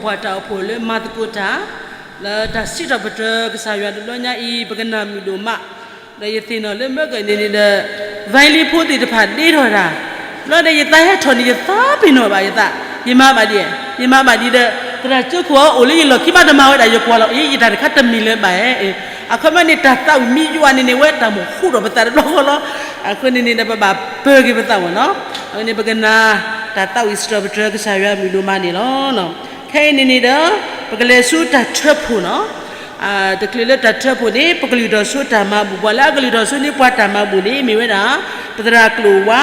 ပှၤတၢ်အိၣ်ဖှိၣ်လၢမၤသကိးတၢ် လၢတၢ်စံးထီၣ်ပတြၢၤကစၢ်ယွၤတဘျီညါအံၤ ပကနၣ်မုာ်ဒိၣ်မး, ဒီးယသ့ၣ်နီၣ်လၢမ့ၢ်ကန့ၣ်န့ၣ်ဒီး ဝဲလံဖိသ့ၣ်တဖၣ်ဒ့ထီၣ်တၢ်, ဘျီဒီးယသးဟဲထီၣ်န့ၣ် ယသးပ့ၤနီၣ်ဘၣ်ယသး, ယမၤဘၣ်ဒ်, ယမၤဘၣ်ဒ်ဒီး သရၣ်ကၠိခိၣ်အအိၣ်လၢယလီၢ်ခံဘၣ်တမၤဝဲဒၣ် ယကွၢ်လီၤအံၤ ယတၢ်တခါတမံၤလၢၤဘၣ်ဧါ, အခီပညီန့ၣ် တၢ်သးဝံၣ်မံယွၤန့ၣ်န့ၣ် ဝဲတၢ်မိၣ်ဃူဒီးပသးတဘျီဃီလီၤ, အဃိန့ၣ်န့ၣ်ဒီး ပဘၣ်ပၢၤက့ၤပသးမ့ၢ်နီၤ, အဃိန့ၣ် ပကနၣ်တၢ်သးဝံၣ်စံးထီၣ်ပတြၢၤကစၢ်ယွၤမုာ်ဒိၣ်မးန့ၣ်လီၤ. ခဲအံၤန့ၣ်န့ၣ်ဒီး ပကလဲၤဆူတၢ်ထၢဖှိၣ်နီၤ, တချုးလၢတၢ်ထၢဖှိၣ်န့ၣ် ပကလုၢ်ထီၣ်ဆူတၢ်မၤဘူၣ်, ပှၤလၢအကလုၢ်ထီၣ်ဆူန့ၣ် ပှၤတၢ်မၤဘူၣ်န့ၣ် မ့ၢ်ဝဲဒၣ် ပသရၣ်ကျိာ်ဝါ,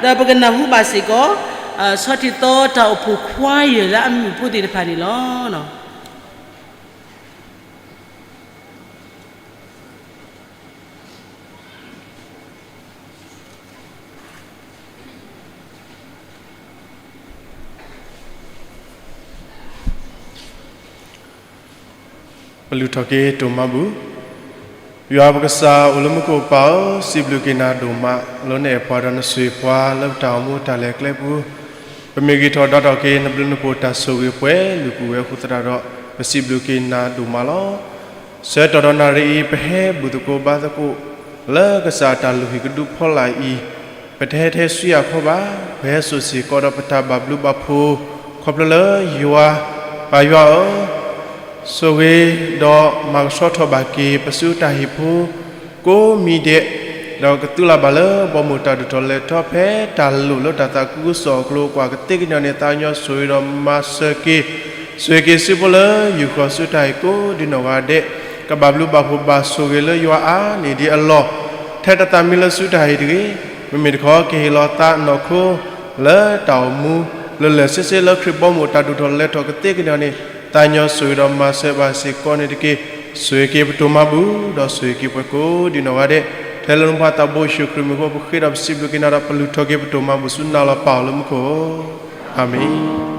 ဒီးပကနၢ်ဟူဘၣ်စ့ၢ်ကီး ဆီထံသီတၢ်အိၣ်ဖှိၣ်ခွါယဲၢ်လၢအမုာ်ဖိသ့ၣ်တဖၣ်န့ၣ်လီၤ. ပလုၢ်ထီၣ်က့ၤပတိၢ်မၤဘူၣ်, ယွၤပကစၢ်အိၣ်လၢမူခိၣ်ပၢ်ဧၢ, စံးဘျုးက့ၤနၤဒိၣ်မး လၢနအဲၣ်ပှၤဒီးနဆိၣ်ဂ့ၤပှၤလၢပတၢ်အိၣ်မူတၢ်လဲၤကျဲပူၤ, ပမ့ၢ်ဂံၢ်ထီၣ်ဒၣ်ထီၣ်က့ၤ နဘျုးနဖှိၣ်တၢ်ဆိၣ်ဂ့ၤပှဲၤလုာ်ကွံာ်ဝဲအဃိသတးဒီး ပစံးဘျုးက့ၤနၤဒိၣ်မးလီၤ. ဆၢကတီၢ်ဒီးနၣ်ရံၣ်အံၤ ပဟဲဘူၣ်သကိးဘါသကိး လၢကစၢ်အတၢ်လုၢ်ဟံၣ်ကဒုဖီလာ်အံၤ, ပတဟဲထဲဆူယၤခီဘၣ်, ပဟဲစိာ်စ့ၢ်ကီးဒီးပတၢ်ဘၣ်ဘျုးဘၣ်ဖှိၣ် ခီဖျိလၢယွၤ, ပၢ်ယွၤဧၢ, ဆိၣ်ဂ့ၤဒီးမၤကဆှီထီၣ်ဘၣ်က့ၤ ပစုတၢ်ဟံၣ်ဖိ ကိးမံၤဒဲး, ဒီးကသူလၢ်ဘၣ်လၢဘီမုၢ်တၢ်ဒိၣ်ထီၣ်လဲၤထီၣ်ဖဲတၢ်လိၣ်လၢတၢ်သးခုကစီၣ်အကျိၤကွၢ်ကသ့ကညီၤန့ၣ် သးကညီၤဆိၣ်ဂ့ၤဒီးမၤစၢၤက့ၤ, ဆိၣ်ဂ့ၤက့ၤစုဖိလၢယူၢ်ဃီၤစုတၢ်ဟံၣ်ကိးဒ်နီၢ်ဂၤဒဲး, ကဘၣ်ဘျုးဘၣ်ဖှိၣ်ဘၣ်ဆိၣ်ဂ့ၤလၢယွၤအါန့ၢ်ဒံးအလီၢ်, ထဲတၢ်သးမံလၢစုတၢ်ဟံၣ်တဂ့ၤ, မ့မ့ၢ်တခီ ကဟ့ၣ်လီၤသးနီၢ်ခိ လၢတၢ်အိၣ်မူ လၢလၢာ်ဆ့ဆ့လၢခရံာ်ဘီမုၢ်တၢ်ဒိၣ်ထီၣ်လဲၤထီၣ်ကသ့ကညီၤန့ၣ် သးကညီၤဆိၣ်ဂ့ၤဒီးမၤစၢၤဘၣ်စ့ၢ်ကီးန့ၣ်တက့ၢ်. ဆိၣ်ဂ့ၤက့ၤပတိၢ်မၤဘူၣ် ဒီးဆိၣ်ဂ့ၤက့ၤပှၤကိးဒ်နီၢ်ဂၤဒဲး, ထဲလၢနဖိသးဘိယ့ၣ်ၡူးခရံာ်မံၤအဃိ ပဃ့ဒီးပစံးဘျုးက့ၤနၤဒီး ပလုၢ်ထီၣ်က့ၤပတိၢ်မၤဘူၣ်ဆူနၤလီၤ ပၢ်အိၣ်လၢမူခိၣ်ဧၢ, အၤမ့ၣ်.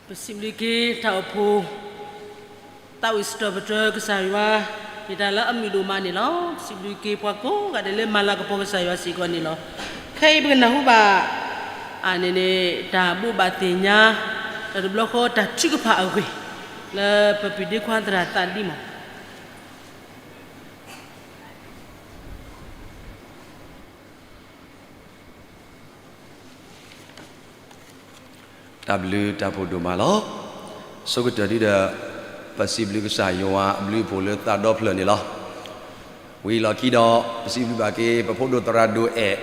ပစံးဘျုးက့ၤတၢ်အိၣ်ဖှိၣ် သးဝံၣ်စံးထီၣ်ပတြၢၤကစၢ်ယွၤ မ့ၢ်တၢ်လၢအမုာ်ဒိၣ်မးန့ၣ်လီၤ. စံးဘျုးက့ၤပှၤကိးဂၤဒဲးလၢမၤလၤကပီၤကစၢ်ယွၤစ့ၢ်ကီးန့ၣ်လီၤ. ခဲအံၤပကနၢ်ဟူဘၣ် အန့ၣ်န့ၣ် တၢ်ဘိးဘၣ်သ့ၣ်ညါ တၢ်တဘျီဃီတၢ်ထုကဖၣ်အဂ့ၢ် လၢပပၢ်ဒ့ခွါသရၣ်သးဒံမး တၢ်ဘျုးတၢ်ဖှိၣ်ဒိၣ်မးလီၤ. ဆိကတၢၢ်ဒုဒီး ပစံးဘျုးကစၢ်ယွၤအဘျုးအဖှိၣ်လၢသးဒီဖျၢၣ်န့ၣ်လီၤ. ဝံၤလီၢ်ခံဒီး ပစံးဘျုးဘၣ်က့ၤ ပဖိဒိၣ်သရၣ်ဒိၣ်အဲၣ်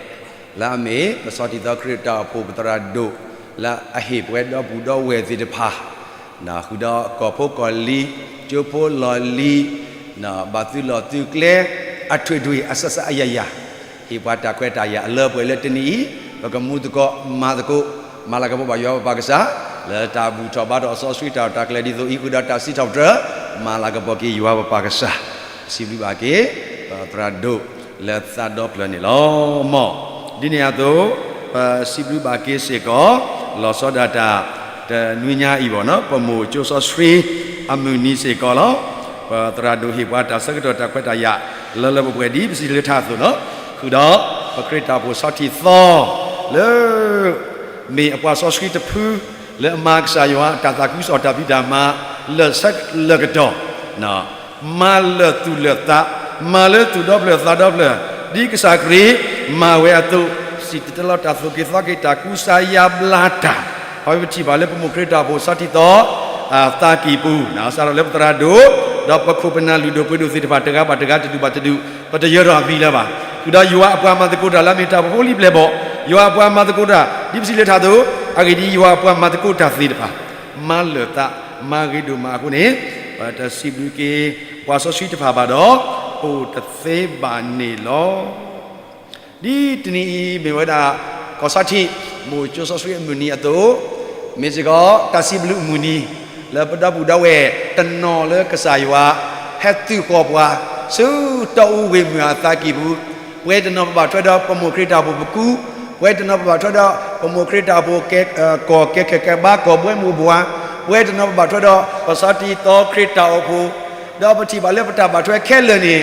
လၢအမ့ၢ် ပဆီၣ်တံၢ်သီခရံာ်တၢ်အိၣ်ဖှိၣ်ပသရၣ်ဒိၣ် လၢအဟ့ၣ်ပှၤဒီပုၢ်ဒီဝဲၢ်သ့ၣ်တဖၣ် ဃုာ်ဒီးကီၢ်ဖိကီၢ်လံၤ ကၠိဖိလီၢ်လံၤ ဘၣ်သုးလီၢ်သုးကျဲ အထွေထွေအစစအယယၤ ဟ့ၣ်ပှၤတၢ်ခွဲးတၢ်ယာ်အလၢပှဲၤလၢတနံၤအံၤ ပကမူသကိးမၤသကိး မၤလၤကပီၤဘၣ်ယွၤပပၢ်ကစၢ် လၢတၢ်ဘူၣ်ထီၣ်ဘါထီၣ်စီဆှံတၢ်တၢ်ကျဲၤဒ်သိးအံၤဃုာ်ဒီးတၢ်စံးထီၣ်ပတြၢၤ မၤလၤကပီၤက့ၤယွၤပပၢ်ကစၢ် စံးဘျုးဘၣ်က့ၤ ပသရၣ်ဒိၣ်လၢသးဒီဖျၢၣ်န့ၣ်လီၤ. မ် ဒ်န့ၣ်အသိး ပစံးဘျုးဘၣ်က့ၤစ့ၢ်ကီး လီၤဆီဒၣ်တၢ် တနွံညါအံၤဘၣ်နီၤ ပမိၢ်ကၠိစီဆှံ အမုၢ်နံၤစ့ၢ်ကီးလီၤ. ပသရၣ်ဒိၣ်ဟ့ၣ်ပှၤတၢ်ဆၢကတီၢ်တၢ်ခွဲးတၢ်ယာ် လၢလၢပှဲၤပှဲၤဒ်ပစံးလၢထါအသိးနီၤ ဃုာ်ဒီး ပခရံာ်တၢ်အိၣ်ဖှိၣ်ဆီၣ်တံၢ်သီ လၢ မ့ၢ်အပှၤစီဆှံတဖု လၢအမၤကစၢ်ယွၤတၢ်သးခုကစီၣ်တၢ်ဖံးတၢ်မၤ လၢာ်ဆၢလၢာ်ကတီၢ် မၤလၢာ်သူၣ်လၢာ်သး မၤလၢသူၣ်ဒီဖျၢၣ်သးဒီဖျၢၣ် ဒ်ကစၢ်ခရံာ်မၤဝဲအသိး စံၣ်တဲၤတဲလီၤတၢ်သူၣ်က့ၤသးက့ၤတၢ်ကူစါယါဘျါတၢ် အဝဲပထံၣ်ဘၣ်လၢပမိၢ်ခရံာ်တၢ်အိၣ်ဖှိၣ်ဆီၣ်တံၢ်သီ အသးကံၢ်ပူၤ စးထီၣ်လၢပသရၣ်ဒိၣ် ဒီးပခိၣ်ပနၢ်လုၢ်ဒိၣ်ပှ့ၤဒိၣ်သ့ၣ်တဖၣ် တဂၤဘၣ်တဂၤ တဒူၣ်ဘၣ်တဒူၣ် ပတယၢၤထီၣ်အမံၤလၢၤဘၣ်. ဃုာ်ဒီးယွၤအပှၤမၤသကိးတၢ်လၢအမ့ၢ်တၢ်အိၣ်ဖှိၣ်ဖိလံၤပျဲၢ်ဘီၣ် ယွၤအပှၤမၤသကိးတၢ် ဒ်ပစံးလၢထါအသိး အဂ့ၢ်ဒ်အံၤ ယွၤအပှၤမၤသကိးတၢ်သ့ၣ်တဖၣ် မၤလၢာ်သး မၤဂ့ၤဒိၣ်မးအဃိန့ၣ် ပတစံးဘျုးက့ၤ ပှၤစီဆှံတဖၣ်ဘၣ်ဒီး အိၣ်တသ့ဘၣ်န့ၣ်လီၤ. ဒ်တနံၤအံၤ မ့ၢ်ဝဲဒၣ် ကီၢ်ဆီၣ်ထံး မိၢ်ကၠိစီဆှံအမုၢ်နံၤအသိး မ့ၢ်စ့ၢ်ကီး တၢ်စံးဘျုးအမုၢ်နံၤ လၢပဒီပုၢ်ဒီဝဲၢ်တနီၤလၢကစၢ်ယွၤ ဟဲသုးဃီၤပှၤ ဆူတီအူဝ့ၢ်မုၢ်အသးကံၢ်ပူၤ ပှဲၤတနီၤပဘၣ်ထွဲဒီးပမိၢ်ခရံာ်တၢ်အိၣ်ဖှိၣ်ပကူ ပှဲၤတနီၤပဘၣ်ထွဲဒီး ပမိၢ်ခရံာ်တၢ်အိၣ်ဖှိၣ် ကီၢ်ကဲခဲကဲဘါ ကီၢ်ဘှဲမုၢ်ဘှါ ပှဲၤတနီၤပဘၣ်ထွဲဒီး ပဆီၣ်တံၢ်သီခရံာ်တၢ်အိၣ်ဖှိၣ် ဒီးပထံၣ်ဘၣ်လၢပတၢ်ဘၣ်ထွဲခဲလၢာ်န့ၣ်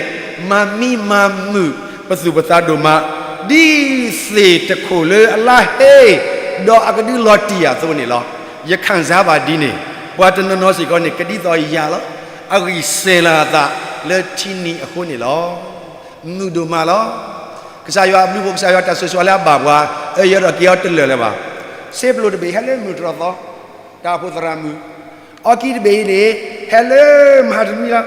မၤမံမၤမုာ်ပသူၣ်ပသးဒိၣ်မး ဒ်သ့ၣ်တခိၣ်လၢအလါဟ့ ဒီးအကဒုလီၤတံၢ်အသိးန့ၣ်လီၤ. ယခၣ်စၢ်ဘၣ်ဒ်န့ၣ် ပှၤတနီၤနီၤစ့ၢ်ကီးန့ၣ် ကဒ်သိးယၤလီၤ. အဂံၢ်စဲၤလီၤအသးလၢထံနံၤအဃိန့ၣ်လီၤ. မုာ်ဒိၣ်မးလီၤ. ကစၢ်ယွၤအဘျုးအဖှိၣ် ကစၢ်ယွၤတၢ်ဆိၣ်ဂ့ၤလၢအဘၣ်ပှၤ အၢယၢဒီးက့ၤအီၤတလၢာ်လၢၤဘၣ်. စ့ပျိတဘ့ၣ်ဟဲလၢမုၢ်တြီၢ်သီ တၢ်အိၣ်ဖှိၣ်သရၣ်မုၣ် အီကံတဘ့ၣ်အံၤန့ၣ် ဟဲလၢမဟါတနွံလီၤ.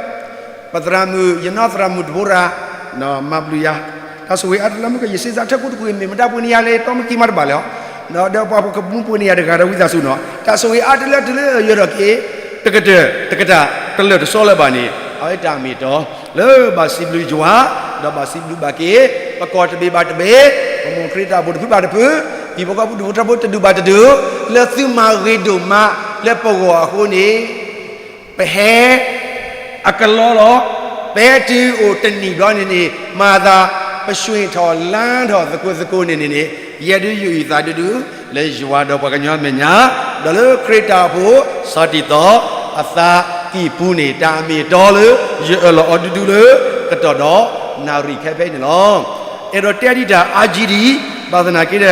ပသရၣ်မုၣ် ယနီၢ်သရၣ်မုၣ်တဘိရၤ မၤဘျုးယၤ တၢ်ဆိၣ်ဂ့ၤအါတလၢမုၢ်က ယစ့စးထၢၣ်ကိတကွံာ် မ့ၢ်မတၤပှ့ၤန့ၢ်ယၤလဲၣ် တီမုၢ်ကံမးတဘၣ်လၢၤ ဒီးပှၤဖိကမူပှ့ၤန့ၢ်ယၤတဂၤဒီးဝံသးစူၤနီၤ တၢ်ဆိၣ်ဂ့ၤအါတလၢတလၢယၢဒီးက့ၤ တကတၢၢ် တကတၢၢ် တလၢာ်တဆီလၢၤဘၣ်န့ၣ် အဝဲတၢ်မ့ၢ်တီ လၢဘၣ်စံးဘျုးယွၤ ဒီးဘၣ်စံးဘျုးဘၣ်က့ၤ ပကီၢ်တဘ့ၣ်ဘၣ်တဘ့ၣ် ပမိၢ်ခရံာ်တၢ်အိၣ်ဖှိၣ်တဖုဘၣ်တဖု ဟံၣ်ဖိဃီဖိဒူၣ်ဖိထၢဖိတဒူၣ်ဘၣ်တဒူၣ် လၢသုမၤဂ့ၤဒိၣ်မး လၢပဂီၢ်အဃိန့ၣ် ပဟဲ အကလီလီၤ. ပဟဲတုၤအိၣ်တနံၣ်ဘျီန့ၣ်န့ၣ် မၤသး ပဆှ့ထီၣ်လါထီၣ်သကိးသကိးန့ၣ်န့ၣ်န့ၣ် ယဲဒုးယုၢ်အံၤသးဒူဒူ လၢယွၤဒီးပှၤကညီအမဲာ်ညါ ဒီးလၢခရံာ်တၢ်အိၣ်ဖှိၣ် ဆီၣ်တံၢ်သီ အသးကံၢ်ပူၤန့ၣ် တၢ်အမ့ၢ်အတီလၢ ယအၢၣ်လီၤအီၤဒူဒူလၢ ကတီၢ်ဒီးနၣ်ရံၣ်ခဲဖဲအံၤန့ၣ်လီၤ. အဲၣ်ဒိးတဲဒံးတၢ်အါကံဒံး ဘၣ်သနာ်က့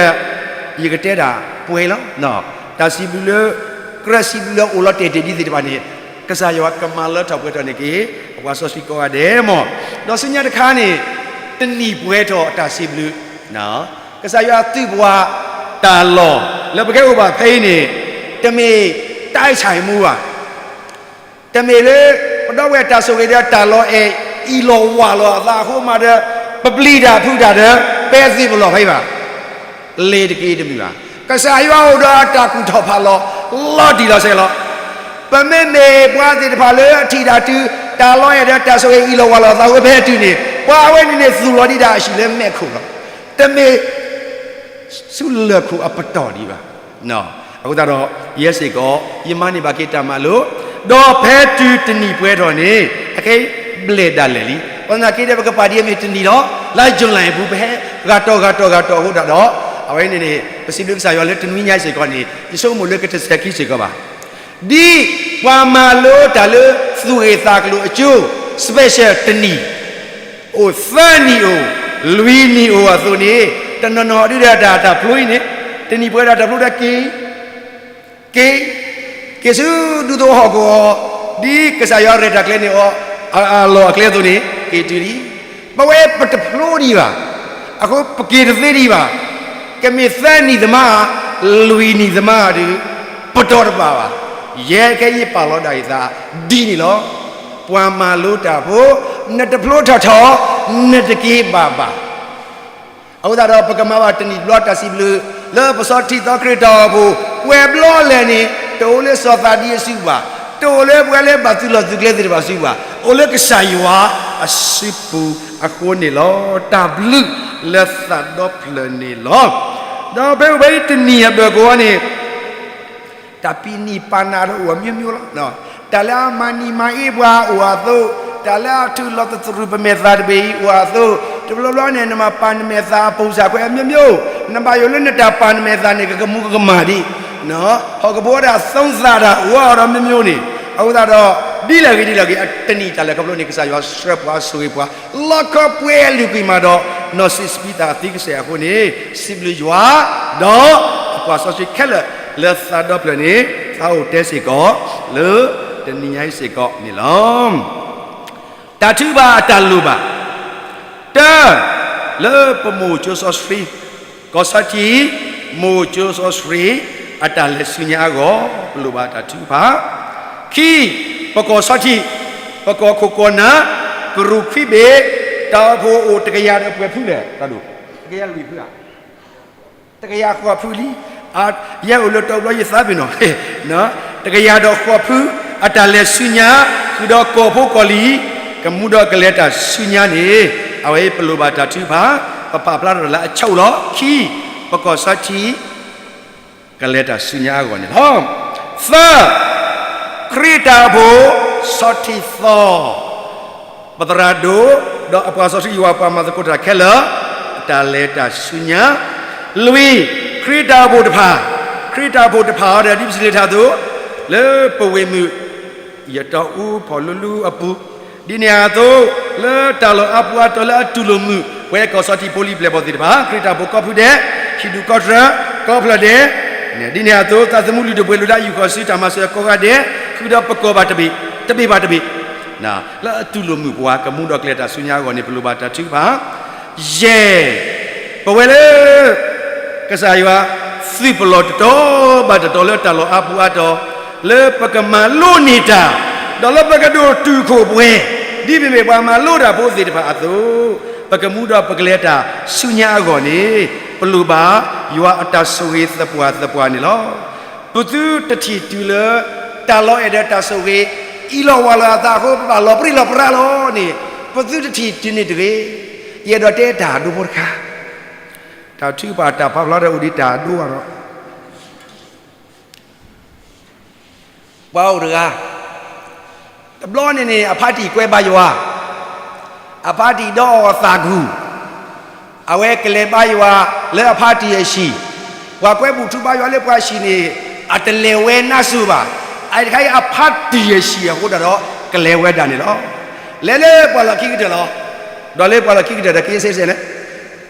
ဒီး ယကတဲဒၣ်ပှဲၤလီၤ. တၢ်စံးဘျုးလၢ ကြၢးစံးဘျုးလၢအိၣ်လီၤတဲာ်တဲာ်ဒ်သ့ၣ်တဖၣ်န့ၣ် ကစၢ်ယွၤကမၤလၢထီၣ်ပှဲၤထီၣ်န့ၢ်က့ၤ အပှၤစီဆှံကိးဂၤဒဲးမး. ဒီးဆူညါတခါန့ၣ် တနံၣ်ပှဲၤထီၣ်အတၢ်စံးဘျုး ကစၢ်ယွၤသုးပှၤတၢ်လီၢ် လၢပကဲအိၣ်ဘၣ်ဖဲအံၤန့ၣ် တမ့ၢ်တၢ်အံၣ်ဆၣ်အံၣ်မူဘၣ်. တမ့ၢ်လၢ ပဒီပုၢ်ဝဲၢ်တၢ်ဆိၣ်ဂ့ၤဒီးတၢ်လီၤအဲၣ် အံၣ်လီၤဝၢ်လီၤအသးအဃိမးဒီး ပပျံၤတၢ်ဖုးတၢ်ဒီး ပဲသ့ၣ်ပလီၢ်ဖဲအံၤဘၣ်. လဲၤတက့ၢ်တမုာ်ဘၣ်. ကစၢ်ယွၤအိၣ်ဒီးအတၢ်ကူၣ်ထီၣ်ဖးလီၤ လီၤတံၢ်လီၤဆဲးလီၤ. ပမ့မ့ၢ်ပှၤသ့ၣ်တဖၣ်လၢအထံၣ်တၢ်တုၤ တၢ်လီၤအဲၣ်ဒီးတၢ်ဆိၣ်ဂ့ၤအံၣ်လီၤဝၢ်လီၤအသးအဃိဖဲအတုၤန့ၣ် ပှၤအဝဲန့ၣ်န့ၣ်သူၣ်လီၤဒံးဒၣ်အဟံၣ်လၢမဲးခိၣ်လီၤ. တမ့ၢ် ဆူလၢၢ်ခိၣ်အပတီၢ်ဒံးဘၣ်. အဃိသတးဒီး ယဲစ့ၢ်ကီး ယမၤန့ၢ်ဘၣ်က့ၤတၢ်မၤလိာ် ဒီးဖဲတုၤတနံၣ်ပှဲၤထီၣ်န့ၣ် အခဲအံၤဘျဲၣ်ဒၣ်လဲာ်လံ. ဘၣ်သနာ်က့ဒီး ပကပာ်ဒ်အမ့ၢ်တနံၣ်လီၤ. လါယူၤလံအပူၤ ပဟဲဂၤတီၤဂၤတီၤဂၤတီၤအဃိသတးဒီး အဝဲန့ၣ်န့ၣ် ပစံးဘျုးကစၢ်ယွၤလၢတနွံညါစ့ၢ်ကီးန့ၣ် ယဆိကမိၣ်လၢကတဆဲးခံစ့ၢ်ကီးဘၣ်. ဒ်ပှၤမၤလိတၢ်လၢသူၣ်ဂ့ၢ်သးကျိၤအကၠိ special တနံၣ် အိၣ်သၢနံၣ်အိၣ်, လွံၢ်နံၣ်အိၣ်အသိးန့ၣ်, တနီၤနီၤဒုးဒီးတၢ် တၢ်ဖျိအံၤန့ၣ်, တနံၣ်ပှဲၤဒီးတၢ်ဖျိဒီးက့ၤ က့ၤ, က့ၤဆူဒူသဝီဟီၣ်ကဝီၤ, ဒ်ကစၢ်ယွၤရဲၣ်တၢ်ကျဲန့ၣ်အီၤ, အလီၢ်အကျဲအသိးန့ၣ် က့ၤတုၤလံ. ပဝဲပတဖျိဒံးဘၣ်. အဃိပက့ၤတသ့ဒံးဘၣ်. ကမ့ၢ်သၢနံၣ်သမါ, လွံၢ်နံၣ်သမါဒီး ပတီၢ်တဘၣ်ဘၣ်. ယဲခဲအံၤယပာ်လီၤဒၣ်ယသးဒ်န့ၣ်လီၤ. ပှၤမၤလိတၢ်ဖိ, နတဖျိထီၣ်ထီၣ်, နတက့ၤဘၣ်ဘၣ်. အဃိသတးဒီး ပကမၤဘၣ်တနံၣ်တဘျီတၢ်စံးဘျုး လၢပစီထံသီခရံာ်တၢ်အိၣ်ဖှိၣ် ပှဲၤဘျီလဲၣ်န့ၣ် တအိၣ်လၢစီၤသးဒံအစုပူၤဘၣ်, တအိၣ်လၢပှၤလၢဘၣ်သုးလီၢ်သုးကျဲသ့ၣ်တဖၣ်အစုပူၤဘၣ်, အိၣ်လၢကစၢ်ယွၤအစုပူၤအဃိန့ၣ်လီၤ. တၢ်ဘျုးလၢသးဒီဖျၢၣ်န့ၣ်လီၤ. ဒီးဖဲပဝဲအံၤတနံၣ်အဘၢၣ်ကဝီၤန့ၣ် တၢ်ပံးနံၣ်ပာ်နးဒီးအိၣ်အမျိုးမျိုးလီၤ. တၢ်လၢအမၤနံၤမၤအ့ပှၤအိၣ်အသိး, တၢ်လၢအထုးလီၤသတြူးပမဲာ်သၣ်တဘ့ၣ်အံၤအိၣ်အသိး, တဘျီဘျီန့ၣ် နမၤပာ်နမဲာ်သၣ်အပူၤစၢ်ခွဲးအမျိုးမျိုး, နဘၣ်ယိၣ်လၢနတၢ်ပာ်နမဲာ်သၣ်န့ၣ် ကကမူကကမၣ်ဒံး, ဟီၣ်ကဝီၤဒၣ်သီသၣ်တၢ်အိၣ်အီၤဒီးမျိုးမျိုးန့ၣ်, အဃိသတးဒီး ဒ်လဲၣ်ဂ့ၤဒ်လဲၣ်ဂ့ၤ အတနံၣ်တၢ်လဲၤခီဖျိန့ၣ် ကစၢ်ယွၤဆှၢပှၤဆိၣ်ဂ့ၤပှၤ လီခီပှဲၤလုၢ်ကွံာ်မးဒီး နီၢ်စံးစပံးတၢ်သံကစဲၢ်အဃိန့ၣ် စံးဘျုးယွၤ, ဒီးအပှၤစီဆှံခဲလၢာ်လၢသးဒီဖျၢၣ်န့ၣ် သးအိၣ်တဲစ့ၢ်ကီး လၢတနံၤညါအံၤစ့ၢ်ကီးန့ၣ်လီၤ. တၢ်ထုကဖၣ်အတၢ်လိၣ်ဘၣ်, တၢ, လၢပမိၢ်ကၠိစီဆှံ, ကီၢ်စီထံ, မိၢ်ကၠိစီဆှံ, အတၢ်လဲၤဆူညါအဂီၢ် ပလိၣ်ဘၣ်တၢ်ထုကဖၣ်, ခံ, ပကီၢ်စီထံ, ပကီၢ်ခိၣ်ကီၢ်နၢ်, ကရူၢ်ခွံဘ့ၣ်, တၢ်အိၣ်ဖှိၣ်အိၣ်တကယၤဒီးပှဲၤဖုလဲၣ်, တကယၤလွံၢ်ဖုဧါ တကယၤဃိးဖုလံ, ယဲအိၣ်လၢတဘျီယသးပ့ၤနီၤ, တကယၤဒီးဃိးဖု, အတၢ်လဲၤဆူညါ, ဃုာ်ဒီးကီၢ်ဖိကီၢ်လံၤ, ကမူဒီးကလဲၤတၢ်ဆူညါန့ၣ်, အဝဲပလိၣ်ဘၣ်တၢ်ထုကဖၣ်, ပပာ်ဖျါထီၣ်လၢအဆိလီၤ, ခံ, ပကီၢ်စီထံ ကလဲၤတၢ်ဆူညါအဂီၢ်န့ၣ်လီၤ. သၢ, ခရံာ်တၢ်အိၣ်ဖှိၣ် ဆီထံသီ, ပသရၣ်ဒိၣ်, ဒီးအပှၤစီဆှံယွၤပှၤမၤသကိးတၢ်ခဲလၢာ်, တၢ်လဲၤတၢ်ဆူညါ, လွံၢ်, ခရံာ်တၢ်အိၣ်ဖှိၣ်တဖၣ်, ခရံာ်တၢ်အိၣ်ဖှိၣ်တဖၣ်အံၤဒီး ဒ်ပစံးလၢထးသိး, လၢပဝ့ၢ်မုၣ် ယတီအူဖီၣ်လူလူအပူၤ, ဒ်န့ၣ်အသိး, လၢတၢ်လီၢ်အါပူၤအါတီၤလၢအတူၢ်လိာ်မုာ် ပဝဲကီၢ်စီထံဖိလံၤပျဲၢ်ဘီၣ်သ့ၣ်တဖၣ်, ခရံာ်တၢ်ဖိကီၢ်ဖုဒဲး, ဟံၣ်ဒူၣ်ကီၢ်ချၢ, ကီၢ်ဖျၢၣ်ဒဲး, ဒ်န့ၣ်အသိး သးသမူလုၢ်ဒိၣ်ပှ့ၤဒိၣ်လၢအယူၢ်ဃီၤဆူတၢ်မၤစၢၤကိးဂၤဒဲး, ဃုာ်ဒီးပကီၢ်ဘၣ်တဘ့ၣ်, တဘ့ၣ်ဘၣ်တဘ့ၣ်, လၢအတူၢ်လိာ်မုာ်ပှၤကမူဒီးကလဲၤတၢ်ဆူညါအဂီၢ်န့ၣ် ပလိၣ်ဘၣ်တၢ်ထုကဖၣ်, ယဲၢ်, ပဝဲလၢ ကစၢ်ယွၤ သုးပလီၢ်တတီၤဘၣ်တတီၤလၢတၢ်လီၢ်အါပူၤအါတီၤ, လၢပကမၤလိန့ၢ်တၢ်, ဒီးလၢပကဒိၣ်တုာ်ခိၣ်ပှဲၤ, ဒ်ပမ့ၢ်ပှၤမၤလိတၢ်ဖိသ့ၣ်တဖၣ်အသိး, ပကမူဒီးပကလဲၤတၢ်ဆူညါအဂီၢ်န့ၣ်, ပလိၣ်ဘၣ်ယွၤအတၢ်ဆိၣ်ဂ့ၤသပှၢ်သပှၢ်န့ၣ်လီၤ. ပသုတထံၣ်တုၤလၢ တၢ်လီၤအဲၣ်ဒီးတၢ်ဆိၣ်ဂ့ၤ, အံးလီၤဝၤလီၤအသးအဃိ ပဘၣ်လီၤပြံလီၤပြါလီၤန့ၣ်, ပသုတထံၣ်တုၤန့ၣ်တဂ့ၤ. ယအဲၣ်ဒိးတဲတၢ်ဒိဖိတခါ, တၢ်ထုကဖၣ်တၢ်ဖးဖျါဒီးအိၣ်ဒံးတၢ်ဒိဘၣ်ဒီး ပှၤအိၣ်တဂၤ, တဘျီန့ၣ်န့ၣ် အဖါတံၢ်ကွဲဘါယွၤ, အဖါတံၢ်ဒီးအီၤသးကူၢ်, အဝဲကလဲၤဘါယွၤလၢအဖါတံၢ်အဟံၣ်, ပှၤကွဲဘူၣ်ထူဘါယွၤလၢပှၤဟံၣ်န့ၣ်, အတလဲၤဝဲနါစိၤဘၣ်, အတခါအံၤအဖါတံၢ်အဟံၣ်အဃိတၢ်ဒီး ကလဲၤဝဲဒၣ်န့ၣ်လီၤ. လဲၤလၢပှၤလီၢ်ခံကတၢၢ်လီၤ. ဒီးလၢပှၤလီၢ်ခံကတၢၢ်ဒီးက့စဲစဲလဲၣ်,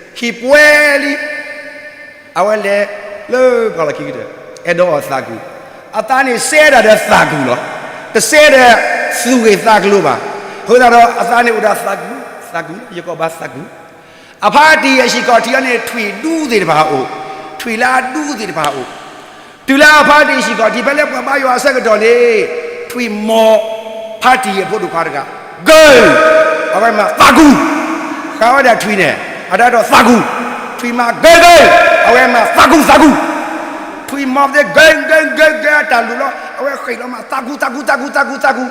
ဟံၣ်ပှဲၤလံ အဝဲလဲၤလၢပှၤလီၢ်ခံကတၢၢ်, အဲၣ်ဒိးအီၤသးကူၢ်, အသးန့ၣ်စဲဒၣ်ဒီးသးကူၢ်လီၤ. တစဲဒီးသူၣ်ဂ့ၢ်သးကျိၤဘၣ်. အဃိသတးဒီးအသးန့ၣ်အိၣ်ဒီးသးကူၢ်, သးကူၢ်, ယကဘၣ်သးကူၢ်. အဖါတံၢ်အဟံၣ်ခီၣ်ထံးအီၤန့ၣ် ထွံၣ်ဒူသ့ၣ်တဖၣ်အိၣ်, ထွံၣ်လၢအဒူသ့ၣ်တဖၣ်အိၣ်. တုၤလၢအဖါတံၢ်ဟံၣ်ခီၣ်ထံးဖဲလၢပှၤဘါယွၤအဆၢကတီၢ်န့ၣ်, ထွံၣ်မီၤဖါတံၢ်အဖိဒိၣ်ခွါတဂၤ, ကၢ, အဝဲမၤသးကူၢ်, ဃးဝဲဒၣ်ထွံၣ်န့ၣ်, အတၢ်ဒီးသးကူၢ်, ထွံၣ်မၤကၢကၢ, အဝဲမၤသးကူၢ်သးကူၢ်, ထွံၣ်မီၤသ့ၣ်ကၢကၢကၢကၢအတၢ်လူၤလီၤ, အဝဲဃ့ၢ်လီၤမၤသးကူၢ်သးကူၢ်သးကူၢ်သးကူၢ်သးကူၢ်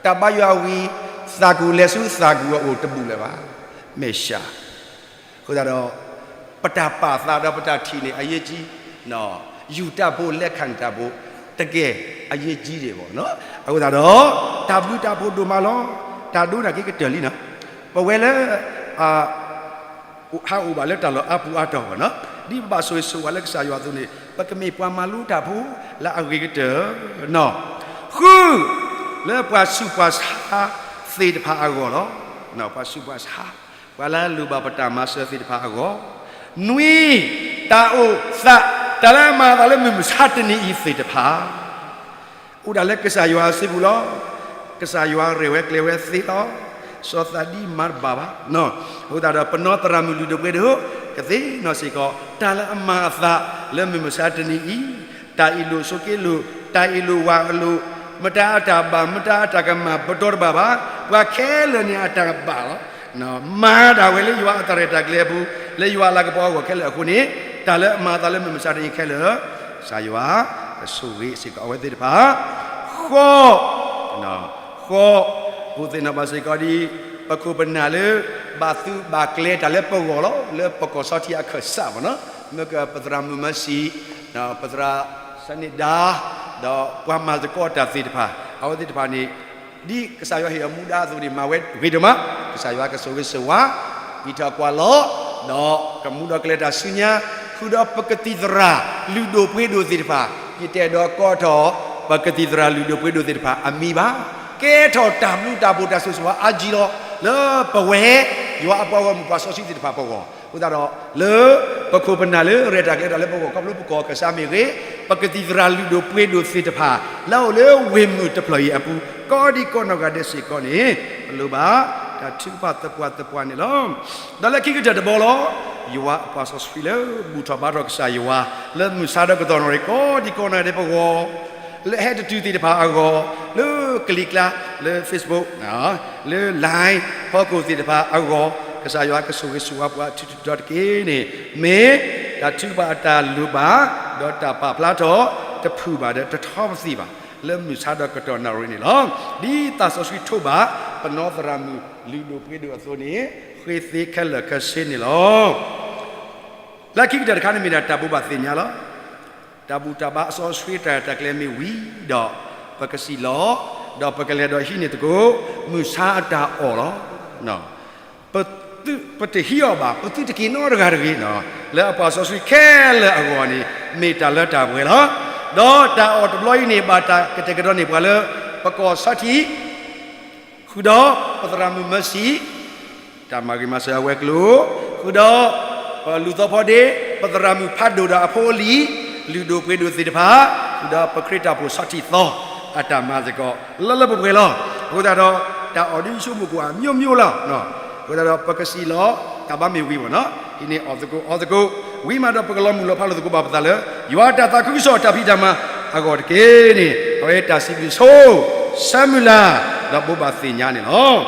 တၢ်ဘါယွၤဝံၤ, သးကူၢ်လဲၤဆူသးကူၢ်အအိၣ်တဘူၣ်လၢၤဘၣ်. မဲာ်ဆှး, အဃိသတးဒီး, ပတၢ်ပာ်သးဒီးပတၢ်ထံၣ်န့ၣ်အရေးကြီး, ယူၢ်တၢ်ဖိလဲၤခးတၢ်ဖိ, တကယ်အရေးကြီးတယ်ပေါ့နော်. အဃိသတးဒီး, တၢ်ဘျုးတၢ်ဖှိၣ်ဒိၣ်မးလီၤ. တၢ်ဒိန့ၣ်က့ၤကတၢၢ်လံနီၤ. ပဝဲလၢ ဟးအိၣ်ဘၣ်လၢတၢ်လီၢ်အါပူၤအါတီၤဘၣ်နီၤ. ဒ်ပဘၣ်ဆိၣ်ဂ့ၤဆိၣ်ဝါလၢကစၢ်ယွၤအသိးန့ၣ် ပကမ့ၢ်ပှၤမၤလိတၢ်ဖိလၢအဂ့ၤကတၢၢ်နီၤ. ဃု, လၢပှၤဆူးပှၤဆါသ့ၣ်တဖၣ်အဂီၢ်လီၤ. ပှၤဆူးပှၤဆါ, ပှၤလၢအလိၣ်ဘၣ်ပတၢ်မၤစၢၤသ့ၣ်တဖၣ်အဂီၢ်, နွံ, တၢ်အိၣ်သး, တၢ်လၢအမၤအသးလၢမုၢ်မဆါတနံၤအံၤသ့ၣ်တဖၣ် အိၣ်ဒၣ်လၢကစၢ်ယွၤအစုပူၤလီၤ. ကစၢ်ယွၤရဲၣ်ဝဲကျဲၤဝဲသ့လီၤ. စီၤသးဒံမၤတဘၣ်ဘၣ်. အဃိသတးဒီး ပနီၣ်သရၣ်မုၣ်လုၢ်ဒိၣ်ပှ့ၤဒိၣ် ကသ့ၣ်နီၣ်စ့ၢ်ကီး တၢ်လၢအမၤအသးလၢမုၢ်မဆါတနံၤအံၤ, တၢ်အ့ၣ်လိာ်ဆိးက့လိာ်, တၢ်အ့ၣ်လိာ်ဝၤအလိာ်, မတၤအတၢ်ဘၣ် မတၤအတၢ်ကမၣ် ပတီၢ်တဘၣ်ဘၣ်. ပှၤခဲလၢာ်န့ၣ်အတၢ်ဘၣ်လီၤ. မၤဒၣ်ဝဲလၢယွၤအတၢ်ရဲၣ်တၢ်ကျဲၤအပူၤ, လၢယွၤအလၤကပီၤအဂီၢ်ခဲလၢာ်အဃိန့ၣ်, တၢ်လၢအမၤအသးလၢမုၢ်မဆါတနံၤခဲလၢာ်, ကစၢ်ယွၤကဆိၣ်ဂ့ၤစ့ၢ်ကီးအဝဲသ့ၣ်တဖၣ်. ဃိး, ဃိး, ပသ့ၣ်နီၣ်ဘၣ်စ့ၢ်ကီးဒ် ပခိၣ်ပနၢ်လၢ ဘၣ်သုးဘၣ်ကျဲၤတၢ်လၢပဂီၢ်လီၤ. လၢပကီၢ်ဆီထံးအခၢၣ်စးမ့ၢ်နီၤ, မ့ၢ်ကပသရၣ်မုၣ်မၢစံၣ်, ပသရၣ်စန့ၣ်ဒါ, ဒီးပှၤမၤသကိးတၢ်သ့ၣ်တဖၣ်, အဝဲသ့ၣ်တဖၣ်န့ၣ် ဒ်ကစၢ်ယွၤဟ့ၣ်အမူဒါအသိးန့ၣ် မၤဝဲဂ့ၤဒိၣ်မး, ကစၢ်ယွၤကဆိၣ်ဂ့ၤဆိၣ်ဝါ, အံးထီၣ်ကွၢ်လီၤ, ဒီးကမူဒီးကလဲၤတၢ်ဆူညါ, ဃုာ်ဒီးပကသံၣ်သရၣ်လုၢ်ဒိၣ်ပှ့ၤဒိၣ်သ့ၣ်တဖၣ်, ယတဲဒီးကီထီၣ် ပကသံၣ်သရၣ်လုၢ်ဒိၣ်ပှ့ၤဒိၣ်သ့ၣ်တဖၣ်အမံၤဘၣ်. ကဲထီၣ်တၢ်ဘျုးတၢ်ဖှိၣ်တၢ်ဆိၣ်ဂ့ၤဆိၣ်ဝါအါကံလီၤ, လၢပဝဲ ယွၤအပှၤဂီၢ်မုၢ်ပှၤစီဆှံသ့ၣ်တဖၣ်ပဂီၢ်. အဃိသတးဒီး လၢပခိၣ်ပနၢ်လၢရဲၣ်တၢ်ကျဲၤတၢ်လၢပဂီၢ် ခီဖျိပကီၢ်ခၢၣ်စးမ့ၢ်ဂ့ၤ, ပကသံၣ်သရၣ်လုၢ်ဒိၣ်ပှ့ၤဒိၣ်သ့ၣ်တဖၣ် လၢအအိၣ်လၢဝ့ၢ်မုၢ်တဖျၢၣ်အံၤအပူၤ ကိးဒံကိးနီၢ်ဂၤဒဲးစ့ၢ်ကီးန့ၣ်, ပလိၣ်ဘၣ်တၢ်ထုကဖၣ်သပှၢ်သပှၢ်န့ၣ်လီၤ. ဒီးလၢခံကတၢၢ်တဘီလီၤ, ယွၤအပှၤစီဆှံလၢဘူၣ်ထီၣ်ဘါထီၣ်ကစၢ်ယွၤ လၢမုၢ်ဆါဒီးကတီၢ်နၣ်ရံၣ် ကိးဒံကိးနီၢ်ဂၤဒဲးပဂီၢ် လၢအဟဲတတုၤသ့ၣ်တဖၣ်အဂီၢ်, လၢကလံၤကျါ, လၢ Facebook, လၢ Line ဖီခိၣ်သ့ၣ်တဖၣ်အဂီၢ်, ကစၢ်ယွၤကဆိၣ်ဂ့ၤဆိၣ်ဝါပှၤအထူးထူးတီၤတီၤတက့ၢ်န့ၣ်, မ့ၢ်တၢ်ထုကဖၣ်အတၢ်လိၣ်ဘၣ်, ဒီးတၢ်ပာ်ဖျါထီၣ်တဖုၣ်ဘၣ်ဒီးတထီပသံၣ်ဘၣ်, လၢမုၢ်ဆါဒီးကတီၢ်နၣ်ရံၣ်န့ၣ်လီၤ. ဒ်သးစီဆှံထိးဘၣ် ပနီၣ်သရၣ်မုၣ်လုၢ်ဒိၣ်ပှ့ၤဒိၣ်အသိးန့ၣ်, ဃ့သ့ခဲလၢာ်ခဲဆ့န့ၣ်လီၤ. လၢခံကတၢၢ်တခါန့ၣ်မ့ၢ်ဒၣ်တၢ်ဘိးဘၣ်သ့ၣ်ညါလီၤ. တၢ်ဘူၣ်တၢ်ဘါအစီဆှံတၢ်ရဲၣ်တၢ်ကျဲၤမ့ၢ်ဝံၤဒီး, ပကစံၣ်လီၤ, ဒီးပကလဲၤဒီးဟံးန့ၢ်သကိး မုၢ်ဆါအတၢ်အီၣ်လီၤ. ပသုတဟံးအီၤဘၣ်, ပသုတက့ၤနီတဂၤတဂ့ၤ, လၢအပှၤစီဆှံခဲလၢာ်အဂီၢ်န့ၣ် မ့ၢ်တၢ်လၢတၢ်ပှဲၤလီၤ. ဒီးတၢ်အီၣ်တဘျီအံၤန့ၣ် ဘၣ်တၢ်ကတဲာ်ကတီၤန့ၢ်ပှၤလၢ ပကီၢ်ဆီထံး ဃုာ်ဒီးပသရၣ်မုၣ်မၢစံၣ်, တၢ်မၤဂ့ၤမၤစၢၤအဝဲၤကျိၤ, ဃုာ်ဒီးပလူၤသီဖီဒ့, ပသရၣ်မုၣ်ဖးဒိၣ်ဒီးအဖိအလံၤ, လုၢ်ဒိၣ်ပှ့ၤဒိၣ်သ့ၣ်တဖၣ်, ဃုာ်ဒီးပခရံာ်တၢ်ဖှိၣ်ဆီထံးသီ အတၢ်မၤသကိး လၢလၢပှဲၤပှဲၤလီၤ. အဃိသတးဒီး တၢ်အီၣ်ဒ်ဆိကမိၣ်ကွၢ် မျိုးမျိုးလီၤ. အဃိသတးဒီး ပကစံၣ်လီၤ, တၢ်ဘါမ့ၢ်ဝံၤဘၣ်နီၤ, ဟံးန့ၢ်အီၣ်သကိးအီသကိး, ဝံၤမးဒီးပကလီၤမုၢ်လီၤဖးလိာ်သကိးဘၣ်ပသးလၢ ယွၤအတၢ်သးခုကစီၣ်တၢ်ဖံးတၢ်မၤအဂီၢ်တက့ၢ်န့ၣ်, အဝဲတၢ်စံးဘျုးဆိ ဆၢမုၢ်လၢ် ဒီးဘိးဘၣ်သ့ၣ်ညါန့ၣ်လီၤ.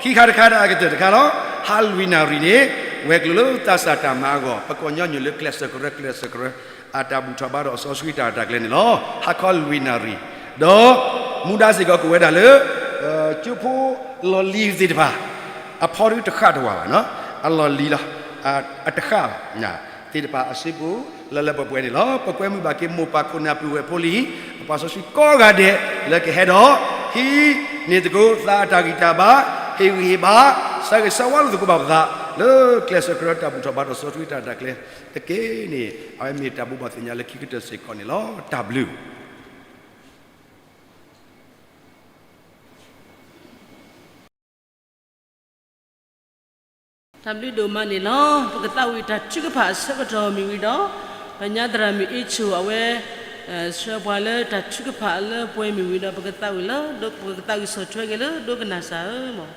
ခံခါတခါဒီးအကတၢၢ်တခါလီၤ. ဟါလွံၢ်နၣ်ရံၣ်န့ၣ် ဝဲၤကျိၤလၢသးစၢ်တၢ်မၤအဂီၢ် ပကိးညီနုၢ်လၢကျဲးစၢးကရၢ ကျဲးစၢးကရၢ အတၢ်ဘူၣ်ထီၣ်ဘါထီၣ်အစီဆှံတၢ်ရဲၣ်တၢ်ကျဲၤန့ၣ်လီၤ. ဟါခီလွံၢ်နၣ်ရံၣ်, ဒီးမူဒါစ့ၢ်ကီးကအိၣ်ဝဲဒၣ်လၢ ကၠိဖိလီၢ်လံၤသ့ၣ်တဖၣ် အဖီဒုတဃၣ်တဝၢ်ဘၣ်နီၤ, အလီၢ်လံၤလီၤ, အတဃၣ်ဘၣ်, သ့ၣ်တဖၣ်အစုပူၤ လၢလၢပှဲၤပှဲၤန့ၣ်လီၤ. ပကွဲမုာ်ဘၣ်က့ၤမိၢ်ပၢ်ခိၣ်နၢ်ပုၢ်ဝဲၢ်ဖိလံၤ အပှၤစီဆှံကိးဂၤဒဲး လၢကဟဲဒီး ဟံးန့ၢ်သကိးသးအတၢ်ဂံၢ်တၢ်ဘါ, ဟ့ၣ်ဂံၢ်ဟ့ၣ်ဘါ, ဆၢဂ့ၤဆၢဝါလိာ်သကိးဘၣ်ပသး လၢကျဲးစၢးကရၢတၢ်ဘူၣ်ထီၣ်ဘါထီၣ်စီဆှံတၢ်ရဲၣ်တၢ်ကျဲၤတက့ၢ်န့ၣ်, အဝဲမ့ၢ်တၢ်ဘိးဘၣ်သ့ၣ်ညါလၢခံကတၢၢ်စ့ၢ်ကီးန့ၣ်လီၤ. တၢ်ဘျုးတၢ်ဘျုးဒိၣ်မးန့ၣ်လီၤ. ပကသးဝံၣ်တၢ်ထုကဖၣ်အဆၢကတီၢ်မ့ၢ်ဝံၤဒီး, ပညါသရၣ်မုၣ်အ့ၣ်ဆိၣ်အဝဲ ဆှၢပှၤလၢတၢ်ထုကဖၣ်အလၢပှဲၤမ့ၢ်ဝံၤဒီး ပကသးဝံၣ်လၢ ပကသးဝံၣ်ဆီၣ်ထွဲက့ၤလၢဒိကနၣ်စၢ်ဧၢမး.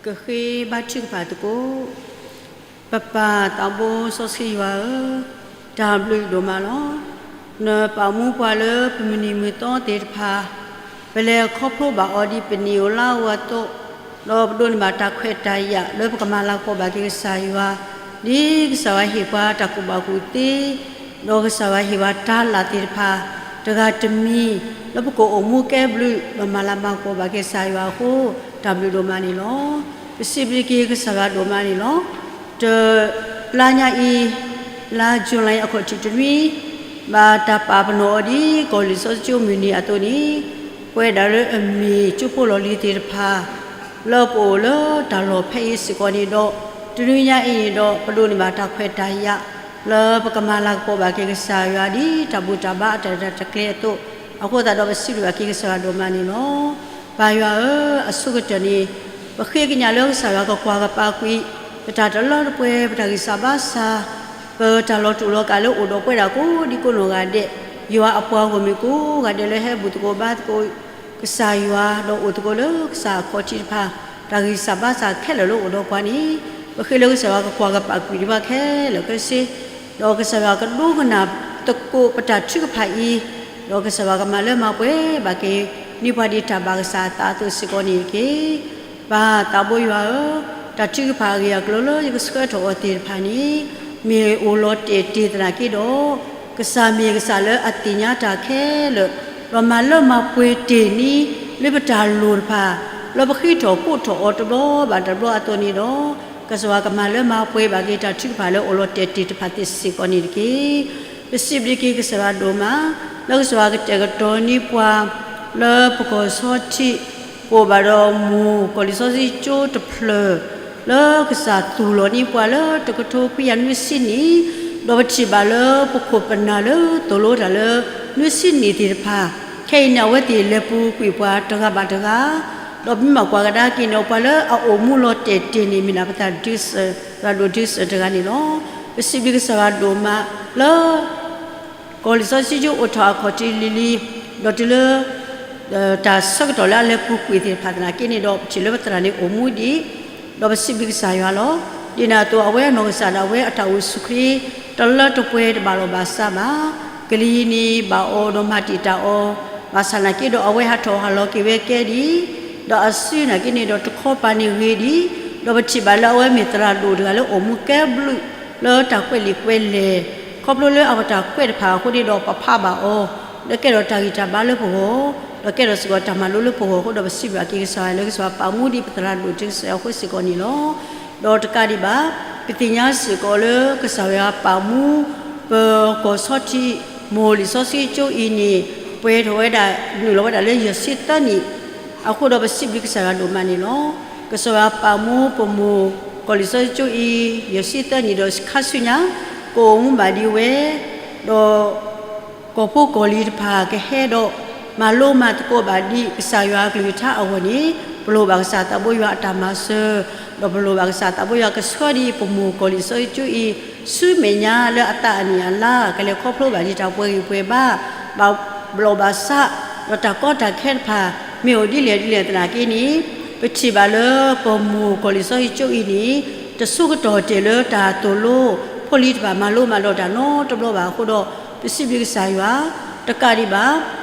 ကဃ့ဘါထုကဖၣ်သကိး. ပပၢ်သးဘိစီဆှံယွၤဧၢ, တၢ်ဘျုးဒိၣ်မးလီၤ. နပာ်မူပှၤလၢပမုၢ်နံၤမုၢ်သီသ့ၣ်တဖၣ်, ပလဲၤခီဖျိဘၣ်အီၤဒ်ပနံၣ်ဧိၤလါဧိၤအသိး, ဒီးပဒိးန့ၢ်ဘၣ်တၢ်ခွဲးတၢ်ယာ်လၢပကမၤလၤကပီၤဘၣ်က့ၤကစၢ်ယွၤ, ဒ်ကစၢ်ယွၤဟ့ၣ်ပှၤတၢ်ကူၣ်ဘၣ်ကူၣ်သ့, ဒီးကစၢ်ယွၤဟ့ၣ်ပှၤတၢ်လၢ်သ့ၣ်တဖၣ် တဂၤတမံၤ, လၢပကအိၣ်မူကဲဘျုး ဒီးမၤလၤမၤကပီၤဘၣ်က့ၤကစၢ်ယွၤအဃိ, တၢ်ဘျုးဒိၣ်မးန့ၣ်လီၤ. ပစံးဘျုးက့ၤကစၢ်ယွၤဒိၣ်မးန့ၣ်လီၤ. တလါညါအံၤ, လါယူၤလံအခီၣ်ထံးတနွံ, ဘၣ်တၢ်ပာ်ပနီၣ်အီၤဒ်ကီၢ်လံာ်စီဆှံကၠိမုၢ်နံၤအသိးန့ၣ်, ပဝဲဒၣ်လၢအမ့ၢ်ကၠိဖိလီၢ်လံၤသ့ၣ်တဖၣ် လၢပအိၣ်လၢတၢ်လီၢ်ဖဲအံၤစ့ၢ်ကီးန့ၣ်ဒီး, တနွံညါအံၤန့ၣ်ဒီး ပဒိးန့ၢ်ဘၣ်တၢ်ခွဲးတၢ်ယာ် လၢပကမၤလၤကပီၤဘၣ်က့ၤကစၢ်ယွၤဒ်တၢ်ဘူၣ်တၢ်ဘါအတၢ်ရဲၣ်တၢ်ကျဲၤအသိး, အဃိသတးဒီးပစံးဘျုးဘၣ်က့ၤကစၢ်ယွၤဒိၣ်မးန့ၣ်လီၤ. ပၢ်ယွၤဧၢ, အဆိကတၢၢ်န့ၣ်, ပဃ့ကညးလၢကစၢ်ယွၤကကွၢ်ကပာ်ကွံာ် ပတၢ်တလၢတပှဲၤ ပတၢ်ဂံၢ်စၢ်ဘါစၢ်, ပတၢ်လီၤတူာ်လီၤကာ်လၢအိၣ်ဒီးပဝဲဒၣ်ကိးဒံကိးနီၢ်ဂၤဒဲး, ယွၤအပှၤဂီၢ်မုၢ်ကိးဂၤဒဲးလၢဟဲဘူၣ်သကိးဘါသကိး ကစၢ်ယွၤ, ဒီးအိၣ်သကိးလၢကစၢ်အခီၣ်ထံးတဖၣ်, တၢ်ဂံၢ်စၢ်ဘါစၢ်ခဲလၢာ်လၢအိၣ်ဒီးပှၤန့ၣ်, ပဃ့လၢကစၢ်ယွၤကကွၢ်ကပာ်ကွံာ်ဒံးဘၣ်ခဲလၢာ်ခဲဆ့, ဒီးကစၢ်ယွၤကဒိကနၣ်သကိးပတၢ်ထုကဖၣ်အံၤ, ဒီးကစၢ်ယွၤကမၤလၢမၤပှဲၤဘၣ်က့ၤ န့ၢ်ပှၤဒ်တၢ်ဘၣ်ကစၢ်အသးအသိးစ့ၢ်ကီးန့ၣ်တက့ၢ်. ပၢ်သးဘိယွၤဧၢ, တၢ်ထုကဖၣ်အဂ့ၢ်အကျိၤလၢယကဆှၢထီၣ်အီၤသ့ၣ်တဖၣ်န့ၣ်, မ့ၢ်အိၣ်လီၤတဲာ်တ့ၢ်သနာ်က့ဒီး, ကစၢ်မ့ၢ်ကစၢ်လၢအသ့ၣ်ညါတၢ်ခဲလၢာ်, ဒီးမၤလၢမၤပှဲၤတ့ၢ်န့ၢ် လၢပတၢ်လိၣ်တဖၣ်, လၢပဃ့ထီၣ်ကိးထီၣ်အီၤတဘျီဘၣ်တဘျီအသိးန့ၣ်ဒီး, ကစၢ်ယွၤကမၤလၢမၤပှဲၤဘၣ်က့ၤတၢ်ထုကဖၣ်လၢအိၣ်လီၤတဲာ်တ့ၢ်တဖၣ်သ့စ့ၢ်ကီးန့ၣ်တက့ၢ်. ပစံးဘျုးက့ၤကစၢ်ယွၤဒိၣ်မး, လၢကစၢ်ယွၤကတဲာ်ကတီၤန့ၢ်ပှၤ, လၢပကီၢ်ဆီထံး, ပအိၣ်ဘၣ်ဒီးမိၢ်ကီၢ်လံာ်စီဆှံကၠိတဖျၢၣ်, လၢကစၢ်သူၣ်လီၤန့ၢ်ပှၤလၢတကထိခွံကယၤနွံဆံနံၣ်, ဒီးပထံၣ်ဘၣ်လၢပခိၣ်ပနၢ်လၢသိၣ်လိတၢ်လၢနွံဆံနံၣ်သ့ၣ်တဖၣ်, ခဲအံၤန့ၣ် အဝဲသ့ၣ်လဲၤပူၤကွံာ်ပှၤတဂၤဘၣ်တဂၤ, ဒီးပမ့ၢ်ဘၣ်ကွၢ်ကဒါက့ၤန့ၣ် ပှၤလၢအအိၣ်မူလီၤတဲာ်တ့ၢ်န့ၣ် မ့ၢ်ဒၣ်ပသရၣ်ဒိၣ်ဒုးစၢၤတဂၤန့ၣ်လီၤ. ပစံးဘျုးကစၢ်ယွၤဒိၣ်မးလၢ ကီၢ်လံာ်စီဆှံကၠိအိၣ်ထီၣ်အခီၣ်ထံးလံၤလံၤ, ဒီးတုၤလၢ တၢ်ဆၢကတီၢ်လၢအလဲၤပူၤကွံာ်သ့ၣ်တဖၣ်သနာ်က့န့ၣ်ဒီး ပထံၣ်လၢပသရၣ်န့ၣ်အိၣ်မူဒံး, ဒီးပစံးဘျုးကစၢ်ယွၤလီၤ. ဒ်န့ၣ်အသိး အဝဲအနီၢ်ကစၢ်ဒၣ်ဝဲအတၢ်အိၣ်ဆူၣ်ချ့ တလၢတပှဲၤတဘၣ်လီၢ်ဘၣ်စးဘၣ်. ကလံၤန့ၣ်ဘၣ်အီၤဒီးမၤတံာ်တာ်အီၤ, ဘၣ်ဆၣ်သနာ်က့ဒီး အဝဲဟးထီၣ်ဟးလီၤက့ၤဝဲကဲဒံး, ဒီးအစုနာ်က့န့ၣ်ဒီးတခီပၤန့ၣ်ဂ့ၤဒံး, ဒီးပထံၣ်ဘၣ်လၢအဝဲမ့ၢ်သရၣ်ဒိၣ်တဂၤလၢအိၣ်မူကဲဘျုး လၢတၢ်ကွဲးလံာ်ကွဲးလဲၢ်, ခီဖျိလၢအဝဲတၢ်ကွဲးတဖၣ်အဃိန့ၣ်ဒီး ပဖးဘၣ်အီၤ, ဒီးကဲထီၣ်တၢ်ဂံၢ်တၢ်ဘါလၢပဂီၢ်, ဒီးကဲထီၣ်စ့ၢ်ကီးတၢ်မၤလိလၢပဂီၢ်အဃိဒီး ပစံးဘျုးက့ၤကစၢ်ယွၤလၢကစၢ်ယွၤပာ်မူဒံးပသရၣ်ဒိၣ်ဒုးစၢၤအဃိစ့ၢ်ကီးန့ၣ်လီၤ. ဒီးတကးဒံးဘၣ်, ပသ့ၣ်ညါစ့ၢ်ကီးလၢကစၢ်ယွၤပာ်မူ ပကီၢ်ဆီထံး မိၢ်လံာ်စီဆှံကၠိအံၤန့ၣ် ပှဲၤထီၣ်ဝဲဒၣ် နုာ်လီၤဝဲဒၣ်လၢယဲၢ်ဆံသၢနံၣ်, အဃိဒီးပစံးဘျုးကစၢ်ယွၤဒိၣ်မးန့ၣ်လီၤ. ကစၢ်ယွၤပာ်မူပမိၢ်ကီၢ်လံာ်စီဆှံကၠိအံၤ ယဲၢ်ဆံသၢနံၣ်ဒီးခါဆူညါ ကအိၣ်မူဘၣ်ဒံးဝဲ, ဒီး ကီၢ်ဖိကီၢ်လံၤတဖၣ်ကဟဲဒီး မၤလိမၤသကိးဘၣ်ဒံးကစၢ်ယွၤအကလုၢ်ကထါအဂီၢ်န့ၣ်, ပလိၣ်ဘၣ်ကစၢ်သးဘိယွၤအတၢ်မၤစၢၤ, ဒီးပလိၣ်ဘၣ်ကစၢ်သးဘိယွၤကဆှၢဒံးပမိၢ်ကီၢ်လံာ်စီဆှံကၠိအံၤ ဆူမဲာ်ညါလၢအသးအနံၣ်အလါ ကလဲၤခီဖျိဘၣ်ဒံးတၢ်ပှဲၤဂံၢ်ပှဲၤဘါ, ဘၣ်ဘျီၣ်ဘၣ်ဆး, ဒီးတၢ်ကီတၢ်ခဲတဖၣ် မ့ၢ်အိၣ်ဒ်လဲၣ်ဒ်လဲၣ်သနာ်က့န့ၣ်, ပထံၣ်ဘၣ်လၢပမိၢ်ကီၢ်လံာ်စီဆှံကၠိအံၤန့ၣ် တဆိကတီၢ်တဲာ်လၢတၢ်သိၣ်လိ ဖိလံၤတဖၣ်မၤလိမၤဒိးတၢ်နီတဘျီဘၣ်အဃိဒီး ပစံးဘျုးကစၢ်ယွၤ, တကးဒံးဘၣ်,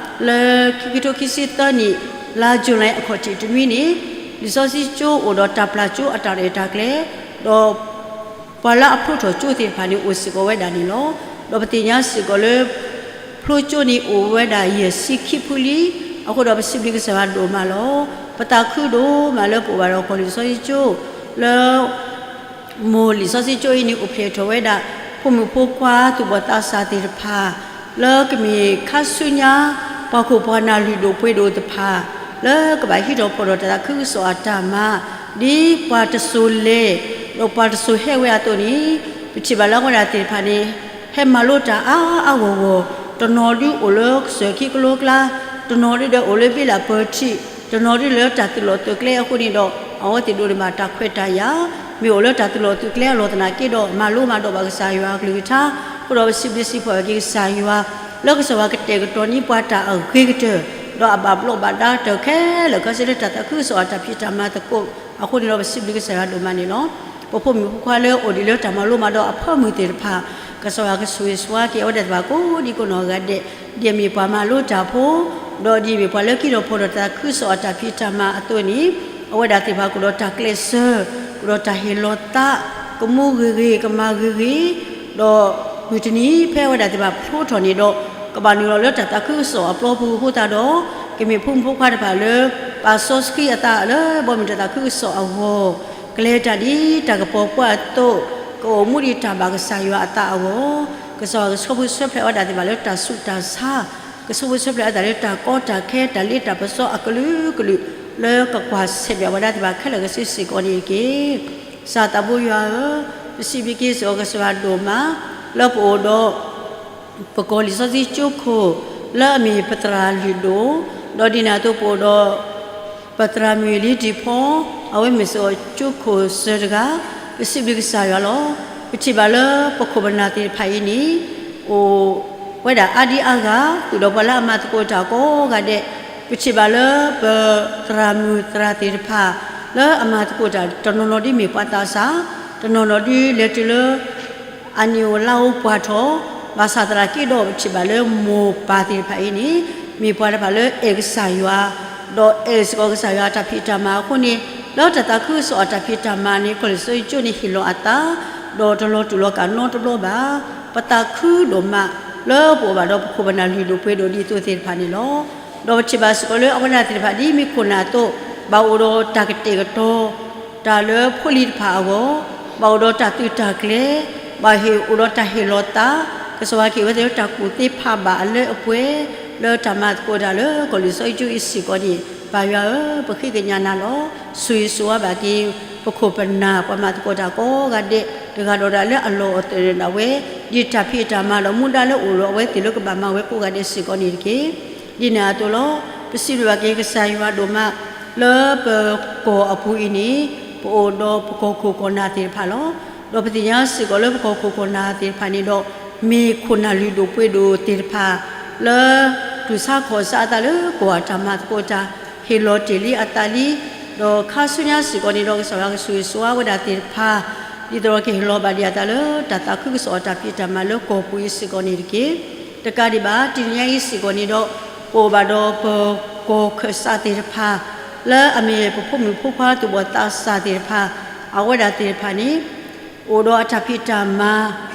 လၢခံကထိခံဆံသၢနံၣ် လါယူၤလံအခီၣ်ထံးတနွံန့ၣ်, လံာ်စီဆှံကၠိအိၣ်ဒီးတၢ်ပျၢ်ကၠိအတၢ်ရဲၣ်တၢ်ကျဲၤ, ဒီး ပှၤလၢအဖျိထီၣ်ကၠိသ့ၣ်တဖၣ်န့ၣ်အိၣ်စ့ၢ်ကီးဝဲဒၣ်န့ၣ်လီၤ. ဒီးပသ့ၣ်ညါစ့ၢ်ကီးလၢ ဖျိကၠိန့ၣ်အိၣ်ဝဲဒၣ်ယဲၢ်ဆံခံဖုလံ, အဃိဒီးပစံးဘျုးကစၢ်ယွၤဒိၣ်မးလီၤ. ပသးခုဒိၣ်မးလၢပအိၣ်ဘၣ်ဒီးကီၢ်လံာ်စီဆှံကၠိ, လၢ မိၢ်လံာ်စီဆှံကၠိအံၤန့ၣ် အိၣ်ဖျဲၣ်ထီၣ်ဝဲဒၣ် ဖိမုၣ်ဖိခွါသူၣ်ဘီၣ်သးစၢ်သ့ၣ်တဖၣ်, လၢကမ့ၢ်ခါဆူညါ ပှၤခိၣ်ပှၤနၢ်လုၢ်ဒိၣ်ပှ့ၤဒိၣ်တဖၣ်, လၢကဘၣ်ဟံးထီၣ်ဖီၣ်ထီၣ်တၢ်သးခုကစီၣ်အတၢ်မၤ, ဒ်ပှၤတစိၤလဲၤ, ဒီးပှၤတစိၤဟဲဝဲအသိးန့ၣ်, ပထံၣ်ဘၣ်လၢအဝဲဒၣ်သ့ၣ်တဖၣ်န့ၣ် ဟဲမၤလိတၢ်အါအါဂီၢ်ဂီၢ်, တနီၤဒုးအိၣ်လၢကစၢၢ်ခံကလိကျါ, တနီၤဒုးဒီးအိၣ်လၢဘ့လၣ်ပၢၤထံး, တနီၤဒုးလၢတၢ်သုးလီၢ်သုးကျဲအဃိန့ၣ်ဒီး အဝဲသ့ၣ်ဒိးန့ၢ်ဘၣ်တၢ်ခွဲးတၢ်ယာ်, မ့ၢ်အိၣ်လၢတၢ်သုးလီၢ်သုးကျဲအလီၢ်သနာ်က့ဒီး မၤလိမၤဒိးဘၣ်ကစၢ်ယွၤအကလုၢ်ကထါ, အဃိဒီးပစံးဘျုးစံးဖှိၣ်က့ၤကစၢ်ယွၤ, လၢကစၢ်ယွၤကတဲာ်ကတီၤန့ၢ်ပှၤတၢ်အဂ့ၤကတၢၢ်, ဒီးအဘၣ်ဘျီးဘၣ်ဒါတၢ်ခဲလၢာ်ခဲဆ့လၢတၢ်သးခုကစီၣ်အတၢ်ဖံးတၢ်မၤသကိး အဃိန့ၣ်ဒီး ပစံးဘျုးကစၢ်ယွၤဒိၣ်မးန့ၣ်လီၤ. ပဖိမုၣ်ဖိခွါလၢအိၣ်ဒံးလၢတၢ်မၤလိမးဒီးအဖၢမုၢ်သ့ၣ်တဖၣ်, ကစၢ်ယွၤကဆိၣ်ဂ့ၤဆိၣ်ဝါက့ၤအဝဲဒၣ်သ့ၣ်တဖၣ်ကိးဒံကိးနီၢ်ဂၤဒဲး, ဒ်အမ့ၢ်ပှၤမၤလိတၢ်ဖိ, ဒီးဒ်အမ့ၢ်ပှၤလၢကဟံးထီၣ်ဖီၣ်ထီၣ်တၢ်သးခုကစီၣ်အတၢ်ဖံးတၢ်မၤအသိးန့ၣ်, အဝဲဒၣ်သ့ၣ်တဖၣ်ကအိၣ်ဒီးတၢ်ကျဲးစၢး, ကအိၣ်ဒီးတၢ်ဟ့ၣ်လီၤသး, ကမူဂ့ၤဂ့ၤ ကမၤဂ့ၤဂ့ၤ, ဒီးမုၢ်တနံၤဖဲအဝဲဒၣ်သ့ၣ်တဖၣ်ဖျိထီၣ်န့ၣ်ဒီး, ကဘၣ်နုာ်လီၤလၢတၢ်သးခုကစီၣ်အပျီပူၤအဃိသတးဒီး, ကမ့ၢ်ဖိမုၣ်ဖိခွါတဖၣ်လၢ ပာ်စီဆှံအသးလၢဘီမုၢ်တၢ်သးခုကစီၣ်အဂီၢ်, ကလဲၤတၢ်ဒ်တၢ်ကပီၤပှၢ်အသိး, ကအိၣ်မူဒ်တၢ်ဘၣ်ကစၢ်ယွၤအသးအဂီၢ်, ကစၢ်ယွၤကဆှၢဖှိၣ်ဆှၢဖျဲးဝဲဒၣ်သ့ၣ်တဖၣ်လၢတၢ်ဆူးတၢ်ဆါ, ကဆှၢဖှိၣ်ဆှၢဖျဲးဝဲဒၣ်လၢတၢ်ကီတၢ်ခဲ တၢ်လ့တၢ်ပစီအကလုာ်ကလုာ်, လၢကကွၢ်ဆၢၣ်မဲာ်ဝဲဒၣ်သ့ၣ်တဖၣ်ခဲလၢာ်ခဲဆ့စ့ၢ်ကီးန့ၣ်တက့ၢ်. ကစၢ်သးဘိယွၤဧၢ, ပစံးဘျုးက့ၤစ့ၢ်ကီးကစၢ်ယွၤဒိၣ်မး, လၢပအိၣ်ဒီး ပကီၢ်လံာ်စီဆှံကၠိခိၣ်, လၢအမ့ၢ်ပသရၣ်လုၢ်ဒိၣ်, ဒီးဒ်န့ၣ်အသိးပအိၣ်ဒီး ပသရၣ်မုၣ်လံတံၢ်ဖီ, အဝဲမ့ၢ်စ့ၢ်ကီးကၠိခိၣ်စၢၤတဂၤ, ပစံးဘျုးကစၢ်ယွၤလီၤ. ပထံၣ်ဘၣ်လၢပခိၣ်ပနၢ်သ့ၣ်တဖၣ်အံၤန့ၣ်, အိၣ်ဝဲဒၣ်အါဒံအါဂၤ, ဃုာ်ဒီးပှၤလၢအမၤသကိးတၢ်ကိးဂၤဒဲး, ပထံၣ်ဘၣ်လၢပသရၣ်မုၣ်သရၣ်သ့ၣ်တဖၣ်, လၢအမၤသကိးတၢ်တနီၤနီၤဒ်မ့ၢ်ပှၤသးစၢ်, တနီၤနီၤဒ်လဲၤတုၤလၢ အနံၣ်အိၣ်လါအိၣ်ပှၢ်ထီၣ်, ဘၣ်ဆၣ်သနာ်က့ဒီးပထံၣ်ဘၣ်လၢမိၢ်ပၢ်သ့ၣ်တဖၣ်အံၤန့ၣ်, မ့ၢ်ပှၤတဖၣ်လၢအဲၣ်ကစၢ်ယွၤ, ဒီးအဲၣ်စ့ၢ်ကီးကစၢ်ယွၤအတၢ်ဖံးတၢ်မၤအဃိန့ၣ်, လၢတၢ်သးခုကစီၣ်အတၢ်ဖံးတၢ်မၤန့ၣ် ကီၢ်လံာ်စီဆှံကၠိန့ၣ်ဟ့ၣ်လီၤအသး, ဒီးတလီၤတူာ်လီၤကာ်နီတဘျီဘၣ်. ပသးခုဒိၣ်မး, လၢပအိၣ်ဘၣ်ဒီးပခိၣ်ပနၢ်လုၢ်ဒိၣ်ပှ့ၤဒိၣ်ဒ်သိးသ့ၣ်တဖၣ်န့ၣ်လီၤ. ဒီးပထံၣ်ဘၣ်စ့ၢ်ကီးလၢအဝဲဒၣ်သ့ၣ်တဖၣ်ဒ်မ့ၢ်ခိၣ်နၢ်အသိး, ဘၣ်အိၣ်ဒီးတၢ်ကတဲာ်ကတီၤ တၢ်လၢဖိလံၤတဖၣ်အဂီၢ်, ဘၣ်အိၣ်ဒီးတၢ်သုးတၢ်ကျဲၤ, ဘၣ်ဟ့ၣ်အိၣ်ဒီးတၢ်ဟ့ၣ်လီၤသး, ကစၢ်ယွၤကဟ့ၣ်ဝဲသ့ၣ်လၢတၢ်ကူၣ်သ့ဖးဘၣ်အလၢအပှဲၤ, လၢတၢ်မၤသကိးတၢ်လၢကီၢ်လံာ်စီဆှံကၠိအံၤစ့ၢ်ကီးန့ၣ်, ပၢ်ယွၤဧၢ, ပဃ့ကညးနၤလီၤ. ဆိၣ်ဂ့ၤဆိၣ်ဝါဘၣ်က့ၤ ပခိၣ်ပနၢ်ပှၤမၤသကိးတၢ်ကိးဂၤဒဲး, တဂၤဒီးတဂၤလၢအလီၢ်အသးဒၣ်ဝဲ, ဒ်တၢ်ဖံးတၢ်မၤဒီးမူဒါလၢအိၣ်ဒီးအဝဲသ့ၣ်လၢကဘၣ်မၤဝဲကိးဂၤဒဲးစ့ၢ်ကီးန့ၣ်တက့ၢ်. ဒ်န့ၣ်အသိးလီၤ. ပစံးဘျုးဘၣ်က့ၤကစၢ်ယွၤဒိၣ်မး, လၢပကီၢ်အပူၤအံၤန့ၣ်, ပအိၣ်ဒီးပကီၢ်ခိၣ်ကီၢ်နၢ်သ့ၣ်တဖၣ်လီၤ. ဒီးပသ့ၣ်ညါစ့ၢ်ကီးလၢပကီၢ်ခိၣ်ကီၢ်နၢ်သ့ၣ်တဖၣ်န့ၣ်ဒီး, မ့ၢ်ခိၣ်နၢ်လုၢ်ဒိၣ်ပှ့ၤဒိၣ်သ့ၣ်တဖၣ်, လၢ တူၢ်ဆါခီၣ်ဆါအသးလၢကီၢ်အတၢ်မၤသကိးတၢ်, ဟ့ၣ်လီၤတ့ၢ်လံအသးလံ, ဒီးခါဆူညါစ့ၢ်ကီးန့ၣ်ဒီး ကစၢ်ယွၤကဆိၣ်ဂ့ၤဆိၣ်ဝါဝဲဒၣ်သ့ၣ်တဖၣ်, ဒ်သိးဒီးကဟ့ၣ်လီၤဘၣ်ဒံးအသးလၢတၢ်သးခုကစီၣ်အတၢ်ဖံးတၢ်မၤလၢကီၢ်ပူၤအံၤစ့ၢ်ကီးန့ၣ်တက့ၢ်. တကးဒံးဘၣ် တနံၤညါအံၤစ့ၢ်ကီးန့ၣ်ဒီး, ပအိၣ်ဘၣ်ဒီးပကီၢ်ခၢၣ်စးသ့ၣ်တဖၣ်, လၢအမ့ၢ်ပဖိမုၣ်ဖိခွါသူၣ်ဘီၣ်သးစၢ်သ့ၣ်တဖၣ်, အဝဲဒၣ်သ့ၣ်တဖၣ်န့ၣ်, အိၣ်ဒီးအတၢ်ဖံးတၢ်မၤ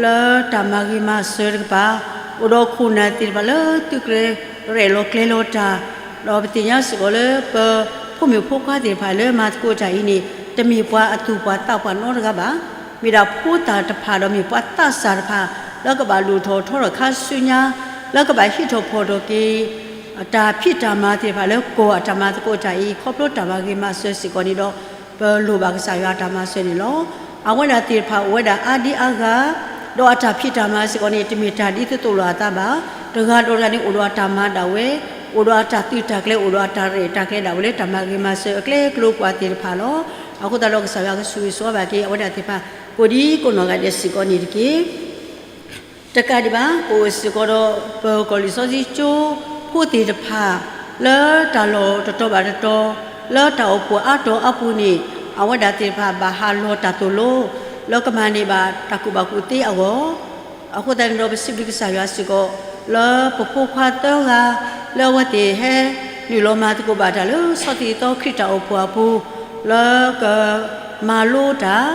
လၢတၢ်မၤဂ့ၤမၤစၢၤတကပၤ, အိၣ်ဒီးခိၣ်နၢ်သ့ၣ်တဖၣ်လၢသုးကျဲၤရဲၣ်လီၤကျဲၤလီၤတၢ်, ဒီးပသ့ၣ်ညါစ့ၢ်ကီးလၢပဖိမုၣ်ဖိခွါသ့ၣ်တဖၣ်လၢမၤသကိးတၢ်အံၤန့ၣ်, တမ့ၢ်ပှၤအသူၣ်ပှၤသးပှၤနီတဂၤဘၣ်. မ့ၢ်ဒၣ်ဖိသၣ်တဖၣ်ဒီးမ့ၢ်ပှၤသးစၢ်တဖၣ်, လၢကဘၣ်ဒိၣ်ထီၣ်ထီထီၣ်ခါဆူညါ, လၢကဘၣ်ဟံးထီၣ်ဖီၣ်ထီၣ်က့ၤ တၢ်ဖံးတၢ်မၤသ့ၣ်တဖၣ်လၢကီၢ်အတၢ်မၤသကိးတၢ်အံၤ ခီဖျိတၢ်မၤဂ့ၤမၤစၢၤစ့ၢ်ကီးန့ၣ်ဒီး, ပလိၣ်ဘၣ်ကစၢ်ယွၤအတၢ်မၤစၢၤန့ၣ်လီၤ. အဝဲဒၣ်သ့ၣ်တဖၣ်အိၣ်ဝဲဒၣ်အါဒံအါဂၤ, ဒီးအတၢ်ဖံးတၢ်မၤစ့ၢ်ကီးန့ၣ် တမ့ၢ်တၢ်ဒ်သိးသိးလိာ်အသးဘၣ်. တဂၤဒီးတဂၤန့ၣ်အိၣ်ဒီးအတၢ်မၤဒၣ်ဝဲ, အိၣ်ဒီးအတၢ်သုးတၢ်ကျဲၤ အိၣ်ဒီးအတၢ်ရဲၣ်တၢ်ကျဲၤဒၣ်ဝဲလၢတၢ်မၤဂ့ၤမၤစၢၤအကျဲကျိၤပှၤသ့ၣ်တဖၣ်လီၤ. အဃိသတးဒီးကစၢ်ယွၤကဆိၣ်ဂ့ၤဆိၣ်ဝါဘၣ်က့ၤအဝဲဒၣ်သ့ၣ်တဖၣ်, ကိးဒံကိးနီၢ်ဂၤဒဲးစ့ၢ်ကီးန့ၣ်တက့ၢ်. တကးဒံးဘၣ် ပအိၣ်စ့ၢ်ကီးဒီးပကီၢ်လံာ်စီဆှံကၠိဖိသ့ၣ်တဖၣ်, လၢတၢ်လီၢ်တတီၤဘၣ်တတီၤ, လၢတၢ်အိၣ်ဖှိၣ်အါတီၤအါပူၤန့ၣ်, အဝဲဒၣ်သ့ၣ်တဖၣ်ဘၣ်ဟးလီၤတၢ်သိၣ်လိ, လၢကမၤန့ၢ်ဘၣ်တၢ်ကူၣ်ဘၣ်ကူၣ်သ့အဂီၢ်, အဃိသတးန့ၣ်ဒီးပစံးဘျုးကစၢ်ယွၤစ့ၢ်ကီး, လၢပဖိခွါသၢဂၤ, လၢအဝဲသ့ၣ်ဟဲနုာ်လီၤမၤသကိးဘၣ်တၢ်လၢဆီၣ်သံသီခရံာ်တၢ်အိၣ်ဖှိၣ်အပူၤ, လၢက မၤလိတၢ်,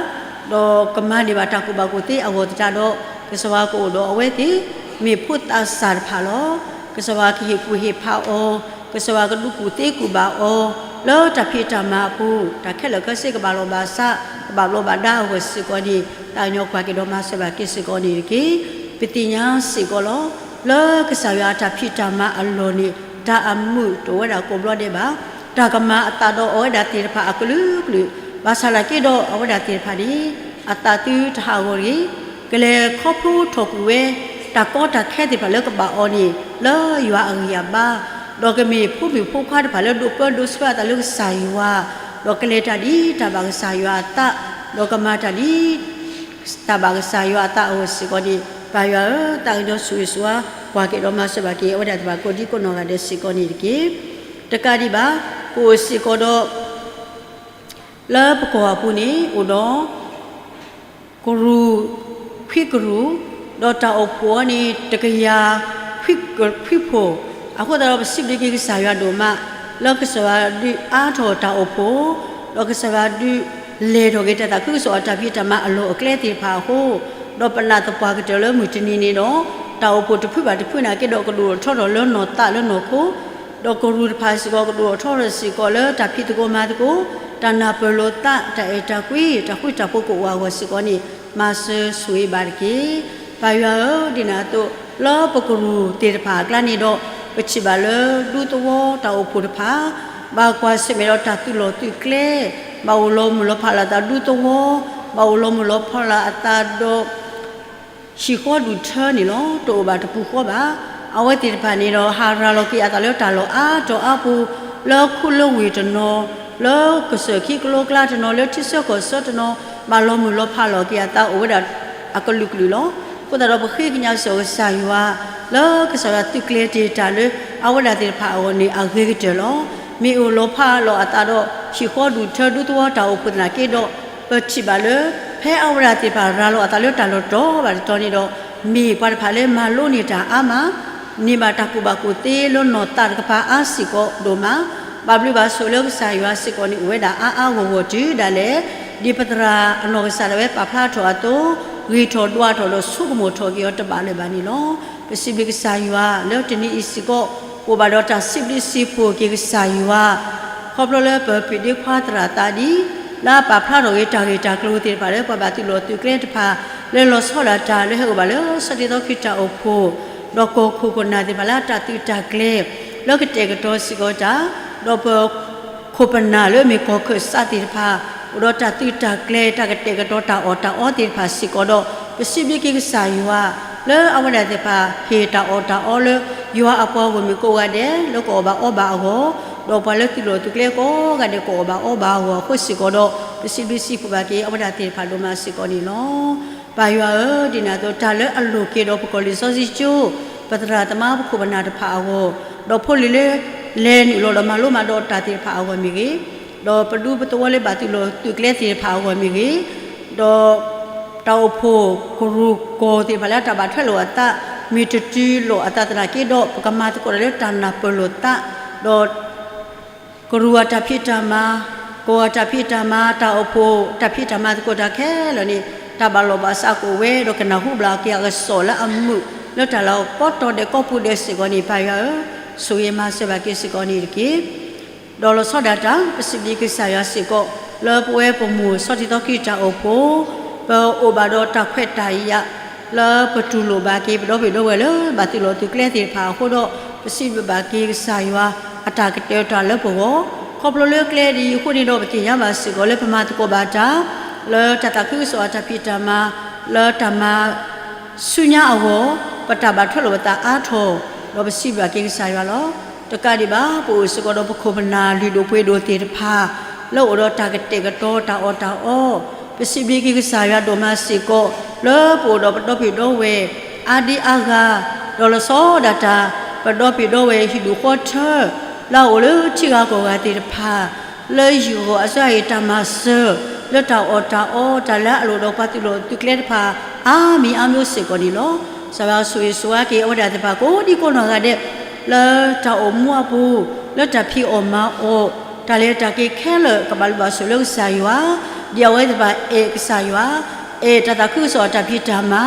ဒီးကမၤန့ၢ်ဘၣ်တၢ်ကူၣ်ဘၣ်ကူၣ်သ့အဂီၢ်သတးဒီး, ကစၢ်ယွၤကအိၣ်ဒီးအဝဲသ့ၣ်, မ့ၢ်ဖိသးစၢ်တဖၣ်လီၤ. ကစၢ်ယွၤကဟ့ၣ်ကူၣ်ဟ့ၣ်ဖးအီၤ, ကစၢ်ယွၤကဒုးကူၣ်သ့ကူၣ်ဘၣ်အီၤ, လၢတၢ်ဖံးတၢ်မၤအပူၤ, တၢ်ခဲလၢာ်ခဲဆ့ကဘၣ်လီၤဘၣ်စး, ကဘၣ်ဘျီးဘၣ်ဒါအဂီၢ်စ့ၢ်ကီးန့ၣ်, သးကညီၤကွၢ်က့ၤဒီးမၤစၢၤဘၣ်က့ၤစ့ၢ်ကီးန့ၣ်တက့ၢ်. ပသ့ၣ်ညါစ့ၢ်ကီးလီၤ. လၢကစၢ်ယွၤအတၢ်ဖံးတၢ်မၤအလီၢ်န့ၣ်, တၢ်အမုာ်တအိၣ်ဝဲဒၣ်ကိးဘျီဒဲးဘၣ်. တၢ်ကမၤအသးဒီးအဝဲဒၣ်သ့ၣ်တဖၣ်အကလုာ်ကလုာ်, ဘၣ်ဆၣ်သနာ်က့ဒီးအဝဲဒၣ်သ့ၣ်တဖၣ်န့ၣ်, အသးသုတဟးဂီၤတဂ့ၤ, ကလဲၤခီဖျိထီၣ်ကွံာ်ဝဲ, တၢ်ကီတၢ်ခဲသ့ၣ်တဖၣ်လၢကဘၣ်အီၤန့ၣ်, လၢယွၤအဂံၢ်အဘါ, ဒီးကမ့ၢ်ဖိမုၣ်ဖိခွါတဖၣ်လၢဒိးပၢဒိးဆှၢအသးလၢကစၢ်ယွၤ, ဒီးကလဲၤတၢ်ဒ်တၢ်ဘၣ်ကစၢ်ယွၤအသး, ဒီးကမၤတၢ်ဒ် တၢ်ဘၣ်ကစၢ်ယွၤအသးအဂီၢ်စ့ၢ်ကီးန့ၣ်, ပၢ်ယွၤဧၢ, သးကညီၤဆိၣ်ဂ့ၤဆိၣ်ဝါ, ကွၢ်က့ၤဒီးမၤစၢၤဘၣ်က့ၤ အဝဲဒၣ်သ့ၣ်တဖၣ်ကိးဒံကိးနီၢ်ဂၤဒဲးစ့ၢ်ကီးန့ၣ်တက့ၢ်. တကးဒံးဘၣ်, ပအိၣ်စ့ၢ်ကီးဒီး လၢပကီၢ်အပူၤန့ၣ် အိၣ်ဒီး ကရူၢ် ခွံကရူၢ်, ဒီးတၢ်အိၣ်ဖှိၣ်အံၤန့ၣ် တကယၤခွံကရူၢ်, အဃိသတးဒီး ပစံးဘျုးက့ၤကစၢ်ယွၤဒိၣ်မး လၢကစၢ်ယွၤဒုးအါထီၣ်တၢ်အိၣ်ဖှိၣ်, ဒီးကစၢ်ယွၤဒုးလဲၤထီၣ်က့ၤတၢ်သးခုကစီၣ်အတၢ်ဖံးတၢ်မၤအလီၢ်အကျဲသ့ၣ်တဖၣ်အဃိ, ဒီးပနာ်သပှၢ်ကတၢၢ်လၢမုၢ်တနံၤန့ၣ်ဒီး တၢ်အိၣ်ဖှိၣ်တဖုဘၣ်တဖုနာ်က့ဒီး ကဒိၣ်ထီၣ်ထီထီၣ်လၢနီၢ်သးလၢနီၢ်ခိ ဒီးကရူၢ်တဖၣ်စ့ၢ်ကီး ကဒိၣ်ထီၣ်ထီထီၣ်စ့ၢ်ကီးလၢတၢ်ဖံးသကိးမၤသကိး, တၢ်နၢ်ပၢၢ်လိာ်သး, တၢ်အဲၣ်တၢ်ကွံ, တၢ်ဃူတၢ်ဖိးကအိၣ်အဂီၢ်စ့ၢ်ကီးန့ၣ် မၤစၢၤဆိၣ်ဂ့ၤဘၣ်တက့ၢ်. ပၢ်ယွၤဧၢ, ဒ်န့ၣ်အသိး လၢပကရူၢ်သ့ၣ်တဖၣ်အကျါန့ၣ်ဒီး ပထံၣ်ဘၣ်လၢဒူသဝီတၢ်အိၣ်ဖှိၣ်တဖၣ် ဘၣ်ကွၢ်ဆၢၣ်မဲာ်ဒီးတၢ်သုးလီၢ်သုးကျဲ, ဘၣ်အိၣ်လီၤမုၢ်လီၤဖးလီၤအသးဒူသဝီ, ဘၣ်အိၣ်လီၤမုၢ်လီၤဖးလီၤအသးဒီး ဟံၣ်ဃီဒူၣ်ထၢန့ၣ်လီၤ. တအိၣ်ဘၣ်တပူၤဃီဘၣ်. အဝဲသ့ၣ်တဖၣ်န့ၣ်ဒီး ဟးရၤလီၤက့ၤအသးလၢတၢ်လီၢ်အါတီၤအါပူၤ, လၢခူလၢဝ့ၢ်တနီၤ, လၢကစၢၢ်ခံကလိကျါတနီၤ, လၢထံဆၢကီၢ်ဆၢတနီၤ, ဘၣ်လီၤမုၢ်လီၤဖးလီၤက့ၤအသးအိၣ်ဝဲဒၣ်အကလုာ်ကလုာ်လီၤ. အဃိသတးဒီး ပဃ့ကညးစ့ၢ်ကီးကစၢ်ယွၤ လၢကစၢ်ယွၤသုးကျဲၤတ့ၢ်တၢ်လၢ အဝဲဒၣ်သ့ၣ်တဖၣ်အဂီၢ်န့ၣ် အဂ့ၤကတၢၢ်လီၤ. မ့ၢ်အိၣ်လီၤဖးလီၤအသးဒီး ဟံၣ်ဃီဒူၣ်ထၢဒူသဝီတၢ်အိၣ်ဖှိၣ်သနာ်က့ဒီး ပထံၣ်ဘၣ်လၢ ဖဲအဝဲဒၣ်သ့ၣ်တဖၣ်ရၤလီၤအသးလၢတၢ်လီၢ်တီၤဘၣ်တတီၤန့ၣ်ဒီး မ့ၢ်ပှၤတဖၣ်လၢမၤလိန့ၢ်တၢ်အါမး, န့ၢ်ဘၣ်တၢ်ကူၣ်ဘၣ်ကူၣ်သ့လၢနီၢ်သးတကပၤအါစ့ၢ်ကီးဒိၣ်မး, ဘၣ်ဘျုးဘၣ်ဆိၣ်လၢကစၢ်ယွၤစ့ၢ်ကီးန့ၣ် အိၣ်ဝဲဒၣ်အါအါဂီၢ်ဂီၢ်တုၤဒၣ်လဲာ်, ဒ်ပသရၣ်အနီၢ်ကစၢ်ဒၣ်ဝဲပာ်ဖျါထီၣ်အသိး, ဂ့ၤထီၣ်ဒွးထီၣ်ဒီးဆိကမိၣ်ထီၣ်က့ၤအီၤတဘၣ်လၢၤဘၣ်န့ၣ်လီၤ. ပစံးဘျုးကစၢ်ယွၤလၢတနံၤအံၤစ့ၢ်ကီး အိၣ်ဘၣ်ဒီးတၢ်စံးဘျုးစံးဖှိၣ်က့ၤကစၢ်ယွၤ ခီဖျိလၢပဖံးဒ့ခွါသရၣ်သးဒံ လၢအပာ်ဖျါထီၣ်က့ၤတၢ်ဂ့ၢ်တၢ်ကျိၤသ့ၣ်တဖၣ်လၢပှၤဘၣ်သုးလီၢ်သုးကျဲတဖၣ် လၢလီၤဆီဒၣ်တၢ်လၢဟဲအိၣ်ဘၣ်လၢဆီတလဲသီခရံာ်တၢ်အိၣ်ဖှိၣ်, ဒီးကီၢ်ခိၣ်ခိၣ်နၢ်သ့ၣ်တဖၣ်လၢအတၢ်သုးတၢ်ကျဲၤ လၢကတဲာ်ကတီၤစ့ၢ်ကီးတၢ်, ဒီးပ ခိၣ်ပနၢ်လၢအမ့ၢ်ကီၢ်ခၢၣ်စးသ့ၣ်တဖၣ် အိၣ်ဒီးတၢ်သုးတၢ်ကျဲၤ တၢ်ကတဲာ်ကတီၤတၢ်အီၣ်တၢ်အီသ့ၣ်တဖၣ်စ့ၢ်ကီးဒီး ပစံးဘျုးက့ၤကစၢ်ယွၤ လၢအဝဲဒၣ်သ့ၣ်တဖၣ် ဟ့ၣ်တၢ်အီၣ်တၢ်အီလၢ ယွၤအပှၤဂီၢ်မုၢ်ကိးဂၤဒဲး လၢကအီၣ်ဘၣ်အီဘၣ်အဂီၢ်, ဒီးပှၤလၢသုးလီၢ်သုးကျဲကိးဂၤဒဲး ကအီၣ်ဘၣ်အီဘၣ်အဂီၢ်အဃိစ့ၢ်ကီးဒီး ပစံးဘျုးစံးဖှိၣ်ဘၣ်က့ၤအဝဲဒၣ်သ့ၣ်တဖၣ်ဒိၣ်မးစ့ၢ်ကီးန့ၣ်လီၤ. ပၢ်ယွၤဧၢ, ဒ်န့ၣ်အသိး တၢ်လၢအလိၣ်က့ၤဒီးပကီၢ်လံာ်စီဆှံကၠိ, ပသရၣ်သမါပခိၣ်ပနၢ်တဖၣ်အဂီၢ်, ဒီးဖိလံၤလၢ လဲၤနုာ်လီၤဒီးမၤလိမၤဒိးတၢ်သ့ၣ်တဖၣ်အဂီၢ်မ့ၢ်ဂ့ၤ, ဒီးပဒူပသဝီလၢဘၣ်သုးလီၢ်သုးကျဲသ့ၣ်တဖၣ်အဂီၢ်မ့ၢ်ဂ့ၤ, ဒီး တၢ်အိၣ်ဖှိၣ်ကရူၢ်ကီၢ်သ့ၣ်တဖၣ်လၢအတၢ်ဘၣ်ထွဲလိာ်အသး မ့ၢ်တတုၤလိာ်အသးသနာ်က့ဒီး ပကမၤသကိးတၢ်လၢတၢ်နၢ်ပၢၢ်လိာ်သး, ဒီး ကရူၢ်အတၢ်ဖံးတၢ်မၤ, ကီၢ်အတၢ်ဖံးတၢ်မၤ, တၢ်အိၣ်ဖှိၣ်တၢ်ဖံးတၢ်မၤသကိးတၢ်ခဲလၢာ်န့ၣ် တၢ်ဘၣ်လီၢ်ဘၣ်စးကအိၣ်ဝဲ ဒီးကနၢ်ဟူဘျးက့ၤအကစီၣ်လၢအမုာ် လၢတၢ်လီၢ်ကိးတီၤဒဲးကိးပူၤဒဲးစ့ၢ်ကီးန့ၣ် ပၢ်ယွၤဧၢ, ဆိၣ်ဂ့ၤမၤစၢၤဘၣ်က့ၤစ့ၢ်ကီးန့ၣ်တက့ၢ်. ဒီးလီၤဆီဒၣ်တၢ် ပစံးဘျုးက့ၤကစၢ်ယွၤစ့ၢ်ကီး လၢပဝဲပမိၢ်ဆီတလဲသီခရံာ်တၢ်အိၣ်ဖှိၣ်, ပအိၣ်ဘၣ်ဒီးတၢ်ခွဲးတၢ်ယာ် လၢပတူၢ်လိာ်ဘၣ်က့ၤ ပဒီပုၢ်ဒီဝဲၢ်လၢဘၣ်သုးလီၢ်သုးကျဲသ့ၣ်တဖၣ်အဃိဒီး ပစံးဘျုးဘၣ်က့ၤကစၢ်ယွၤ အတၢ်ကတဲာ်ကတီၤလၢပဂီၢ်, ခီဖျိလၢကျဲဒ်အံၤအဃိန့ၣ်ဒီး ပသ့ၣ်ညါဘၣ်စ့ၢ်ကီးလၢပမၤသကိးဘၣ်တၢ် လၢတၢ်သးခုကစီၣ်အတၢ်ဖံးတၢ်မၤ လၢတၢ်မၤ ဆူညါအဂီၢ် ပတၢ်ဘၣ်ထွဲလိာ်ပသးအါထီၣ် ဒီးပစံးဘျုးဘၣ်က့ၤကစၢ်ယွၤလီၤ. တကးဒံးဘၣ် ပအိၣ်စ့ၢ်ကီးဒီးပခိၣ်ပနၢ်လုၢ်ဒိၣ်ပှ့ၤဒိၣ်သ့ၣ်တဖၣ် လၢအိၣ်ဒီးတၢ်ကတဲာ်ကတီၤတၢ်အီၣ်တၢ်အီ, ပစံးဘျုးက့ၤကစၢ်ယွၤဒိၣ်မးစ့ၢ်ကီး လၢပအိၣ်ဒီးပဒီပုၢ်ဒီဝဲၢ် အါဒံအါဂၤ, ဒီးလီၤဆီဒၣ်တၢ် ပဒီပုၢ်ဒီဝဲၢ်ဟံၣ်ဒူၣ်ဃီထၢ လၢအအိၣ်လၢထံဂၤကီၢ်ဂၤသ့ၣ်တဖၣ် လၢယံၤဂီၤအစၢအံၤတၢ်မၤစၢၤ လၢတၢ်အီၣ်တၢ်အီ တၢ်လၢအလိၣ်ဒီးပှၤသုးလီၢ်သုးကျဲတဖၣ် အါမံၤအါမံၤစ့ၢ်ကီးန့ၣ်လီၤ. ကစၢ်ယွၤဆိၣ်ဂ့ၤဆိၣ်ဝါက့ၤအဝဲဒၣ်သ့ၣ်တဖၣ်ကိးဒံကိးနီၢ်ဂၤဒဲး လၢတၢ်အိၣ်မူအပူၤ လၢတၢ်ဖံးအီၣ်မၤအီၣ် တၢ်လဲၤတၢ်က့ၤခဲလၢာ်ကဘၣ်လိၣ်ဘၣ်ဆိၣ်လၢကစၢ်ယွၤ, ဒ်အဝဲသ့ၣ်တဖၣ်အဲၣ်ကစၢ်ယွၤ, အဲၣ်တၢ်သးခုကစီၣ်အတၢ်ဖံးတၢ်မၤ,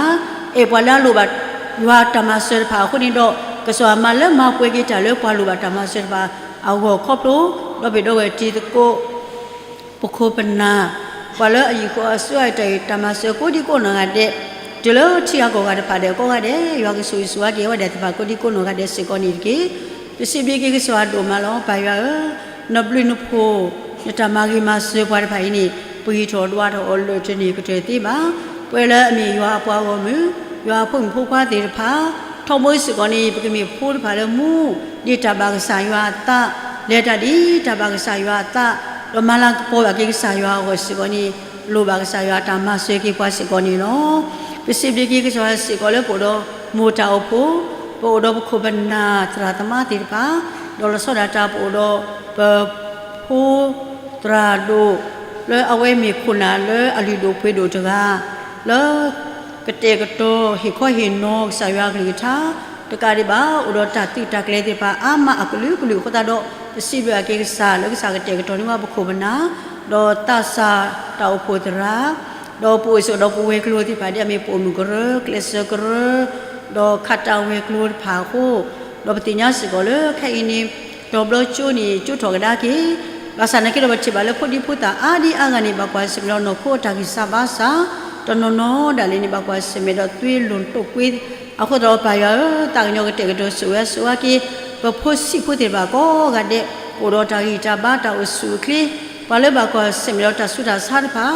အဲၣ်ပှၤလၢအလိၣ်ဘၣ်ယွၤတၢ်မၤစၢၤတဖၣ်အဃိန့ၣ်ဒီး ကစၢ်ယွၤမၤလၢမၤပှဲၤက့ၤတၢ်လၢပှၤလိၣ်ဘၣ်တၢ်မၤစၢၤတဖၣ်အဂီၢ်ခီဖျိ ဒီပုၢ်ဒီဝဲၢ်တံၤသကိး ပခိၣ်ပနၢ် ပှၤလၢအယံၤဃီၤအစၢအံၤတၢ်အံၤတၢ်မၤစၢၤကိးဒံကိးနီၢ်ဂၤဒဲး တုၤလၢထံဂၤကီၢ်ဂၤတဖၣ်ဒဲးကိးဂၤဒဲး ယွၤကဆိၣ်ဂ့ၤဆိၣ်ဝါက့ၤအဝဲဒၣ်သ့ၣ်တဖၣ်ကိးဒံကိးနီၢ်ဂၤဒဲးစ့ၢ်ကီးန့ၣ်တက့ၢ်. ပစံးဘျုးက့ၤကစၢ်ယွၤဒိၣ်မးလီၤ. ပၢ်ယွၤဧၢ, နဘျုးနဖှိၣ် နတၢ်မၤဂ့ၤမၤစၢၤပှၤတဖၣ်အံၤန့ၣ် ပဂံၢ်ထီၣ်ဒွးထီၣ်အီၤလၢာ်တန့ၢ်ကတၢၢ်သ့ဘၣ်. ပဝဲလၢအမ့ၢ်ယွၤအပှၤဂီၢ်မုၢ်, ယွၤအဖိမုၣ်ဖိခွါသ့ၣ်တဖၣ် ထီဘိစ့ၢ်ကီးန့ၣ် ပကမ့ၢ်ဖိတဖၣ်လၢမူ ဒ်တၢ်ဘၣ်ကစၢ်ယွၤအသး, လဲၤတၢ်ဒ်တၢ်ဘၣ်ကစၢ်ယွၤအသး, ဒီးမၤလၤကပီၤဘၣ်က့ၤကစၢ်ယွၤအဂီၢ်စ့ၢ်ကီးန့ၣ် လိၣ်ဘၣ်ကစၢ်ယွၤအတၢ်မၤစၢၤက့ၤပှၤစ့ၢ်ကီးန့ၣ်လီၤ. ပစံးဘျုးက့ၤကစၢ်ယွၤစ့ၢ်ကီးလၢပအိၣ်ဒီးမိၢ်တၢ်အိၣ်ဖှိၣ်, ပအိၣ်ဒီးပခိၣ်ပနၢ်သရၣ်သမါသ့ၣ်တဖၣ်, ဒီးလီၤဆီဒၣ်တၢ်ပအိၣ်ဒီးပဖိသရၣ်ဒိၣ် လၢအဝဲမ့ၢ်ခိၣ်နၢ်လၢအလုၢ်ဒိၣ်ပှ့ၤဒိၣ်တဂၤ, လၢကတဲာ်ကတီၤဟ့ၣ်ခီဟ့ၣ်နီၤကစၢ်ယွၤအကလုၢ်ကထါ, တကးဒံးဘၣ် အိၣ်ဒီးတၢ်သုးတၢ်ကျဲၤသ့ၣ်တဖၣ်အါမးအကလုာ်ကလုာ်အဃိသတးဒီး ပစံးဘျုးဘၣ်က့ၤကစၢ်လၢကစၢ်ကတဲာ်ကတီၤန့ၢ်ဝဲပခိၣ်ပနၢ်, ဒီးသးစၢ်တၢ်အိၣ်ဖှိၣ်သရၣ်, ဒီးပအိၣ်စ့ၢ်ကီးဒီးပဝဲၤကျိၤသ့ၣ်တဖၣ် ဒ်အမ့ၢ်ပအိၣ်မုာ်ကရၢ, ကျဲးစၢးကရၢ, ဒီးခးတၢ်ဝဲၤကျိၤတဖၣ်အဃိ, ဒီးပသ့ၣ်ညါစ့ၢ်ကီးလၢခဲအံၤန့ၣ် တီၤဘျီကၠိန့ၣ် ကၠိထီၣ်ကဒါက့ၤ, ဘၣ်ဆၣ်နာ်က့ဒီး ပထံၣ်ဘၣ်လၢဖိဒံဖိသၣ်အါဒံအါဂၤန့ၣ် ဘၣ်ကွၢ်ဆၢၣ်မဲာ်ဒီးနီၢ်ခိအတၢ်ဂံၢ်စၢ်ဘါစၢ်, တနီၤနီၤဒၣ်လဲာ်န့ၣ် ဘၣ်ကွၢ်ဆၢၣ်မဲာ်ဒီးသွံၣ်လိၣ်တိာ်ကွ့, အဃိသတးဒီးပၢ်ယွၤဧၢ, သးကညီၤကတဲာ်ကတီၤဆိၣ်ဂ့ၤဆိၣ်ဝါက့ၤ ပဖိဆံးဖိသ့ၣ်တဖၣ်ကိးဂၤဒဲး, အိၣ်ဒီးတၢ်ဂံၢ်တၢ်ဘါတၢ်အိၣ်ဆူၣ်အိၣ်ချ့, ပှၤလၢဘၣ်ကွၢ်ဆၢၣ်မဲာ်ဒီးတၢ်ဆူးတၢ်ဆါတဖၣ်,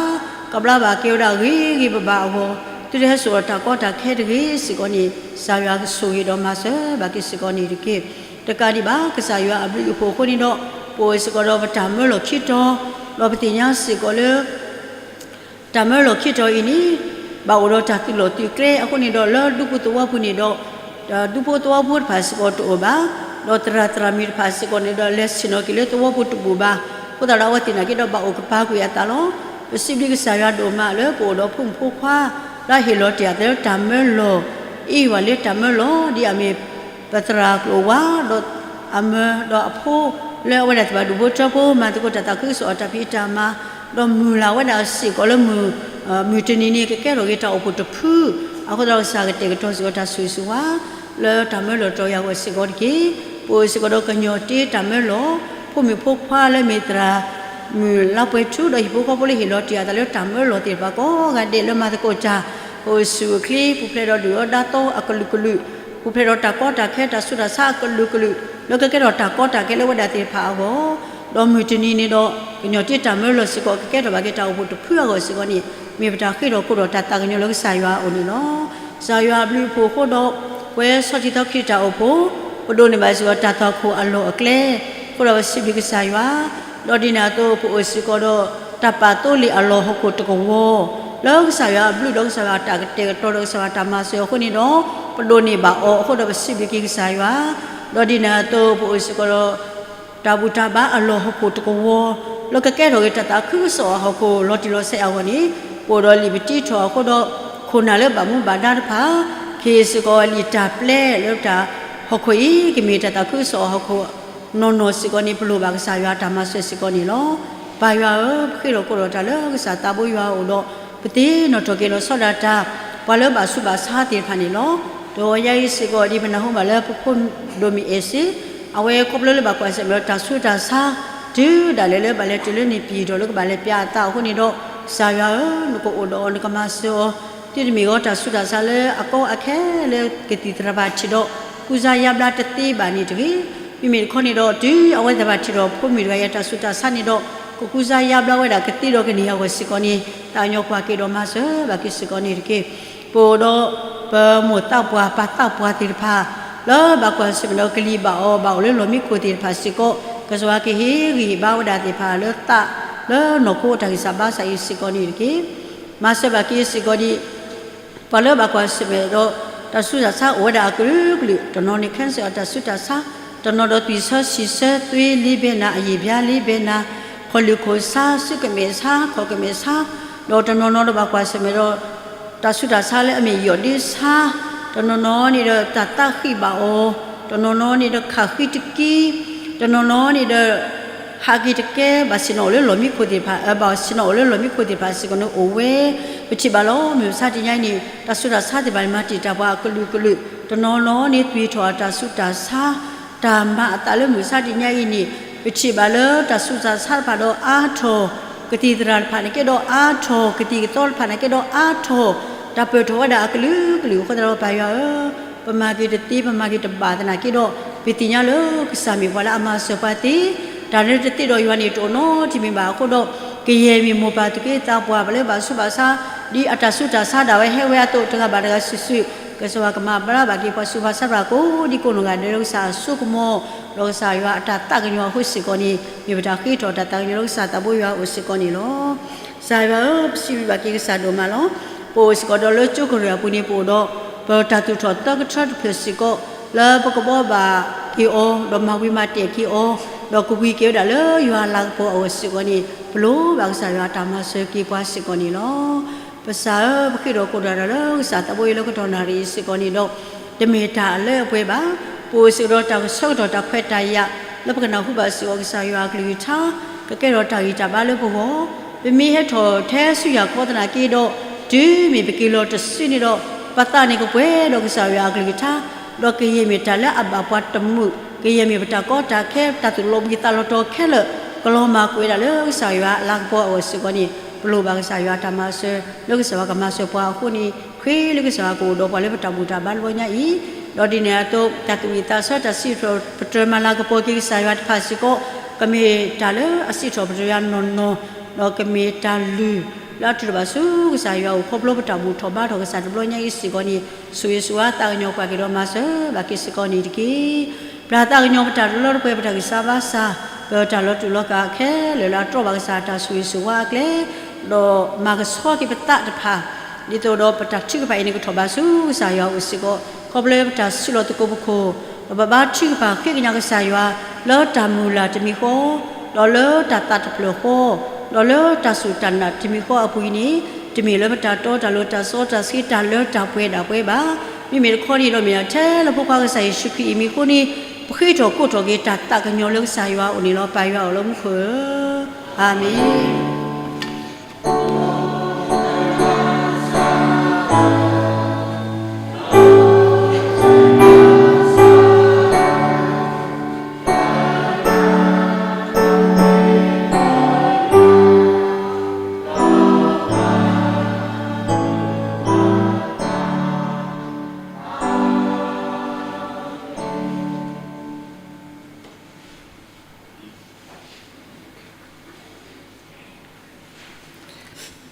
ကဘျါဘၣ်က့ၤဝဲဒၣ်ဂ့ၤဂ့ၤဘၣ်ဘၣ်အဂီၢ်, သုတဟဲစိာ်ဒီးတၢ်ကီတၢ်ခဲတဂ့ၤစ့ၢ်ကီးန့ၣ် ကစၢ်ယွၤကဆိၣ်ဂ့ၤဒီးမၤစၢၤဘၣ်က့ၤစ့ၢ်ကီးန့ၣ်တက့ၢ်. တကးဒံးဘၣ် ကစၢ်ယွၤအဘျုးအဖှိၣ်အဃိန့ၣ်ဒီး, ပအိၣ်စ့ၢ်ကီးဒီးပတၢ်မၢလီၢ်ခံတီၤ, ဒီးပသ့ၣ်ညါစ့ၢ်ကီးလၢ တၢ်မၢလီၢ်ခံတီၤအံၤန့ၣ် ဘၣ်အိၣ်ဒီးတၢ်သုးလီၢ်သုးကျဲအဃိန့ၣ်ဒီး လၢဒူဖိသဝီဖိန့ၣ်ဒီး ဒူဖိသဝီဖိတဖၣ်စ့ၢ်ကီးတအိၣ်ဘၣ်, ဒီးသရၣ်သရၣ်မုၣ်တဖၣ်စ့ၢ်ကီးန့ၣ်ဒီး လဲၤဆ့ၣ်နီၤက့ၤလၢသဝီပူၤတဘူၣ်ဘၣ်. အဃိသတးဒီး အဝဲသ့ၣ်နာ်က့ဒီး ဘၣ်အိၣ်ကပၤကွံာ်အသးလီၤ. ပစံးဘျုးကစၢ်ယွၤဒိၣ်မးလၢ ပအိၣ်ဒီးဖိမုၣ်ဖိခွါ လၢအဟ့ၣ်လီၤတ့ၢ်အသးလၢတၢ်မၢလီၢ်, အ့ၣ်ဝဲလၢတၢ်မၢလီၢ် ဒ်အမ့ၢ် ပသရၣ်ကျိၤဝါ ဒီးအမၢဒီးအဖိ လၢအဝဲဒၣ်သ့ၣ်တဖၣ်ဒူၣ်ဖိထၢဖိ မၤသကိးတၢ်သးခုကစီၣ်အတၢ်ဖံးတၢ်မၤ, ဒီးမုၢ်လၢ်ဝဲဒၣ်စ့ၢ်ကီးလၢမုၢ်, မုၢ်တနံၤန့ၣ် ကကဲထီၣ်က့ၤတၢ်အိၣ်ဖှိၣ်တဖု, အဃိသတးဒီးကစၢ်ကတဲာ်ကတီၤစ့ၢ်ကီးတၢ်ဆိၣ်ဂ့ၤဆိၣ်ဝါ လၢတၢ်မၢလီၢ်တီၤယၤအဂီၢ်စ့ၢ်ကီးတက့ၢ်. ပအိၣ်စ့ၢ်ကီးဒီးကညီၢ်တ့တၢ်မၢလီၢ်, ဖိမုၣ်ဖိခွါလၢမ့ၢ်သရၣ် မုၢ်လါပှဲၤထူ ဒီးဟံၣ်ဖိဃီဖိလၢဟ့ၣ်လီၤတ့ၢ်အသးလၢတၢ်မၢလီၢ်သ့ၣ်တဖၣ်ကိးဂၤဒဲးလၢမၤသကိးတၢ်, ပအိၣ်ဆူၣ်အိၣ်ချ့ ပူၤဖျဲးဒီးဒုၣ်အီၣ်ဒါသီအကလုာ်ကလုာ်, ပူၤဖျဲးဒီးတၢ်ကီတၢ်ခဲတၢ်ဆူးတၢ်ဆါအကလုာ်ကလုာ်, လၢကကဲထီၣ်တၢ်ကီတၢ်ခဲလၢဝဲဒၣ်သ့ၣ်တဖၣ်အဂီၢ်, ဒီးမုၢ်တနံၤန့ၣ်ဒီး ကညီၢ်တ့တၢ်မၢလီၢ်စ့ၢ်ကီး ကကဲထီၣ်ဘၣ်က့ၤတၢ်အိၣ်ဖှိၣ်တဖုအဂီၢ်စ့ၢ်ကီးန့ၣ် မ့ၢ်ပတၢ်ဃ့ထီၣ်ခိၣ်ဒီးတၢ်သးကညီၤလၢကစၢ်ယွၤအအိၣ်န့ၣ်လီၤ. ကစၢ်ယွၤအဘျုးအဖှိၣ်အဃိဒီး ပဝဲဆီထံသီခံတၢ်အိၣ်ဖှိၣ် ပဒိးန့ၢ်ဘၣ်စ့ၢ်ကီးတၢ်သွၣ်ခိၣ်အလီၢ်အကျဲ, အဃိဒီးပစံးဘျုးကစၢ်ယွၤ, ဒီးဒ်န့ၣ်အသိး ပအိၣ်စ့ၢ်ကီးဒီး တၢ်ပာ်သိလ့ၣ်အလီၢ်ဟီၣ်ခိၣ်တကဝီၤ, လၢကစၢ်ယွၤအဘျုးဒီးကစၢ်ယွၤအတၢ်ကတဲာ်ကတီၤဒီး ကစၢ်ယွၤအတၢ်မၤစၢၤအဃိန့ၣ်ဒီး ပဒိးန့ၢ်ဘၣ်အီၤအဃိဒီး ပစံးဘျုးက့ၤကစၢ်ယွၤ, ဒီးဒ်န့ၣ်အသိး ပအိၣ်စ့ၢ်ကီးဒီး တၢ်ဘူၣ်တၢ်ဘါအလီၢ်ဟီၣ်ခိၣ်တကဝီၤ, လၢကကဲထီၣ်က့ၤတၢ်သးခုကစီၣ်အဟီၣ်ခိၣ်လီၤတံၢ်လီၤဆဲးအဂီၢ်န့ၣ်, ပအိၣ်ဒီးလံာ်ပတံထီၣ်အဃိဒီး ခိၣ်နၢ်လၢဘၣ်မူဘၣ်ဒါတဖၣ် ကဟ့ၣ်စ့ၢ်ကီးလံာ်တၢ်ပျဲလၢတၢ်ဟီၣ်ခိၣ်အံၤ ကမ့ၢ်တၢ်သးခုကစီၣ်အဟီၣ်ခိၣ်နီၢ်နီၢ်စ့ၢ်ကီးန့ၣ် ပလိၣ်ဘၣ်ကစၢ်ယွၤအတၢ်မၤစၢၤစ့ၢ်ကီးန့ၣ်လီၤ. ပၢ်ယွၤဧၢ, ပဃ့ထီၣ်ကိးထီၣ်တၢ်လၢကစၢ်သးဘိယွၤအအိၣ်ဒီး ပသ့ၣ်နီၣ်ထီၣ်က့ၤလီၤဆီဒၣ်တၢ် ပှၤလၢဘၣ်ဆူးဘၣ်ဆါသ့ၣ်တဖၣ်န့ၣ်လီၤ. ဒီးယၤအံၤစ့ၢ်ကီး ဒ်ပနၢ်ဟူဘၣ်လၢပဖိဒိၣ်မုၣ်အဲၣ်စ့ အဝဲခီဖျိလၢဘၣ်ကွၢ်ဆၢၣ်မဲာ်ဒီးတၢ်ဆူးတၢ်ဆါ တုၤဒၣ်လဲာ်လၢဘၣ်လဲၤတုၤလၢန့ၣ် ပံၤထီၣ်လၢကဘၣ်လဲၤပျးအသးအဃိန့ၣ်ဒီး ကစၢ်ယွၤဧၢ, နကအိၣ်ဒီးအီၤ နကမၤစၢၤအီၤ, တုၤတမ့ၢ်ဂီၤတၢ်ဆူးတၢ်ဆါလၢအကီအခဲလၢကသံၣ်သရၣ်ဘၣ်ထံးဒီး ကူစါယါဘျါတသ့ဘၣ်န့ၣ်တဂ့ၤ. မ့မ့ၢ်တခီန့ၣ်ဒီး တုၤအဝဲသ့ၣ်ဘၣ်ထံးဒီးဖိမုၣ်တဂၤအံၤအတၢ်ဆူးတၢ်ဆါန့ၣ်ဒီး ကကူစါယါဘျါဝဲဒၣ်ကသ့ဒီးကန့ၢ်အဂီၢ်စ့ၢ်ကီးန့ၣ် သးကညီၤကွၢ်က့ၤဒီးမၤစၢၤဘၣ်က့ၤစ့ၢ်ကီးန့ၣ်တက့ၢ်. ပအိၣ်ဒီးပမိၢ်သးပှၢ်ပၢ်သးပှၢ်သ့ၣ်တဖၣ် လၢဘၣ်ကွၢ်ဆၢၣ်မဲာ်ဒီးကလံၤဘၣ်အီၤဘၣ်အိၣ်လၢလီၢ်မံခိၣ်သ့ၣ်တဖၣ်စ့ၢ်ကီး ကစၢ်ယွၤကဟ့ၣ်ဂံၢ်ဟ့ၣ်ဘါဝဲဒၣ်သ့ၣ်တဖၣ်လၢသး လၢနီၢ်ခိအတၢ်ဂံၢ်စၢ်ဘါစၢ်အံၤစ့ၢ်ကီးန့ၣ်တက့ၢ်. မၤစၢၤဘၣ်က့ၤစ့ၢ်ကီးဒ် ပှၤလၢဘၣ်ကွၢ်ဆၢၣ်မဲာ်ဒီး တၢ်ဆူးတၢ်ဆါအိၣ်ဝဲဒၣ်အကလုာ်ကလုာ်, တနီၤန့ၣ် cancer အတၢ်ဆူးတၢ်ဆါ, တနီၤဒီးသွံၣ်ဆၢဆံၣ်ဆၢ သွေးလေးဘဲနၤ, အရေပြားလေးဘဲနၤ, ခီၣ်လုၢ်ခိၣ်ဆါ, ဆူးကမဲာ်ဆါ, ခီၣ်ကမဲာ်ဆါ, ဒီးတနီၤနီၤဒီးဘၣ်ကွၢ်ဆၢၣ်မဲာ်ဒီး တၢ်ဆူးတၢ်ဆါလၢအမ့ၢ်ယီၣ်ဒ့ဆါ, တနီၤနီၤန့ၣ်ဒီးတၢ်သးဃံးဘၣ်အီၤ, တနီၤနီၤန့ၣ်ဒီးခးဃံတကံ, တနီၤနီၤန့ၣ်ဒီး ဟးက့ၤတကဲ ဘၣ်ဆ့ၣ်နီၤအိၣ်လၢလီၢ်မံခိၣ်သ့ၣ်တဖၣ်, ဘၣ်ဆ့ၣ်နီၤအိၣ်လၢလီၢ်မံခိၣ်သ့ၣ်တဖၣ်စ့ၢ်ကီးန့ၣ်အိၣ်ဝဲ. ပထံၣ်ဘၣ်လီၤ မုၢ်မဆါတနံၤအံၤန့ၣ် တၢ်ဆူးတၢ်ဆါသ့ၣ်တဖၣ်န့ၣ် မၤတံာ်တာ်ပှၤအကလုာ်ကလုာ်, တနီၤနီၤန့ၣ် သွံၣ်ထီၣ်အတၢ်ဆူးတၢ်ဆါ, တၢ်မၤအသးလၢမုၢ်မဆါတနံၤအံၤန့ၣ် ပထံၣ်ဘၣ်လၢတၢ်ဆူးတၢ်ဆါတဖၣ်ဒီးအါထီၣ်, ကသံၣ်သရၣ်တဖၣ်န့ၣ်ကဲဒီးအါထီၣ်, ကသံၣ်ကသီတဖၣ်န့ၣ်ကဲဒီးအါထီၣ်, တၢ်ပၢၢ်ထီၣ်ဝဲဒၣ်အကလုာ်ကလုာ်အဃိသတးဒီး ပၢ်ယွၤဧၢ, ပမၤက့ၤတသ့ ပမၤက့ၤတဘၣ်သနာ်က့ဒီး ပသ့ၣ်ညါလၢကစၢ်မ့ၢ်ပှၤလၢအမၤစၢၤပှၤသ့, တၢ်လၢတသ့ဒီးယွၤန့ၣ်တအိၣ်နီတမံၤဘၣ်အဃိဒီး ကယဲၢ်မ့ၢ်မိၢ်ပၢ်သူၣ်က့သးပှၢ် ပှၤလၢဘၣ်ဆူးဘၣ်ဆါ ဒ်အတၢ်ဆူးတၢ်ဆါဒၣ်ဝဲဟဲဝဲအသိး တဂၤဘၣ်တဂၤစုာ်စုာ် ကစၢ်ယွၤကမၤဘျါဘၣ်က့ၤပှၤဆူးပှၤဆါတဖၣ်ကိးဒံကိးနီၢ်ဂၤဒဲးလၢကစၢ်အစိကမီၤ, ဒီးကစၢ်ယွၤအတၢ်သးကညီၤအဃိစ့ၢ်ကီးန့ၣ် မ့ၢ်ပတၢ်ဃ့ထီၣ်တၢ်သးကညီၤလၢကစၢ်သးဘိယွၤအအိၣ်စ့ၢ်ကီးန့ၣ်လီၤ. ကစၢ်ယွၤဧၢ, ပစံးဘျုးဘၣ်က့ၤကစၢ်ဒိၣ်မးလီၤ. ပအိၣ်စ့ၢ်ကီးဒီးလၢကၠိကရၢၢ်အပူၤန့ၣ် ပအိၣ်ဒီး ပတၢ်သူၣ်ထီၣ်သၢကထၢတဖျၢၣ်စ့ၢ်ကီး လၢပကဘှီဘၣ်က့ၤအီၤ ဒီးမၤဝံၤမၤတဲာ်က့ၤအီၤ ဒီးကဝံၤက့ၤဝဲဒၣ်လၢယွၤအလၤကပီၤအဂီၢ်စ့ၢ်ကီးန့ၣ် ပလိၣ်ဘၣ်ကစၢ်ယွၤတၢ်မၤစၢၤက့ၤပှၤစ့ၢ်ကီးန့ၣ်လီၤ. ပစၢ်ဧၢ, ပဃ့ၢ်ထီၣ်ကိၢ်ထီၣ်တၢ်လၢကစၢ်သးဘိအံၤလၢကတီၢ်နၣ်ရံၣ်အံၤစ့ၢ်ကီးန့ၣ်ဒီး, တမ့ၢ်တၢ်အလၢအပှဲၤဘၣ်. ပအိၣ်စ့ၢ်ကီးဒီးတၢ်ဆၢကတီၢ်တၢ်ခွဲးတၢ်ယာ် လၢပကနၢ်ဟူဘၣ်စ့ၢ်ကီးကစၢ်ယွၤအကလုၢ်ကထါ, ကကဲထီၣ်တၢ်ဂံၢ်တၢ်ဘါလၢပဂီၢ်, ပမ့ၢ်ဟဲထီၣ်ထဲဆူယၤခီသနာ်က့ဒီး, တုၤမ့ၢ်ပက့ၤလီၤတစုန့ၣ်ဒီး, ပသးန့ၣ်ကပှဲၤဒီးကစၢ်ယွၤအကလုၢ်ကထါ, ဒီးကယဲၢ်မ့ၢ်တၢ်လၢအဘၣ်ပှၤတမုာ်, ကယဲၢ်မ့ၢ်ပတၢ်ကီတၢ်ခဲ ပတၢ်သူၣ်လီၤဘှံးသးလီၤတီၤခဲလၢာ်, ကလီၤမၢ်ကွံာ်ဝဲဒၣ်လၢကစၢ်ယွၤအလၤကပီၤအဂီၢ်စ့ၢ်ကီးန့ၣ်, ပလိၣ်ဘၣ်ကစၢ်ယွၤတၢ်မၤစၢၤ လၢကစၢ်ယွၤကမၤစၢၤပှၤအဃိန့ၣ်, ဃ့လၢကစၢ်ယွၤကအိၣ်ဒီးပှၤလၢပတၢ်ဘူၣ်တၢ်ဘါတဘျီညါအံၤ, ဒီးဒ်န့ၣ်အသိး တၢ်သူၣ်ဝံၣ်သးဆၢ တၢ်စံးထီၣ်ပတြၢၤမၤလၤကပီၤက့ၤကစၢ်ယွၤတဖၣ်စ့ၢ်ကီး, ကမ့ၢ်တၢ်လၢအစံးထီၣ်ပတြၢၤယွၤနီၢ်နီၢ်, ဒီးကမ့ၢ်တၢ်လုၢ်လၢအထုးထီၣ်ဘၣ်ဆူကစၢ်ယွၤအအိၣ် ခီဖျိပတၢ်ဘူၣ်ထီၣ်ဘါထီၣ်ကစၢ်တဘျီညါအံၤစ့ၢ်ကီးန့ၣ်, ဆိၣ်ဂ့ၤဆိၣ်ဝါသးကညီၤကွၢ်က့ၤဒီးမၤစၢၤဘၣ်က့ၤစ့ၢ်ကီးန့ၣ်တက့ၢ်. ပျၢ်သးကညီၤပတၢ်တလီတပှဲၤ ပတၢ်ဂံၢ်စၢ်ဘါစၢ်, ပတၢ်လီၤတူာ်လီၤကာ်ခဲလၢာ်လၢအတြီဘၣ်ကစၢ်တၢ်ဆိၣ်ဂ့ၤဆိၣ်ဝါအကျဲ, ဒီးမၤကဆှီက့ၤပသးတဖၣ်, ဒ်သိးဒီးပတၢ်ထုကဖၣ်အံၤန့ၣ် ကထီၣ်ဘၣ်ဆူကစၢ်ယွၤအအိၣ်စ့ၢ်ကီး, ခီဖျိပတၢ်စုလီၢ်သကိးပခိၣ်, ဒီးပဘါထုကဖၣ်ဃ့ကညးကစၢ်ယွၤ, လၢတၢ်မုၢ်လၢ်တမံၤဃီ, ဒီးလၢတၢ်သးတဖျၢၣ်ဃီ, ဒီးလၢတၢ်စူၢ်တၢ်နာ်တမံၤဃီအပူၤအံၤန့ၣ်, တမ့ၢ်လၢပတၢ်တီတၢ်လိၤတၢ်စီတၢ်ဆှံတၢ်လၢတၢ်ပှဲၤဒၣ်ပှဲၤဘၣ်. မ့မ့ၢ်တခီန့ၣ်ဒီးမ့ၢ်ထဲလၢဖိခွါကစၢ်ယ့ၣ်ၡူးခရံာ်အမံၤအဃိန့ၣ်, ပဃ့ထီၣ်ကိးထီၣ်က့ၤတၢ်သးကညီၤလၢကစၢ်ယွၤအအိၣ်န့ၣ်လီၤ. ပၢ်ယွၤအီၤလၢမူခိၣ်ဧၢ, အၤမ့ၣ်.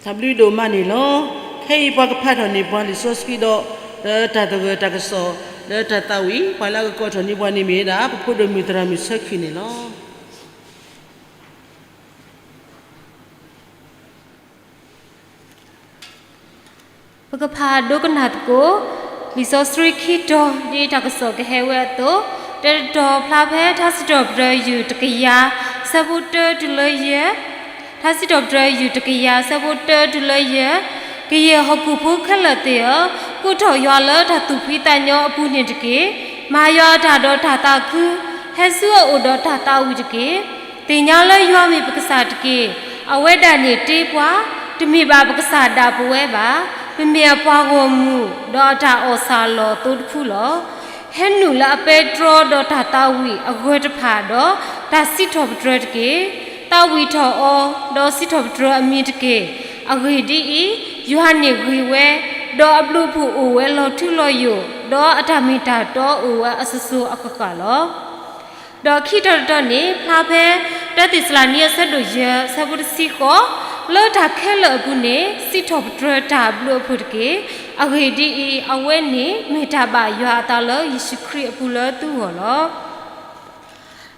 တၢ်ဘျုးဒိၣ်မးန့ၣ်လီၤ. ခဲအံၤပှၤကဖးထီၣ်န့ၢ်ပှၤလံာ်စီဆှံဒီး, လၢတၢ်သဂၢၢ်တၢ်ကစီၣ်, လၢတၢ်သးဝံၣ်, ပှၤလၢအကကိးထီၣ်န့ၢ်ပှၤန့ၣ်မ့ၢ်ဝဲဒၣ် ပဖိဒိၣ်မုၣ်သရၣ်မုၣ်ဆၢခံန့ၣ်လီၤ. ပကဖးဒိကနၣ်သကိး လံာ်စီဆှံခံတီၤ ဒ်တၢ်ကစီၣ်ကဟဲဝဲအသိး, တၢတတီၤဖျါဖဲ ထါစံးထီၣ်ပတြၢၤယုၢ်တကယၤ ဆၢဖိတၢတုၤလၢယဲၢ်, ထါစံးထီၣ်ပတြၢၤယုၢ်တကယၤ ဆၢဖိတၢတုၤလၢယဲၢ်, ကယဲၢ်ဟီၣ်ခိၣ်ဖိခဲလၢာ်သ့ၣ်ဧၢ, ကိးထီၣ်ယွၤလၢတၢ်သူၣ်ဖှံသးညီအပူၤန့ၣ်တက့ၢ်. မၤယွၤအတၢ်ဒီးတၢ်သးခု, ဟဲဆူအအိၣ်ဒီးတၢ်သးဝံၣ်တက့ၢ်. သ့ၣ်ညါလၢယွၤမ့ၢ်ပကစၢ်တက့ၢ်. အဝဲဒၣ်န့ၣ်တ့ပှၤ, တမ့ၢ်ဘၣ်ပကစၢ်ဒၣ်ပဝဲဘၣ်. ပမ့ၢ်အပှၤဂီၢ်မုၢ်, ဒီးအတၢ်အီၣ်ဆၣ်အလီၢ်အသိတဖုလီၤ. ဟဲနုာ်လၢအပဲတြီဒီးတၢ်သးဝံၣ်အဂၢၢ်တဖၣ်ဒီး တၢ်စံးထီၣ်ပတြၢၤတက့ၢ်. သးဝံၣ်ထီၣ်အီၤ, ဒီးစံးထီၣ်ပတြၢၤအမံၤတက့ၢ်. အဂ့ၢ်ဒ်အံၤ, ယွၤန့ၣ်ဂ့ၤဝဲ, ဒီးအဘျုးအဖှိၣ်အိၣ်ဝဲလီၤထူလီၤယိာ်, ဒီးအတၢ်မ့ၢ်တၢ်တီအိၣ်ဝဲအစိၤစိၤအဃၣ်ဃၣ်လီၤ. ဒီးခံတီၤတတီၤန့ၣ် ဖျါဖဲ တၢသ့းစၤလနံအဆၢဒိၣ်ယဲၢ် ဆၢဖိတဆံဃိး, လၢတၢ်ခဲလၢာ်အပူၤန့ၣ် စံးထီၣ်ပတြၢၤတၢ်အဘျုးအဖှိၣ်တက့ၢ်. အဂ့ၢ်ဒ်အံၤ, အဝဲန့ၣ်မ့ၢ်တၢ်ဘၣ်ယွၤအသးလၢယ့ၣ်ၡူးခရံာ်အပူၤလၢသုဂီၢ်လီၤ.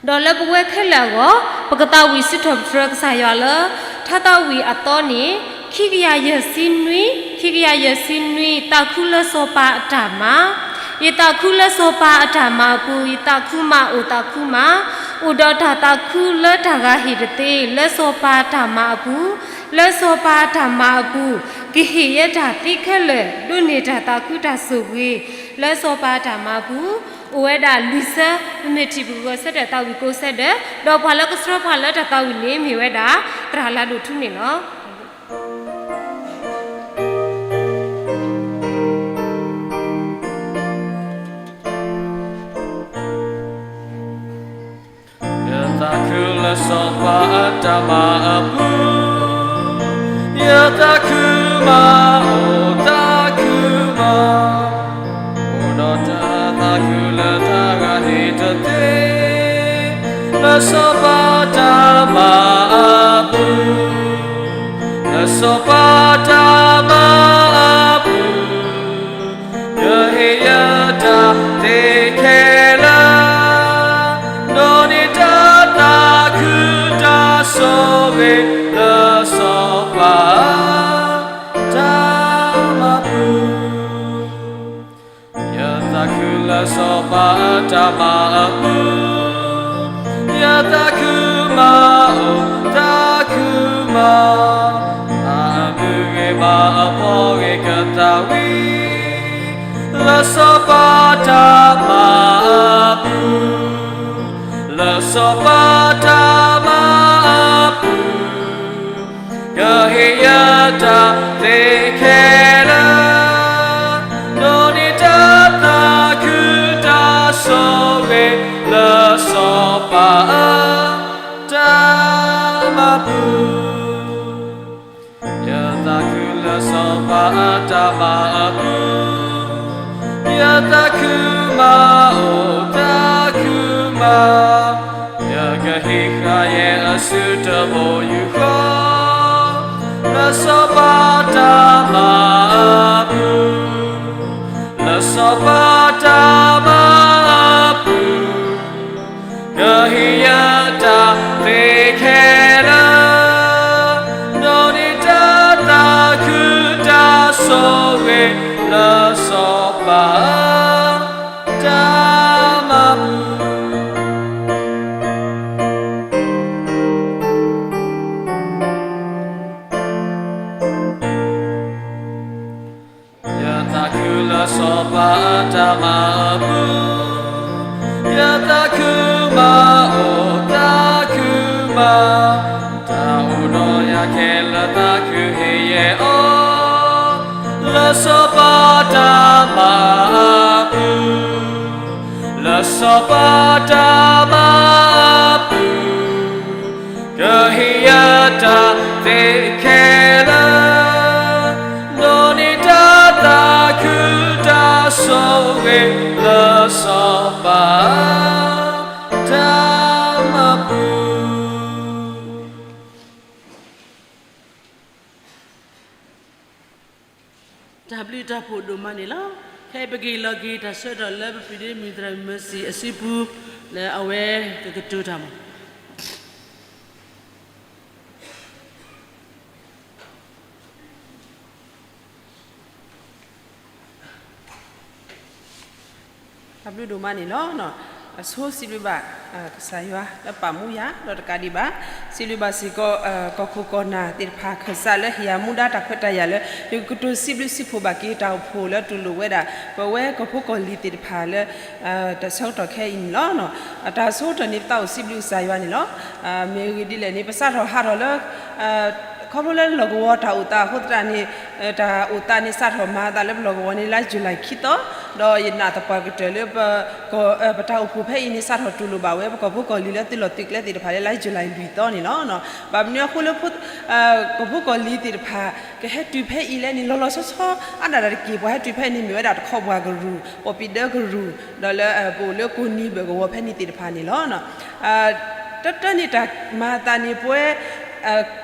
ဒီးလၢပဝဲခဲလၢာ်အဂီၢ်, ပကသးဝံၣ်စံးထီၣ်ပတြၢၤကစၢ်ယွၤလၢ ထါသးဝံၣ်အသီန့ၣ်, ခံကယၤယဲၢ်ဆံနွံ, ခံကယၤယဲၢ်ဆံနွံ, သးခုလၢစီၤပၤအတၢ်မၤ, ယသးခုလၢစီၤပၤအတၢ်မၤအပူၤ, ယသးခုမးအိၣ်သးခုမး, အိၣ်ဒီးတၢ်သးခုလၢတၢ်ဂၤဟ့ၣ်တသ့, လၢစီၤပၤအတၢ်မၤအပူၤ, လၢစီၤပၤအတၢ်မၤအပူၤ, ကဟ့ၣ်ယဲတၢ်သ့ခဲလၢာ်, ဒိးန့ၢ်တၢ်သးခုတၢ်ဆိၣ်ဂ့ၤ, လၢစီၤပၤအတၢ်မၤအပူၤ, အိၣ်ဝဲဒၣ်လွံၢ်ဆၢ, ပမ့ၢ်ထံၣ်ပကဂီၤဆၢထၢၣ်သးဝံၣ်ကိးဆၢဒၢး, ဒီးပှၤလၢကဆှၢပှၤလၢတၢ်သးဝံၣ်န့ၣ် မ့ၢ်ဝဲဒၣ် သရၣ်လါဒိၣ်ထူန့ၣ်လီၤ. ယသးခုလၢစီၤပၤအတၢ်မၤအပူၤ, ယသးခုမး အိၣ်သးခုမး, အိၣ်ဒီးတၢ်သးခုလၢတၢ်ဂၤဟ့ၣ်တသ့, လၢစီၤပၤတၢ်မၤအပူၤ, လၢစီၤပၤတၢ်မၤအပူၤ, ယဟ့ၣ်ယတၢ်သ့ခဲလၢာ်, ဒိးန့ၢ်တၢ်သးခုတၢ်ဆိၣ်ဂ့ၤ, လၢစီၤပၤ တၢ်မၤအပူၤ, ယသးခုလၢစီၤပၤအတၢ်မၤအပူၤ, ယသးခုမး အိၣ်သးခု မၤအမုၢ်ဂ့ၤမၤအပှၤဂ့ၤကသးဝံၣ်, လၢစီၤပၤတၢ်မၤအပူၤ, လၢစီၤပၤတၢ်မၤအပူၤ, ကဟ့ၣ်ယတၢ်သ့ခဲလၢာ်, ဒိးန့ၢ်တၢ်သးခုတၢ်ဆိၣ်ဂ့ၤ, လၢစီၤပၤအတၢ်မၤပူၤ. ယသးခုလၢစီၤပၤအတၢ်မၤအပူၤ, ယသးခုမၤအိၣ်သးခုမၤ, ယကဟံးဃာ်ယဲအစုတဘိယူၢ်ဃီ, လၢစီၤပၤတၢ်မၤအပူၤ, လၢစီၤပၤတၢ်မၤအပူၤ, ကဟ့ၣ်ယတၢ်သ့ခဲလၢာ်, ဒိးန့ၢ်တၢ်သးခုတၢ်ဆိၣ်ဂ့ၤ, လၢစီၤပၤအတၢ်မၤပူၤ. ယသးခုလၢစီၤပၤအတၢ်မၤအပူၤ, ယသးခုမၤအိၣ်သးခုမၤ, တၢ်အိၣ်ဒီးယၤခဲလၢာ်သးခုဟ့ၣ်ယဲအီၤ, လၢစီၤပၤတၢ်မၤအပူၤ, လၢစီၤပၤတၢ်မၤအပူၤ, ကဟ့ၣ်ယတၢ်သ့ခဲလၢာ်, ဒိးန့ၢ်တၢ်သးခုတၢ်ဆိၣ်ဂ့ၤ, လၢစီၤပၤတၢ်မၤပူၤ. တၢ်ဘျုးတၢ်ဖှိၣ်ဒိၣ်မးန့ၣ်လီၤ. ခဲအံၤပက့ၤလီၤက့ၤတၢ်ဆၢကတီၢ်လၢပပျံၤဒ့မုၢ်သရၣ် Mercy အစုပူၤ လၢအဝဲကကတိၤတၢ်မး. တၢ်ဘျုးဒိၣ်မးန့ၣ်လီၤ. အဆိစံးဘျုးဘၣ် ကစၢ်ယွၤလၢပာ်မူယၤ ဒီးတကးဒံးဘၣ် စံးဘျုးဘၣ်စ့ၢ်ကီး ကီၢ်ခိၣ်ကီၢ်နၢ်သ့ၣ်တဖၣ် ခၢၣ်စးလၢဟ့ၣ်ယၤမူဒါတၢ်ခွဲးတၢ်ယာ်လၢ ယကကတိၤစံးဘျုးစံးဖှိၣ်ဘၣ်က့ၤတၢ်အိၣ်ဖှိၣ်လၢတူၢ်လိာ်ဝဲဒၣ် ပဝဲကီၢ်ဖိကီၢ်လံၤသ့ၣ်တဖၣ်လၢ တၢ်ဆၢကတီၢ်ခဲအံၤန့ၣ်လီၤ. တၢ်ဆိကတၢၢ်န့ၣ် ပသးအိၣ်စံးဘျုးကစၢ်ယွၤန့ၣ်လီၤ. မ့ၢ်ဂ့ၢ်ဒ်လဲၣ်န့ၣ် ပစးထီၣ်ဟးထီၣ်လၢ ခီဖျိလၢလီၢ်ကဝီၤတၢ်အိၣ်သးအဃိသတးန့ၣ် တၢ်အိၣ်သးန့ၣ်စးထီၣ်မၤအသးလၢပလီၢ်ကဝီၤန့ၣ် လါယူၤလံခံသီ, ဒီးယနာ်သပှၢ်ကတၢၢ်လၢ ပတၢ်အိၣ်ဖှိၣ်ဖဲအံၤန့ၣ် စးထီၣ်တူၢ်လိာ်ဘၣ်ဝဲ ပကီၢ်ဖိကီၢ်လံၤလၢသုးလီၢ်သုးကျဲသ့ၣ်တဖၣ်လၢ လါယူၤလံလွံၢ်သီန့ၣ်လီၤ. ဘၣ်မနုၤအဃိလၢ ကီၢ်ဖိကီၢ်လံၤသ့ၣ်တဖၣ် ကဟဲတုၤဖဲအံၤလဲၣ်န့ၣ် လီၤလီၤဆီဆီအါဒၣ်တက့ၢ်. ပှၤဟဲတုၤဖဲအံၤန့ၣ် မ့ၢ်ဝဲဒၣ်တခီပှၤကရူၢ် ပီၣ်ပံၤဒၢကရူၢ် ဒီးလၢပအိၣ်လၢကိးနံၤဘၢၣ်ကဝီၤဖဲန့ၣ်သ့ၣ်တဖၣ်န့ၣ်လီၤ. တၢ်တၢ်န့ၣ်တၢ်မၤအသးန့ၣ် ပဝဲ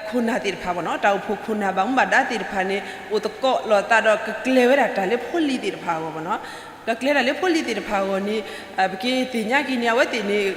ခိၣ်နၢ်သ့ၣ်တဖၣ်ဘၣ်နီၤ တၢ်အိၣ်ဖှိၣ်ခိၣ်နၢ်ဘၣ်မူဘၣ်ဒါသ့ၣ်တဖၣ်န့ၣ် အိၣ်သကိးလိာ်သးဒီးကကျဲၤဝဲဒၣ်တၢ်လၢဖိလံၤသ့ၣ်တဖၣ်အဂီၢ်ဘၣ်နီၤ. ကကျဲၤတၢ်လၢဖိလံၤသ့ၣ်တဖၣ်အဂီၢ်န့ၣ် ပကသ့ၣ်ညါက့ၤန့ၣ် အဝဲသ့ၣ်န့ၣ်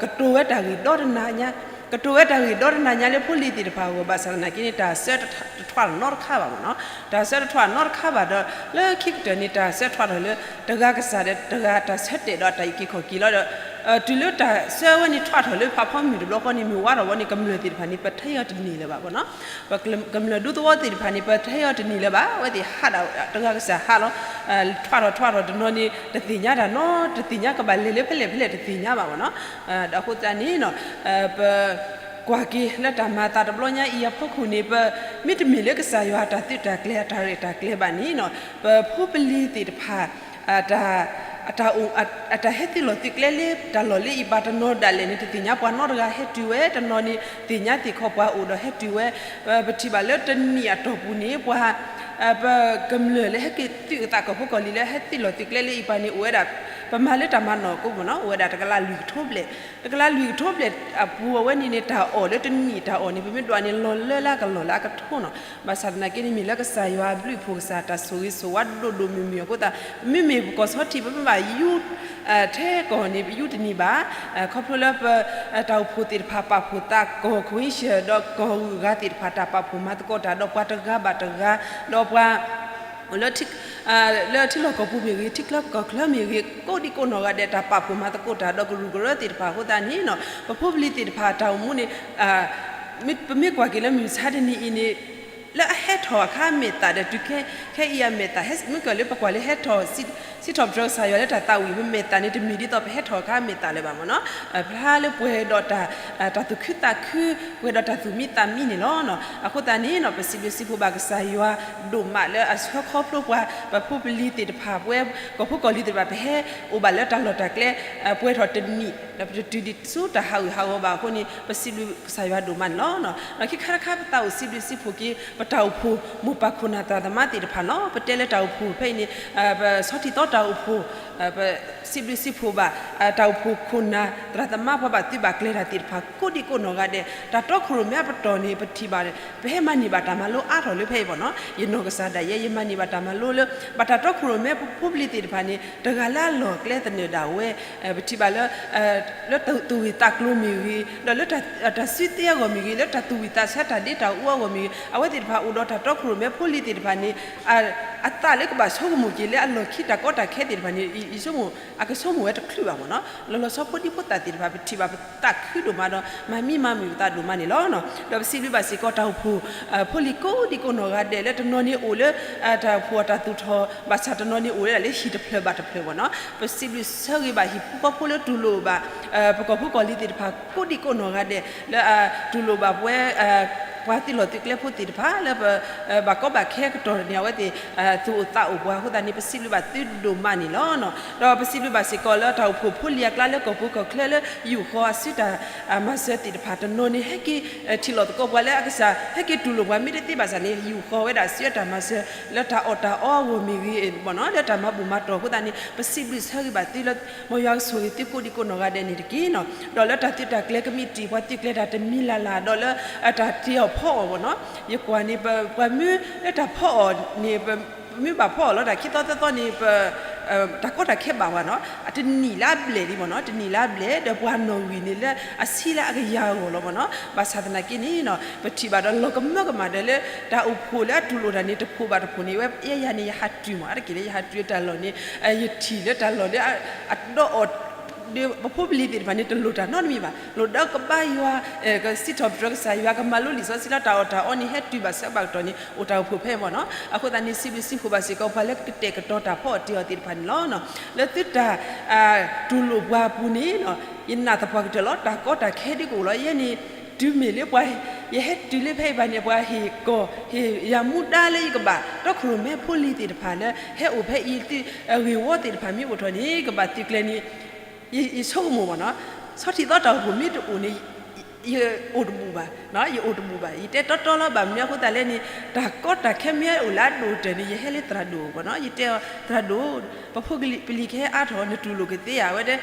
ကတိၤဝဲတၢ်ဂ့ၢ်ဒီတနၤညါ, ကတိၤဝဲတၢ်ဂ့ၢ်ဒီတနၤညါလၢဖိလံၤသ့ၣ်တဖၣ်အဂီၢ် ဘၣ်ဆၣ်သနာ်က့န့ၣ် တၢ်ဆၢတထွးနီတခါဘၣ်မ့ၢ်နီၤ, တၢ်ဆၢတထွးနီတခါဘၣ်ဒီး လၢခံကတၢၢ်န့ၣ် တၢ်ဆၢထွးထီၣ်လၢ တဂၤကစၢ်ဒီးတဂၤ တၢ်ဆၢတဲာ်ဒီးတၢ်အုၣ်က့ၤခီၣ်က့ၤလီၤဒီး တုၤလၢတၢ်ဆၢဝဲန့ၣ်ထွးထီၣ်လၢဖးဖီမုၢ်တဘျီဃီန့ၣ် မ့ၢ်ဝါထီၣ်ဝဲန့ၣ် ကမျၢၢ်သ့ၣ်တဖၣ်န့ၣ် ပထဲအီၤတန့ၢ်လၢၤဘၣ်မ့ၢ်နီၤ, ကမျၢၢ်ဒူသဝီသ့ၣ်တဖၣ်န့ၣ် ပထဲအီၤတန့ၢ်လၢၤဘၣ်, အဝဲသ့ၣ်ဟးဒၣ်တဂၤကစၢ်ဟးလီၤ ထွးထီၣ်ထွးထီၣ်တနီၤန့ၣ် တသ့ၣ်ညါတၢ်နီတသ့ၣ်ညါ ကဘၣ်လဲၤလၢဖဲလဲၣ်ဖဲလဲၣ်တသ့ၣ်ညါဘၣ်မ့ၢ်နီၤ. ဒီးအဃိသတးန့ၣ် ပကွၢ်က့ၤလၢတၢ်မၤအသးတဘျီညါအံၤအဖီခိၣ်န့ၣ် ပမ့တမ့ၢ်လၢကစၢ်ယွၤအတၢ်သုးတၢ်ကျဲၤအတၢ်ရဲၣ်တၢ်ကျဲၤဘၣ်န့ၣ် ပဖိပလံၤသ့ၣ်တဖၣ် တၢ် အတၢ်ဟဲသုးလီၢ်သုးကျဲလၢတၢ်လီၢ်လၢအံၤပၤတနီၤဒၣ်လဲာ်န့ၣ် တသ့ၣ်ညါပှၤနီတဂၤဟဲတုၤဝဲ, တနီၤန့ၣ် သ့ၣ်ညါသ့ၣ်ခီပှၤအိၣ်ဒီးဟဲတုၤဝဲ, ပထံၣ်ဘၣ်လၢတနံၣ်အတီၢ်ပူၤန့ၣ် ပှၤ ပကမျၢၢ်လၢဟဲက့ၤသုးအသးကီၢ်ဖိကီၢ်လံၤလၢဟဲသုးလီၢ်သုးကျဲလၢအံၤပၤန့ၣ် အိၣ်ဝဲဒၣ် ပမၤလၢတၢ်မၤနီၣ်ကိးမ့ၢ်နီၤ အိၣ်ဝဲဒၣ်တကလးလွံၢ်ကထိဘျဲၣ်, တကလးလွံၢ်ကထိဘျဲၣ်အပူၤအဝဲန့ၣ်န့ၣ် တၢ်အီၣ်လၢတနံၣ်တၢ်အီၣ်န့ၣ် ပမ့ၢ်ဒွးန့ၣ် လီၤလၢလၢကလီၢ်လၢအကထိနီၤ. ဘၣ်ဆၣ်သနာ်က့န့ၣ် မ့ၢ်လၢကစၢ်ယွၤအဘျုးအဖှိၣ် ကစၢ်တၢ်ဆိၣ်ဂ့ၤဆိၣ်ဝါဒိၣ်ဒိၣ်မုၢ်မုၢ်အဃိသတး မ့မ့ၢ်ပကီၢ်ဆီထံး ပမ့ၢ်ဘၣ်ယူ ထဲကီၢ်န့ၣ် ပယူတန့ၢ်ဘၣ်. ခီဖျိလၢပ တၢ်အိၣ်ဖှိၣ်သ့ၣ်တဖၣ်ပာ်ဖှိၣ်သး ကီၢ်ခွံဆၢၣ်ဒီးကီၢ်ဂုၢ်အဂၤသ့ၣ်တဖၣ် တၢ်ပာ်ဖှိၣ်မၤသကိးတၢ်ဒီးပှၤတဂၤဘၣ်တဂၤ ဒီးပှၤ လၢထံလီၢ်ကီၢ်ပူၤမ့ၢ်ဂ့ၤ ထံချၢကီၢ်ချၢမ့ၢ်ဂ့ၤ ကိးဒံကိးနီၢ်ဂၤဒဲး တၢ်ပာ်ဖှိၣ်မၤသကိးတၢ်ဒီးကရူၢ်ကရၢသ့ၣ်တဖၣ်အဃိသတးန့ၣ် ပဖိပလံၤသ့ၣ်တဖၣ်တၢ်အိၣ်မူန့ၣ် ပမ့ၢ်ကွၢ်က့ၤလၢမုၢ်မဆါတနံၤအံၤန့ၣ် လၢအဟဲထီၣ်အခါအမဲာ်သၣ်ဒီးတုၤခဲအံၤအမဲာ်သၣ် ဟဲမ့ၢ်ကွၢ်လၢပကွၢ်လၢဟဲထီၣ် စံးထီၣ်ပတြၢၤကစၢ်ယွၤလၢတၢ်သးဝံၣ် ပမဲာ်သၣ်န့ၣ်တမ့ၢ်ဒ်သိးပဟဲထီၣ်အခါအမဲာ်သၣ်လၢၤဘၣ်မ့ၢ်နီၤ. ဖျါလၢပှဲၤဒီးတၢ်သူၣ်ခုသးခု ပှဲၤဒီးတၢ်သူၣ်မံသးမံန့ၣ်လီၤ. အဃိသတးန့ၣ်နီၤ ပစံးဘျုးစံးဖှိၣ်ဘၣ်ကစၢ်ယွၤဒိၣ်မးလၢအဆှၢခီဖျိပှၤ ပဖိပလံၤသ့ၣ်တဖၣ် ပဝဲကီၢ်ဖိကီၢ်လံၤသ့ၣ်တဖၣ် ပဟဲအိၣ်ဘၣ်လၢတၢ်လီၢ်တၢ်ကျဲ ပှဲၤထီၣ်တနံၣ် ဒီးပတတုၤဒံးဆူတၢ်ဟးဂူာ်ဟးဂီၤဘၣ်အဃိန့ၣ် ပစံးဘျုးကစၢ်ယွၤဒိၣ်မးန့ၣ်လီၤ. ဒီးခံခါတခါပသးအိၣ်စံးဘျုးစံးဖှိၣ်က့ၤ ပတၢ်အိၣ်ဖှိၣ်မိၢ်ပၢ်ခိၣ်နၢ်သရၣ်သမါသ့ၣ်တဖၣ်န့ၣ်လီၤ. ပတဲလၢတၢ်အိၣ်ဖှိၣ်ဖဲအံၤန့ၣ် ပဆီထံၣ်သီတၢ်အိၣ်ဖှိၣ် ပစံးဘျုးစံးဖှိၣ်ဘၣ် တၢ်အိၣ်ဖှိၣ်ခိၣ်နၢ်သရၣ်သမါ ပှၤဘၣ်သုးဘၣ်ကျဲၤတၢ်သ့ၣ်တဖၣ် ကိးဒံကိးနီၢ်ဂၤဒဲး တၢ်တီခိၣ်ရိၣ်မဲအပတီၢ်န့ၣ် ပထံၣ်ဘၣ် ပဟဲမၤန့ၢ်ဘၣ်တၢ်မၤလိအါထီၣ်လၢဖဲအံၤမ့ၢ်နီၤ. ယနီၢ်ကစၢ်ဒၣ်ယဲ ယမၤန့ၢ်ဘၣ်တၢ်မၤလိလၢ ဘၣ်တၢ်တီခိၣ်ရိၣ်မဲ ပဖိပလံၤသ့ၣ်တဖၣ်န့ၣ် တဂၤလၢအလီၢ်ကျဲသနၢၣ်ဒၣ်ဝဲ ပထံၣ်ဘၣ်လၢ လၢတၢ်သူၣ်ဂ့ၢ်သးကျိၤမ့ၢ်ဂ့ၤ ဒီးလၢတၢ်စုသ့အဂီၢ်မ့ၢ်ဂ့ၤ လၢတၢ်သူၣ်ဝံၣ်သးဆၢတၢ်ဒ့တၢ်အူအဂီၢ်မ့ၢ်ဂ့ၤ အဝဲသ့ၣ်တဖၣ်အိၣ်ဒီးတၢ်တီခိၣ်ရိၣ်မဲ ဖိလံၤသ့ၣ်တဖၣ်န့ၣ် အသးလၢကဘၣ်ဆိကမိၣ်က့ၤလၢအလီၢ်ခံတၢ်ကီတၢ်ခဲသ့ၣ်တဖၣ်န့ၣ် ယဆိကမိၣ် အကဆိကမိၣ်ဝဲတချုးဘၣ်မ့ၢ်နီၤ. လီၤလီၤဆီဖိဒံဖိသၣ်သ့ၣ်တဖၣ် ပထံၣ်ဘၣ်ပသးခုဒိၣ်မးဒီး မၤမံမၤမုာ်ပသးဒိၣ်မးန့ၣ်လီၤ. ဒီးပစံးဘျုးဘၣ်စ့ၢ်ကီးတၢ်အိၣ်ဖှိၣ် ဖိလံၤကိးဒံကိးနီၢ်ဂၤဒဲးလၢတနီၤန့ၣ်အိၣ်လၢ တၢ်အိၣ်ဖှိၣ်အတၢ်သူၣ်ထီၣ် ဘၣ်ဆၣ်တနီၤန့ၣ်အိၣ်လၢဒၣ်လၢဟံၣ်တဖျၢၣ်ဘၣ်တဖျၢၣ်မ့ၢ်နီၤ. ပစံးဘျုးဆၢဂ့ၤဘၣ်ဟံၣ်ဖိဃီဖိလၢတူၢ်လိာ်ဘၣ် ပကီၢ်ဖိကီၢ်လံၤသ့ၣ်တဖၣ် ကိးဒံကိးနီၢ်ဂၤဒဲး လၢအတူၢ်လိာ်ဘၣ်ပဝဲ ပှၤသုးလီၢ်သုးကျဲဖိသ့ၣ်တဖၣ်လၢ ဘၣ်ကီဘၣ်ခဲကတီၢ်န့ၣ် အဝဲသ့ၣ် သူၣ်အိၣ်သးအိၣ်ပှၤအဃိသတးန့ၣ် ပစံးဘျုးဘၣ်သုဒိၣ်မးန့ၣ်လီၤ. ဒီးပစံးဘျုးဘၣ်စ့ၢ်ကီးလၢတၢ်အိၣ်ဖှိၣ်ဖိလံၤအကျါလၢကီၢ်ပူၤကီၢ်ချၢလၢယူၢ်ဃီအစုတၢ်မၤစၢၤသ့ၣ်တဖၣ် တနီၤန့ၣ် ဟဲက့ၤထံၣ်လိာ်သကိးပှၤလၢအကစၢ် ဟဲက့ၤတူၢ်လိာ်ပှၤမ့ၢ်တသ့ဘၣ်ဆၣ်န့ၣ် ယူၢ်ဃီဝဲဒၣ်အစုအတၢ်မၤစၢၤ လၢတၢ်အီၣ်တၢ်အီအဂီၢ်မ့ၢ်ဂ့ၤ လၢတၢ်မၤဘူၣ်မၤတီၢ်အဃိသတးန့ၣ် ပစံးဘျုးဆၢဂ့ၤဘၣ်သုလၢ မ်ယွၤကဆိၣ်ဂ့ၤသုကိးဒံကိးနီၢ်ဂၤဒဲးန့ၣ်တက့ၢ်နီၤ. ဒီးလၢတၢ်သုးတၢ်ကျဲၤကမံးတံာ် ပှၤသုးကျဲၤတၢ်တမံၤလၢ်လၢ် ဒီးလၢတၢ်တ့အီၣ်ဖီအီၣ်မ့ၢ်နီၤ. ယကွၢ်န့ၣ် ပှၤမ့ၢ်လၢတၢ်ဖီအီၣ်န့ၣ် ပမ့ၢ်ဘၣ်ဖီအီၣ်လီၤတၢ်ခံသီသၢသီန့ၣ် ပ တၢ်ကီတၢ်ခဲဘၣ်ဝဲနီၤ. အတနံၣ်လၢအဘျဲၣ်လံမ့ၢ်နီၤ, တနံၣ်လၢအဘျဲၣ် ဒီးပှၤနီၣ်ဂံၢ်န့ၣ်လၢအဆံလၢအကယၤအဂီၢ်လီၤမ့ၢ်နီၤ. ဘၣ်ဆၣ်သနာ်က့န့ၣ်နီၤ ပထံၣ်ဘၣ်ဒီးလီၤကမၢကမၣ်ဒီးလၢ တၢ်အိၣ်ဖှိၣ်လၢအတူၢ်လိာ်တၢ်န့ၣ် တဖိးဘၣ်တဖိးန့ၣ် ဝဲယဲယၤန့ၣ် ယဟးတုၤမ့ၢ် အါတက့ၢ်လၢယဟးတုၤတၢ်လီၢ်န့ၣ် ယထံၣ်လၢတၢ်လီၢ်လၢ အဒီးအီၤ ဒီးပဖိပလံၤသ့ၣ်တဖၣ်န့ၣ် တလိၣ်တၢ်နီတမံၤဘၣ်. လိၣ်ဒီးကဘါယွၤ ကစံးထီၣ်ပတြၢၤကစၢ်ယွၤ ကမၤလိလံာ်စီဆှံလၢတၢ်အီၣ်တၢ်အီန့ၣ် ဟဲတုၤဘၣ်ဆၢဘၣ်ကတီၢ်န့ၣ် အိၣ်တၢ်အိၣ်ဖှိၣ်ဖဲအံၤမ့ၢ်နီၤ. အဃိသတးန့ၣ် စံးဘျုးစံးဖှိၣ်ဘၣ်စ့ၢ်ကီး ပှၤလၢကတဲာ်ကတီၤတၢ်ဖီအီၣ်တ့အီၣ်သ့ၣ်တဖၣ်န့ၣ်လီၤ. လၢသုတၢ် တူၢ်လိာ်ပှၤအပူၤန့ၣ်နီၤ ယနာ်သပှၢ်ကတၢၢ်လီၤ. တၢ်ကီတၢ်ခဲဒ်ကအိၣ်လီၤ. ယဲန့ၣ် တုၤမ့ၢ်လၢပှၤ ယဟဲတုၤလၢဖဲအံၤဘၣ်န့ၣ် ပှၤဟ့ၣ်ကီၢ် ဟ့ၣ်ယၤမူဒါလၢယကဘၣ် တီခိၣ်ရိၣ်မဲဖိလံၤသ့ၣ်တဖၣ်လၢ ဟဲအိၣ်ဖဲအံၤ သုးဂ့ၢ်ဝီသ့ၣ်တဖၣ်မ့ၢ်အိၣ်ထီၣ်န့ၣ် ကဘၣ်သုးကျဲၤန့ၣ် ယဆိကမိၣ်မ့ၢ်နီၤ ဆီထံၣ်သီတၢ်အိၣ်ဖှိၣ်မ့ၢ်တအိၣ်န့ၣ် ယအိၣ်တဘူၣ်ဘၣ်, ယအိၣ်တဘူၣ်ဘၣ်. ယတဲတီတီလီၤ ဘၣ်မနုၤအဃိသတးလဲၣ်န့ၣ် တၢ်ကီတၢ်ခဲမ့ၢ်အိၣ်လၢအဒိၣ်ကတၢၢ်န့ၣ် ယဟဲလၢသရၣ်ဒိၣ်မ့ၢ်နီၤ. ယတဲအီၤ သရၣ်ဒိၣ် ပဖိပလံၤကဟဲအါထီၣ် နတူၢ်လိာ်ကသ့ဧါဝဲဒၣ်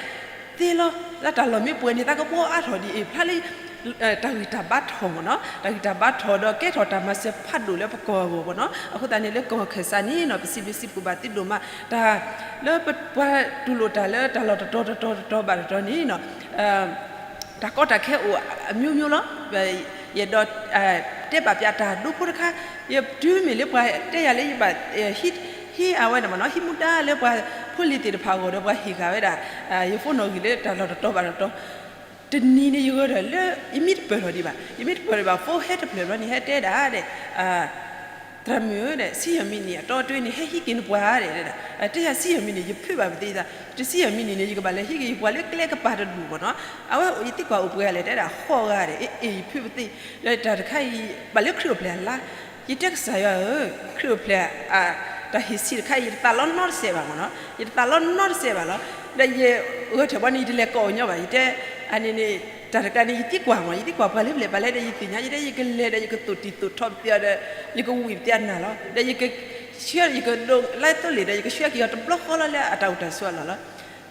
သ့လီၤ လၢတၢ်လီၢ်မ့ၢ်ပှဲၤန့ၣ် သးကဘှီအါထီၣ်ဒ်အံၤ ဖျါလၢ တၢ်ဂံၢ်တၢ်ဘါထီၣ်မ့ၢ်နီၤ. တၢ်ဂံၢ်တၢ်ဘါထီၣ်ဒီးကဲထီၣ်တၢ်မၤစၢၤဖးဒိၣ်လၢပကီၢ်အဂီၢ်မ့ၢ်နီၤ. အဃိသတးန့ၣ် လၢကီၢ်ခၢၣ်စးန့ၣ်နီၤ ပစံးဘျုးစံးဖှိၣ်ဘၣ်သုဒိၣ်မး တၢ်လၢပှၤတူၢ်လိာ်တၢ်လၢတၢ်လီၢ်တတီၤတတီၤတတီၤဘၣ်တတီၤန့ၣ်နီၤ တၢ်ကီတၢ်ခဲအိၣ်အမျိုးမျိုးလီၤ. ယအဲၣ်ဒိး တဲဘၣ်ပျးတၢ်ဒိဖိတခါ ယတုၤမ့ၢ်လၢပှၤတဲယၤလၢယဘၣ် ဟံးအဝဲဒၣ်မ့ၢ်နီၤ ဟံးမူဒါလၢပှၤဖိလံၤသ့ၣ်တဖၣ်အဂီၢ်ဒီးပှၤဟ့ၣ်ဃာ်ဝဲဒၣ် ယဖိနီၣ်ဂံၢ်လၢတၢ်လီၢ်တတီၤဘၣ်တတီၤ တနံၤန့ၣ်ယဂၢၢ်ဒီးလၢ ယမ့ၢ်တပၢၢ်ထီၣ်ဒံးဘၣ် ယမ့ၢ်တပၢၢ်ထီၣ်ဒံးဘၣ် ဖိဟဲတဖျၢၣ်ဘျီန့ၣ် ဟဲတဲဒၣ်ဒီး သရၣ်မုၣ်ဧၢဒီး ဆံယီၢ်မံးနံးအတီအတွင်းန့ၣ် ဟဲဟံးက့ၤနပှၤဧါဒီး တဲယၤဆံယီၢ်မံးနံး ယဖုးဘၣ်ပသ့ၣ်သး တဆံယီၢ်မံးနံးန့ၣ် ယကဘၣ်လဲၤဟံးက့ၤယပှၤလၢကျဲကပၤတဒူၣ်မ့ၢ်နီၤ အဝဲယသံကွၢ်အိၣ်ပှဲၤဂၤလဲၣ် တဲဒၣ်ဃိးဂၤဒီး အ့ၣ် အ့ၣ် ယဖုးပသ့ၣ် ဒီးတၢ်တခါအံၤ ဘၣ်လၢခရံာ်အိၣ်ဖျဲၣ်အလါ ယတဲကစၢ်ယွၤဧၢ ခရံာ်အိၣ်ဖျဲၣ် တၢ်ဟ့ၣ်ဆံးတခါအံၤ ယတသးလီနီတစဲးဘၣ်မ့ၢ်နီၤ ယတသးလီနီတစဲးဘၣ်လီၤ ဒီးယဂဲၤထၢၣ်ဘီန့ၣ် ယတလဲၤကိးအီၤညီဘၣ် ယတဲ အန့ၣ်န့ၣ် တၢ်တခါန့ၣ် ယသံကွၢ်မ့ၢ် ယသံကွၢ်ပှၤလၢပျၢၤပှၤလဲၣ်ဒီး ယသ့ၣ်ညါ ယတဲယကလဲၤဒီး ယကသိၣ်တံၢ်သိၣ်ထီၣ်ပသ့ၣ်ဒီး ယကဝံၣ်ပသ့ၣ်အနၢ်လီၤ ဒီးယကဆှၢ ယကဒိးလၢသိလ့ၣ်ဒီး ယကဆှၢက့ၤအီၤတဘျီဃီလီၤလၢအတၢ်အိၣ်တၢ်ဆိးအလီၢ်လီၤ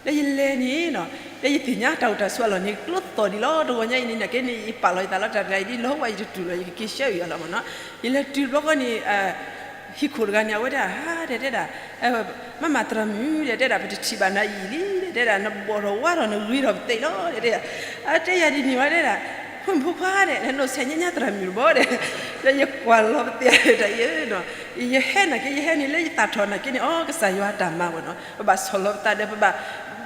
ဒီးယလဲၤန့ၣ်နီၤ ဒီးယသ့ၣ်ညါတၢ်အိၣ်တၢ်ဆိးအလီၢ်န့ၣ် ကျိသီၣ်ဒံးလီၤ တဂီၤညါအံၤန့ၣ် နာ်က့န့ၣ် ယပာ်လီၤယသးလီၤ တၢ်တခါအံၤဒ်လီၤဝဲ ယတတုၤလီၤ ယကက့ၤဆှၢအီၤလီၤမ့ၢ်နီၤ ယလဲၤတုၤတဘျီဃီန့ၣ် ဟံၣ်ခိၣ်တဂၤန့ၣ် အဝဲဒၣ် ဟါ တဲ တဲဒၣ် မၤမၤသရၣ်မုၣ် တဲ တဲဒၣ် ပတထံၣ်ဘၣ်နၤအံၤလံ တဲ တဲဒၣ် နဘီၣ်ထီၣ်ဝါထီၣ် နဂ့ၤထီၣ်ပသ့ၣ်လီၤ တဲ တဲ အတဲယၤဒ်န့ၣ်ဝဲ တဲဒၣ် ဖိမုၣ်ဖိခွါ တဲ နအိၣ်ဆဲးညါညါသရၣ်မုၣ်တဘီ တဲ ဒီးယကွၢ်လီၤပသ့ၣ်တၢ်အံၤ ယဟဲနာ်က့ ယဟဲန့ၣ်လၢယသးထီၣ်နာ်က့န့ၣ် အီ ကစၢ်ယွၤတၢ်မၤဝဲနီၤ ပဘၣ်ဆီၣ်လီၤပသးဒီး ပဘၣ်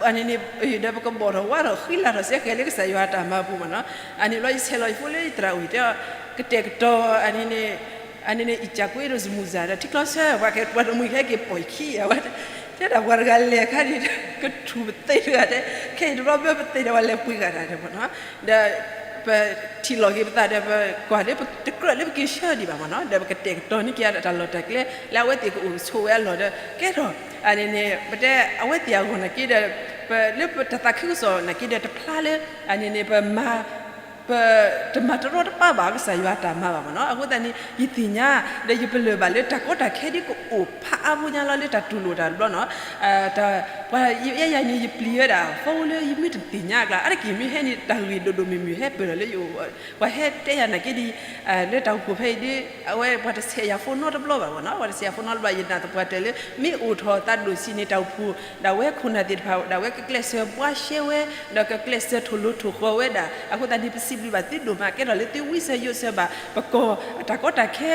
အန့ၣ်န့ၣ် ဒီးပကဘီၣ်ထီၣ်ဝါထီၣ်ဃံလၤထီၣ်စ့ၢ်ကီးလၢကစၢ်ယွၤအတၢ်မၤအပူၤမ့ၢ်နီၤ. အန့ၣ်ဘျီယဆဲးလီၤယဖိလၢယသရၣ်အိၣ် တဲအီၤ ကတဲာ်ကတီၤ အန့ၣ်န့ၣ် အန့ၣ်န့ၣ် အံၣ်စၢ်ကွ့ဒီးစမူၣ်စၢ်ဒီး ထံကျီဆၢ ပှၤကဲပှၤတမှံၤဟဲက့ၤပိာ်ခံ အဝဲ တဲဒၣ်ပှၤတဂၤလဲၤခါန့ၣ် ကထူၣ်ပသ့တဂၤတဲ ခဲအံၤတဘျီဘၢပသ့ဒီးပှၤလဲၤပှ့ၤဂၤတၢ်ဒီးမ့ၢ်နီၤ. ဒီး ပထံၣ်လီၤက့ၤပသးဒီး ပကွၢ်လၢပတကြၢးလၢပက့ၤဆှၢဒံးဘၣ်မ့ၢ်နီၤ. ဒီးပကတဲာ်ကတီၤန့ၢ်က့ၤတၢ်လီၢ်တၢ်ကျဲ လၢအဝဲသ့ၣ်ကအိၣ်ဆိးဝဲအလီၢ်ဒီး ကဲထီၣ် အန့ၣ်န့ၣ် ပတဲအဝဲသ့ၣ်အဂီၢ်နာ်က့ဒီး ပလၢပတၢ်သးခုကစီၣ်နာ်က့ဒီး တဖျါလၢ အန့ၣ်န့ၣ် ပမၤ ပတမၤတရီတပါဘၣ်ကစၢ်ယွၤအတၢ်မၤဘၣ်မ့ၢ်နီၤ. အဃိသတးန့ၣ် ယသ့ၣ်ညါ ဒီးယပလၢၢ်ဘၣ်လၢတၢ်ကီတၢ်ခဲဒ်ကအိၣ်ဖးအါဖိညါလီၤ လၢတၢ်တူၢ်လိာ်တၢ်တဘျီနီၤ. ပှၤယဲယၤန့ၣ် ယပျံၤဝဲဒၣ် ဖီလၢယမ့ၢ်တသ့ၣ်ညါအကျါ အါတက့ၢ်မ့ၢ်ဟဲန့ၣ် တၢ်ဂ့ၢ်ဒိၣ်ဒိၣ်မုၢ်မုၢ်ဟဲပၢၢ်လီၤလၢယအိၣ် ပှၤဟဲတဲယၤနာ်က့ဒ် လၢတၢ်အိၣ်ဖှိၣ်ဖဲအံၤဒ် အဝဲပှၤတဆဲးယၤဖိနီတဘျီဘၣ်မ့ၢ်နီၤ. ပှၤတဆဲးယၤဖိနီတဘျီ ယနာ်သပှၢ်တၢၢ်လၢ မ့ၢ်အိၣ်ထီၣ်သးဒိၣ်ဆံးန့ၣ် တၢ်အိၣ်ဖှိၣ် ဒၣ်ဝဲခိၣ်နၢ်သ့ၣ်တဖၣ် ဒၣ်ဝဲကကျဲးစၢးဘှါရှဲဝဲ ဒီးကကျဲးစၢးထိၣ်လိၤထိၣ်ဃီၤဝဲဒၣ်. အဃိသတးန့ၣ် ပစံးဘျုးဘၣ်သုဒိၣ်မး ကဲထီၣ်လၢသုဝံစၢၤယိးစၢၤဘၣ် ပကီၢ်အတၢ်ကီတၢ်ခဲ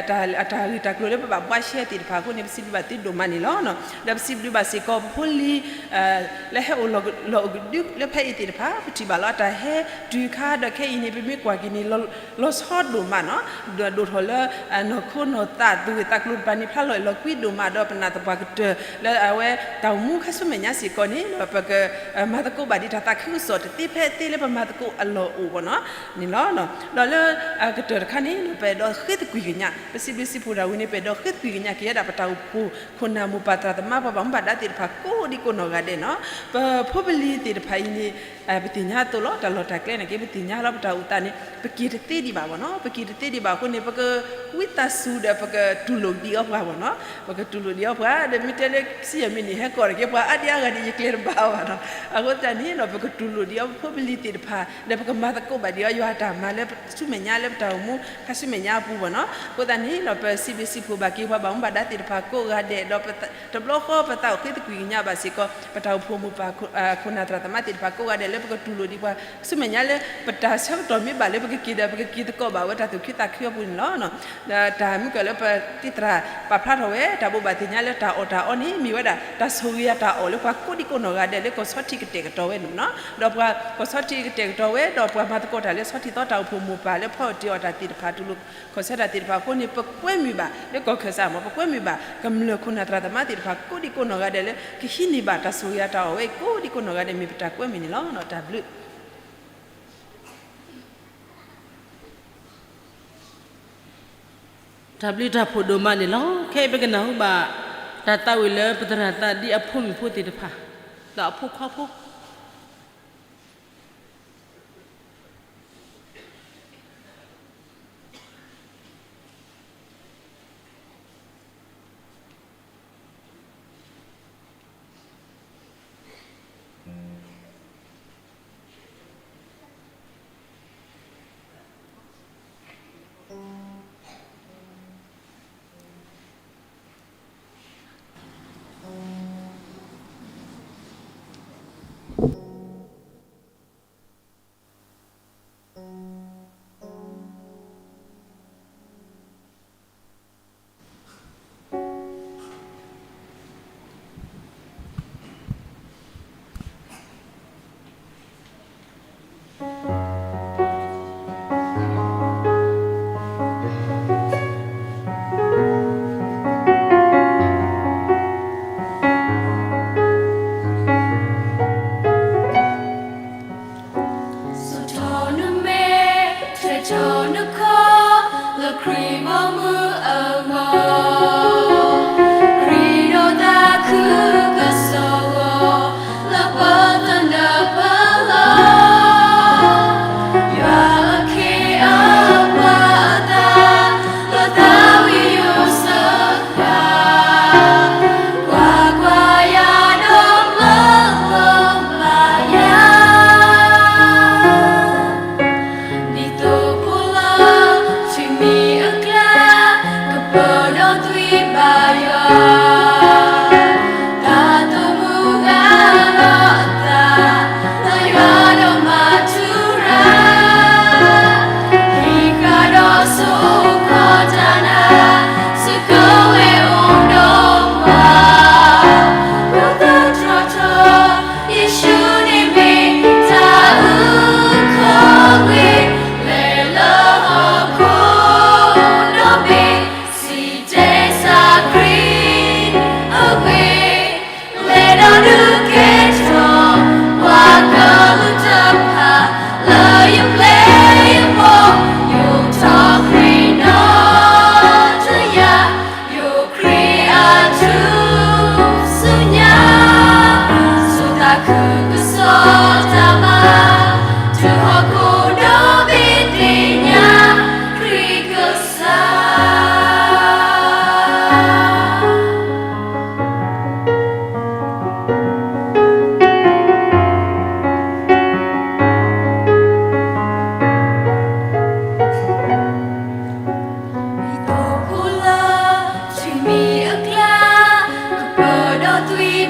တၢ်ဂ့ၢ်တၢ်ကျိၤလၢပဘၣ်ဘှါရှဲသ့ၣ်တဖၣ်အဃိန့ၣ် ပစံးဘျုးဘၣ်သုဒိၣ်မးန့ၣ်လီၤ. ဒီးပစံးဘျုးဘၣ်စ့ၢ်ကီးပဖိလံၤ လၢဟဲအိၣ်လီၤအိၣ်ကဒုလၢဖဲအံၤသ့ၣ်တဖၣ် ပထံၣ်ဘၣ်လီၤအတၢ်ဟဲတုၤခါ ဒီးခဲအံၤန့ၣ် ပမ့ၢ်ကွၢ်က့ၤန့ၣ် လီၤဆီဒိၣ်မးနီၤ. ဒီးဒိၣ်ထီၣ်လၢ နီၢ်ခိနီၢ်သးသူၣ်ဂ့ၢ်သးကျိၤတဖၣ်န့ၣ် ဖျါလီၤအဲၣ်လီၤကွံဒိၣ်မး ဒီးပနာ်သပှၢ်ကတၢၢ် လၢအဝဲတၢ်အိၣ်မူခါဆူမဲာ်ညါစ့ၢ်ကီးန့ၣ် ပက မၤသကိးဘၣ်ဒံးတၢ်သးခုကစီၣ်တသ့ဖဲသ့လၢပမၤသကိးအလီၢ်အိၣ်ဘၣ်နီၤ န့ၣ်လီၤ. ဒီးလၢ ကတၢၢ်တခါန့ၣ် ပအဲၣ်ဒိးဃ့သကွံၢ်ကညး ပစံးဘျုးစံးဖှိၣ်တၢ်ဝံၤန့ၣ် ပအဲၣ်ဒိးဃ့သကွံၢ်ကညးက့ၤဝဲဒၣ် ပတၢ်အိၣ်ဖှိၣ်ခိၣ်နၢ်မိၢ်ပၢ်သရၣ်သမါ ပှၤဘၣ်မူဘၣ်ဒါသ့ၣ်တဖၣ် ကိးဒံကိးနီၢ်ဂၤဒဲးနီၤ. ပဖိပလံၤသ့ၣ်တဖၣ်အံၤန့ၣ် ပသ့ၣ်ညါအသိးလီၤ တၢ်လီၢ်တၢ်ကျဲန့ၣ်က့ ပသ့ၣ်ညါလီၤ ပတၢ်အိၣ်သးန့ၣ် ပက့ၤတသ့ဒံးဘၣ်ဘၣ်နီၤ ပက့ၤတသ့ဒံးဘၣ်အဃိန့ၣ် ပကဝံသးစူၤဒီး ပကတူၢ်လိာ်ဒံးအီၤပှၤဘၣ်နီၤ ပကတူၢ်လိာ်ဒံးအီၤပှၤ ဒီးမ့ၢ်တဲလၢ စံယဲၢ်မံးနံးန့ၣ် ဟဲကီၢ်တက့ၢ် ပှၤအါဒံအါဂၤဒံး ယကျဲတဘၣ်ဘၣ်နီၤ. အဃိသတးန့ၣ်ဒီး ပကတူၢ်လိာ်ဒံးအီၤ ပဖိပလံၤသ့ၣ်တဖၣ် ဒီးပကမၤသကိးဘၣ်ဒံးအီၤ ယွၤအတၢ်မၤလၢဆူမဲာ်ညါလၢပတၢ်အိၣ်မူ ခါဆူမဲာ်ညါအပူၤဘၣ်နီၤ. အဃိသတးန့ၣ်ဒီး ပစံးဘျုးစံးဖှိၣ်ဘၣ်က့ၤပှၤဘၣ်မူဘၣ်ဒါသ့ၣ်တဖၣ်ကိးဂၤဒဲး ဒီးတဘျီဃီပသးအိၣ်ဃ့သကွံၢ်ကညးဘၣ်စ့ၢ်ကီး ပတၢ်အိၣ်ဖှိၣ်မိၢ်ပၢ်ခိၣ်နၢ်သရၣ်သမါသ့ၣ်တဖၣ်ကိးဂၤဒဲးလၢပကတူၢ်လိာ်ဒံးပှၤ ဆူမဲာ်ညါလၢ ပတၢ်ဆၢကတီၢ်မ့ၢ်ဘၣ်လၢပကက့ၤဒီး ပကက့ၤသကိးဘၣ်ဝဲတၢ်သူၣ်ခုသးခုအပူၤန့ၣ်လီၤ. ဒီးတၢ်မုၢ်ကၢၢ်လၢပသံၣ်သရၣ်ပာ်ဖျါထီၣ်ဝဲ တၢ်ဘိးဘၣ်သ့ၣ်ညါလၢတၢ်အီၣ်တၢ်အီန့ၣ် မ့ၢ်ဝဲဒၣ် တၢ်ဆိၣ်ဂ့ၤအတၢ်အီၣ်လၢပှၤကိးဒံကိးနီၢ်ဂၤဒဲးလၢကီၢ်ဆီထံးကတဲာ်ကတီၤဝဲန့ၣ်လီၤ. ဒီးပှၤကီၢ်ဆီထံးကတဲာ်ကတီၤဝဲ ဒီးပှၤမၤသကိးတၢ်လၢဆီထံးသီတၢ်အိၣ်ဖှိၣ်မိၢ်ပၢ်လၢဖီၣ်တ့ၢ်အီၣ်တၢ်သ့ၣ်တဖၣ် တူၢ်လိာ်ခီၣ်ဆၢတၢ်သ့ၣ်တဖၣ်အဃိန့ၣ် ပကွဲမုာ်ဘၣ် လၢကီၢ်ခၢၣ်စးမ့ၢ် ပကွဲမုာ်ဘၣ် ကမျၢၢ်ခိၣ်နၢ်သရၣ်သမါသ့ၣ်တဖၣ် ကိးဒံကိးနီၢ်ဂၤဒဲးလၢ ကဟံးန့ၢ်ဘၣ်တၢ်ဆိၣ်ဂ့ၤအတၢ်အီၣ်ဝဲအံၤ ကိးဒံကိးနီၢ်ဂၤဒဲး မ့ၢ်ပတၢ်ကွဲမုာ်န့ၣ်လီၤ. တၢ်ဘျုး တၢ်ဘျုးတၢ်ဖှိၣ်ဒိၣ်မးန့ၣ်လီၤ. ခဲအံၤပကနၢ်ဟူဘၣ် တၢ်သးဝံၣ်လၢပသရၣ်သးဒ့အဖိမုၣ်ဖိသ့ၣ်တဖၣ် ဒီးအဖိခွါဖိ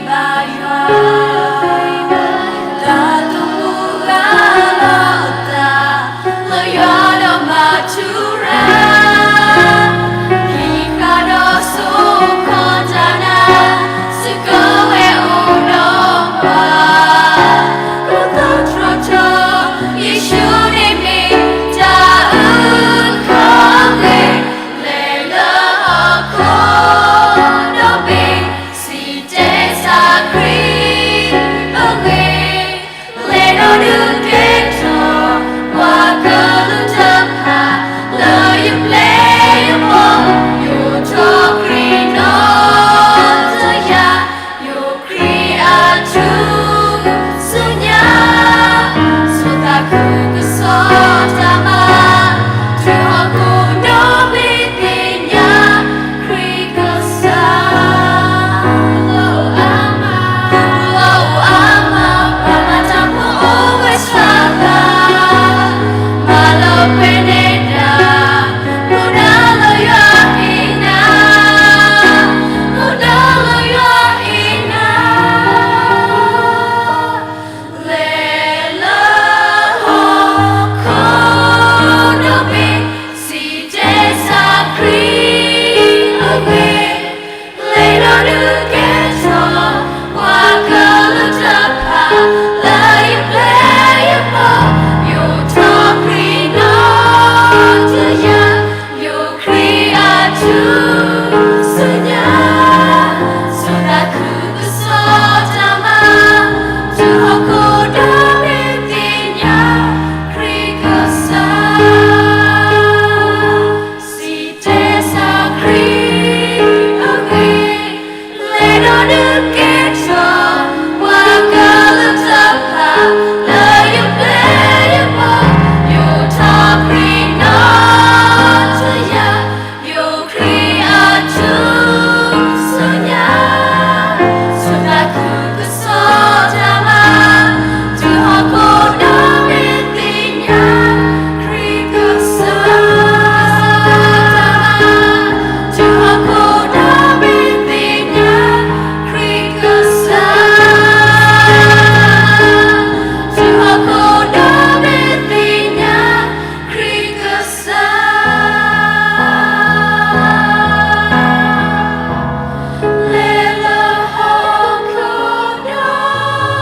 ဘၣ်ယွၤ, တၢ်သမူဂၤလီၤအသး, လၢယွၤဒီးမၤထူရၤ, ဟံးဃာ်ဒီးစိကီၢ်တၢ်နၤ, စကဝဲအိၣ်ဒီးပှၤ, ကိးသီထီထီ, ယ့ၣ်ၡူးန့ၣ်မ့ၢ်တၢ်အုၣ်ကီၤဂ့ၤ, လဲၤလၢဟီၣ်ခိၣ်ဒီဘ့ၣ် စံးတဲစၢ်ခရံာ်အဂ့ၢ်, လဲၤဒီးဒုးကဲထီၣ် ပှၤကလုာ်တဖၣ် လၢယပျဲၢ်ယဘီၣ်, ယိးထီၣ်ခရံာ်နီၢ်တယၢ်, ယိးခရံာ်အထူၣ်စုညါ, ဆိၣ်သးခုကစီၣ်တၢ်မၤ, တုၤဟီၣ်ခိၣ်ဒီဘ့ၣ်သ့ၣ်ညါ ခရံာ်ကစၢ်, လၢအမၤ, လၢအမၤ, ပှၤမၤတၢ်ဖိအိၣ်ဝဲဆၢကၤ, မၤလၢပှဲၤန့ၢ်တၢ်, မူဒါလၢယွၤဟ့ၣ်နၤ, မူဒါလၢယွၤဟ့ၣ်နၤ လဲၤလၢဟီၣ်ခိၣ်ဒီဘ့ၣ်, စံးတဲစၢ်ခရံာ်အဂ့ၢ်, လဲၤဒီးဒုးကဲထီၣ် ပှၤကလုာ်တဖၣ် လၢယပျဲၢ်ယဘီၣ်, ယိးထီၣ်ခရံာ်နီၢ်တယၢ်, ယိးခရံာ်အထူၣ်စုညါ, ဆိၣ်သးခုကစီၣ်တၢ်မၤ, တုၤဟီၣ်ခိၣ်ဒီဘ့ၣ်သ့ၣ်ညါ ခရံာ်ကစၢ်, စံးတဲစၢ်ခရံာ်အဂ့ၢ်, လဲၤဒီးဒုးကဲထီၣ် ပှၤကလုာ်တဖၣ် လၢယပျဲၢ်ယဘီၣ်, ယိးထီၣ်ခရံာ်နီၢ်တယၢ်, ယိးခရံာ်အထူၣ်စုညါ, ဆိၣ်သးခုကစီၣ်တၢ်မၤ, တုၤဟီၣ်ခိၣ်ဒီဘ့ၣ်သ့ၣ်ညါ ခရံာ်ကစၢ်, တုၤဟီၣ်ခိၣ်ဒီဘ့ၣ်သ့ၣ်ညါ ခရံာ်ကစၢ်, တုၤဟီၣ်ခိၣ်ဒီဘ့ၣ်သ့ၣ်ညါ ခရံာ်ကစၢ်, လဲၤလၢဟီၣ်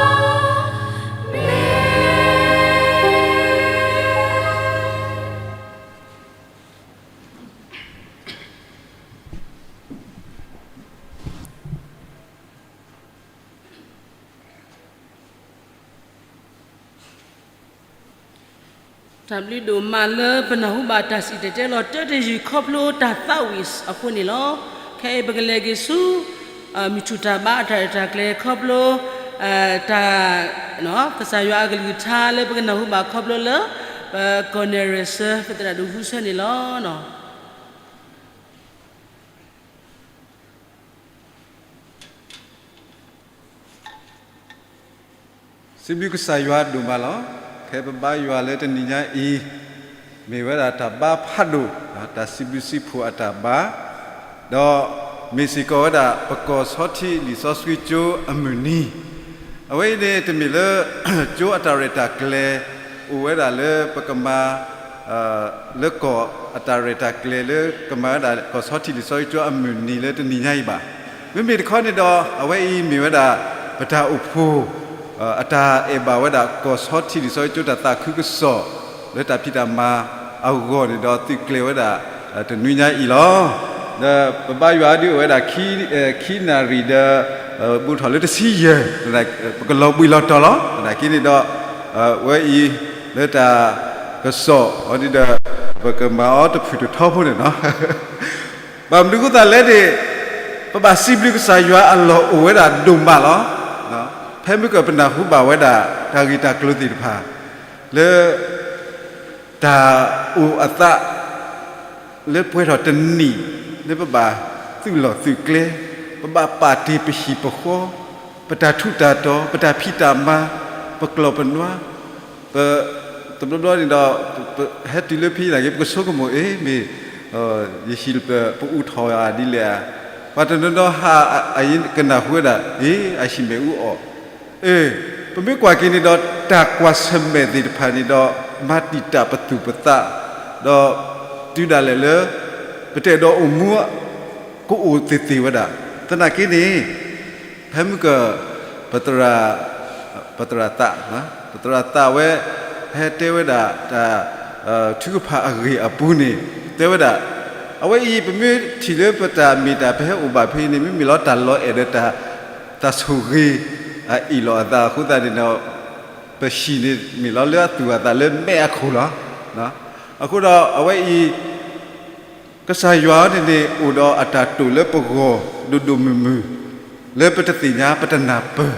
ခိၣ်ဒီဘ့ၣ် တၢ်ဘျုးဒိၣ်မးလၢပနၢ်ဟူဘၣ်တၢ်စံၣ်တဲၤတဲလီၤတၢ်တယုၢ် ခီဖျိတၢ်သးဝံၣ်အဃိန့ၣ်လီၤ. ခဲအံၤပကလဲၤက့ၤဆူ မုၢ်ထူၣ်တၢ်ဘါအတၢ်ရဲၣ်တၢ်ကျဲၤခီဖျိ တၢ် ကစၢ်ယွၤအကလုၢ်ကထါလၢပကနၢ်ဟူဘၣ်ခီဖျိလၢ ပကီၢ်နဲၣ်ရွဲၣ်စၢၤ ပသရၣ်ဒိၣ်ဟူဆၢန့ၣ်လီၤ. စံးဘျုးကစၢ်ယွၤဒိၣ်မးလီၤ. ဖဲပဘါယွၤလၢတနံၤညါအံၤ မ့ၢ်ဝဲဒၣ်တၢ်ဘါဖးဒိၣ်, တၢ်စံးဘျုးစံးဖှိၣ်အတၢ်ဘါ, ဒီးမ့ၢ်စ့ၢ်ကီးဝဲဒၣ် ပကီၢ်ဆီထံးလံာ်စီဆှံကၠိအမုၢ်နံၤ, အဝဲအံၤန့ၣ် တမ့ၢ်လၢ ကၠိအတၢ်ရဲၣ်တၢ်ကျဲၤ အိၣ်ဝဲဒၣ်လၢပကမၤ လၢကီၢ်အတၢ်ရဲၣ်တၢ်ကျဲၤလၢကမၤဝဲဒၣ် ကီၢ်ဆီထံးလံာ်စီဆှံကၠိအမုၢ်နံၤလၢတနံၤညါအံၤဘၣ်. မ့မ့ၢ်တခီန့ၣ်ဒီး အဝဲအံၤမ့ၢ်ဝဲဒၣ် ပတၢ်အိၣ်ဖှိၣ် အတၢ်အဲၣ်ဘၣ်ဝဲဒၣ် ကီၢ်ဆီထံးလံာ်စီဆှံကၠိတၢ်သးခုကစီၣ် လၢတၢ်ဖံးတၢ်မၤအဂီၢ်န့ၣ်ဒီး သုးကျဲၤဝဲဒၣ် တနွံညါအံၤလီၤ. ဒီးပဘါယွၤဒုးအိၣ်ဝဲဒၣ် ခံနၣ်ရံၣ်ဒီး ဘူးထီၣ်လၢတဆံယဲၢ်, ပကလီၤဘှံးလီၤတီၤလီၤ. သနာ်က့န့ၣ်ဒီး ဝဲအံၤ လၢတၢ်ကစီၣ်အီၤဒ်ဒီး ပကမၤအီၤတဖုၣ်တထီဖိန့ၣ်လီၤ. ဘၣ်မနုၤအဃိသတးလဲၣ်န့ၣ် ပဘၣ်စံးဘျုးကစၢ်ယွၤအလီၢ်အိၣ်ဝဲဒၣ်ဒိၣ်မးလီၤ. ဖဲမုၢ်ကၢၢ်ပနၢ်ဟူဘၣ်ဝဲဒၣ် တၢ်ဂ့ၢ်တၢ်ကျိၤသ့ၣ်တဖၣ် လၢ တၢ်အိၣ်အသး လၢပှဲၤထီၣ်တနံၣ် လၢပဘၣ်သုးလီၢ်သုးကျဲ, ပဘၣ်ပာ်တ့ၢ်ပဟံၣ်ပဃီ, ပတၢ်ထူးတၢ်တီၤ, ပတၢ်ဖံးတၢ်မၤ, ပကျီၢ်ပနွါ, ပ တဘျီဘျီန့ၣ်ဒီး ဟဲတုၤလၢဖဲသနာ်က့ ပကဆိကမိၣ်အ့ မ့ၢ် ယဟံၣ်ပအူထီၣ်ဧါဒ်လဲၣ်ဧါ, ပှၤတနီၤနီၤဟးကနၢ်ဟူဝဲဒၣ် အ့ အဟံၣ်မဲာ်အူအီၣ်, အ့ ပမ့ၢ်ကွၢ်က့ၤန့ၣ်ဒီး တၢ်ကွၢ်ဆၢၣ်မဲာ်သ့ၣ်တဖၣ်န့ၣ်ဒီး မၤတံာ်တာ်ပသူၣ်ပသး, ဒီးတုၤဒၣ်လဲာ်လၢ ပတအဲၣ်ဒိးအိၣ်မူ ကအိၣ်သ့ၣ်သ့ၣ်ဝဲဒၣ်. သနာ်က့န့ၣ် ဖဲမုၢ်က ပသရၣ် ပသရၣ်သး, ပသရၣ်သးဝဲ ဟဲတဲဝဲဒၣ်တၢ် ထုကဖၣ်အဂ့ၢ်အပူၤန့ၣ် တဲဝဲဒၣ်, အဝဲအံၤ ပမ့ၢ်ထံၣ်လၢပတၢ်မ့ၢ်တၢ် ပဟဲအိၣ်ဘၣ်ဖဲအံၤန့ၣ် မ့မ့ၢ်လီၤတၢ်လီၤအဲၣ်ဒီးတၢ် တၢ်ဆိၣ်ဂ့ၤ အအ့ၣ်လိာ်အသးအဃိသတးန့ၣ်ဒီး ပဟံၣ်န့ၣ်မ့ၢ်လီၤလၢအသူၣ်အသးလၢမဲးအခိၣ်လီၤ. အဃိဒီးအဝဲအံၤ ကစၢ်ယွၤန့ၣ်န့ၣ် အိၣ်ဒီးအတၢ်တိာ်လၢပဂီၢ်ဒိၣ်ဒိၣ်မုၢ်မုၢ် လၢပတသ့ၣ်ညါပတနၢ်ပၢၢ်,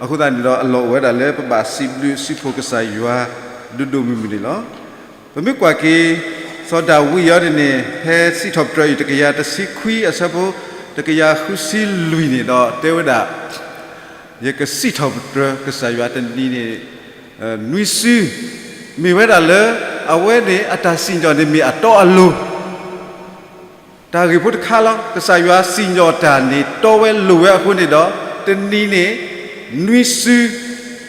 အဃိသတးန့ၣ်ဒီးအလီၢ်အိၣ်ဝဲဒၣ်လၢပဘၣ်စံးဘျုးစံးဖှိၣ်ကစၢ်ယွၤ ဒိၣ်ဒိၣ်မုၢ်မုၢ်န့ၣ်လီၤ. ပမ့ၢ်ကွၢ်က့ၤ စီၤဒၤဝံးအံၤန့ၣ်န့ၣ် ဖဲစံးထီၣ်ပတြၢၤအံၤ တကယၤတဆံခွံ အဆၢဖိ တကယၤဃုဆံလွံၢ်န့ၣ်ဒီးတဲဝဲဒၣ် ယကစံးထီၣ်ပတြၢၤကစၢ်ယွၤတနံၤန့ၣ် နွံစု, မ့ၢ်ဝဲဒၣ်လၢ အဝဲန့ၣ်အတၢ်စံၣ်ညီၣ်န့ၣ်မ့ၢ်အတီအလိၤ တၢ်ဂ့ၢ်ဖိတခါလီၤ. ကစၢ်ယွၤစံၣ်ညီၣ်တၢ်န့ၣ် တီဝဲလိၤဝဲအဃိန့ၣ်ဒီး တနံၤန့ၣ် နွံစု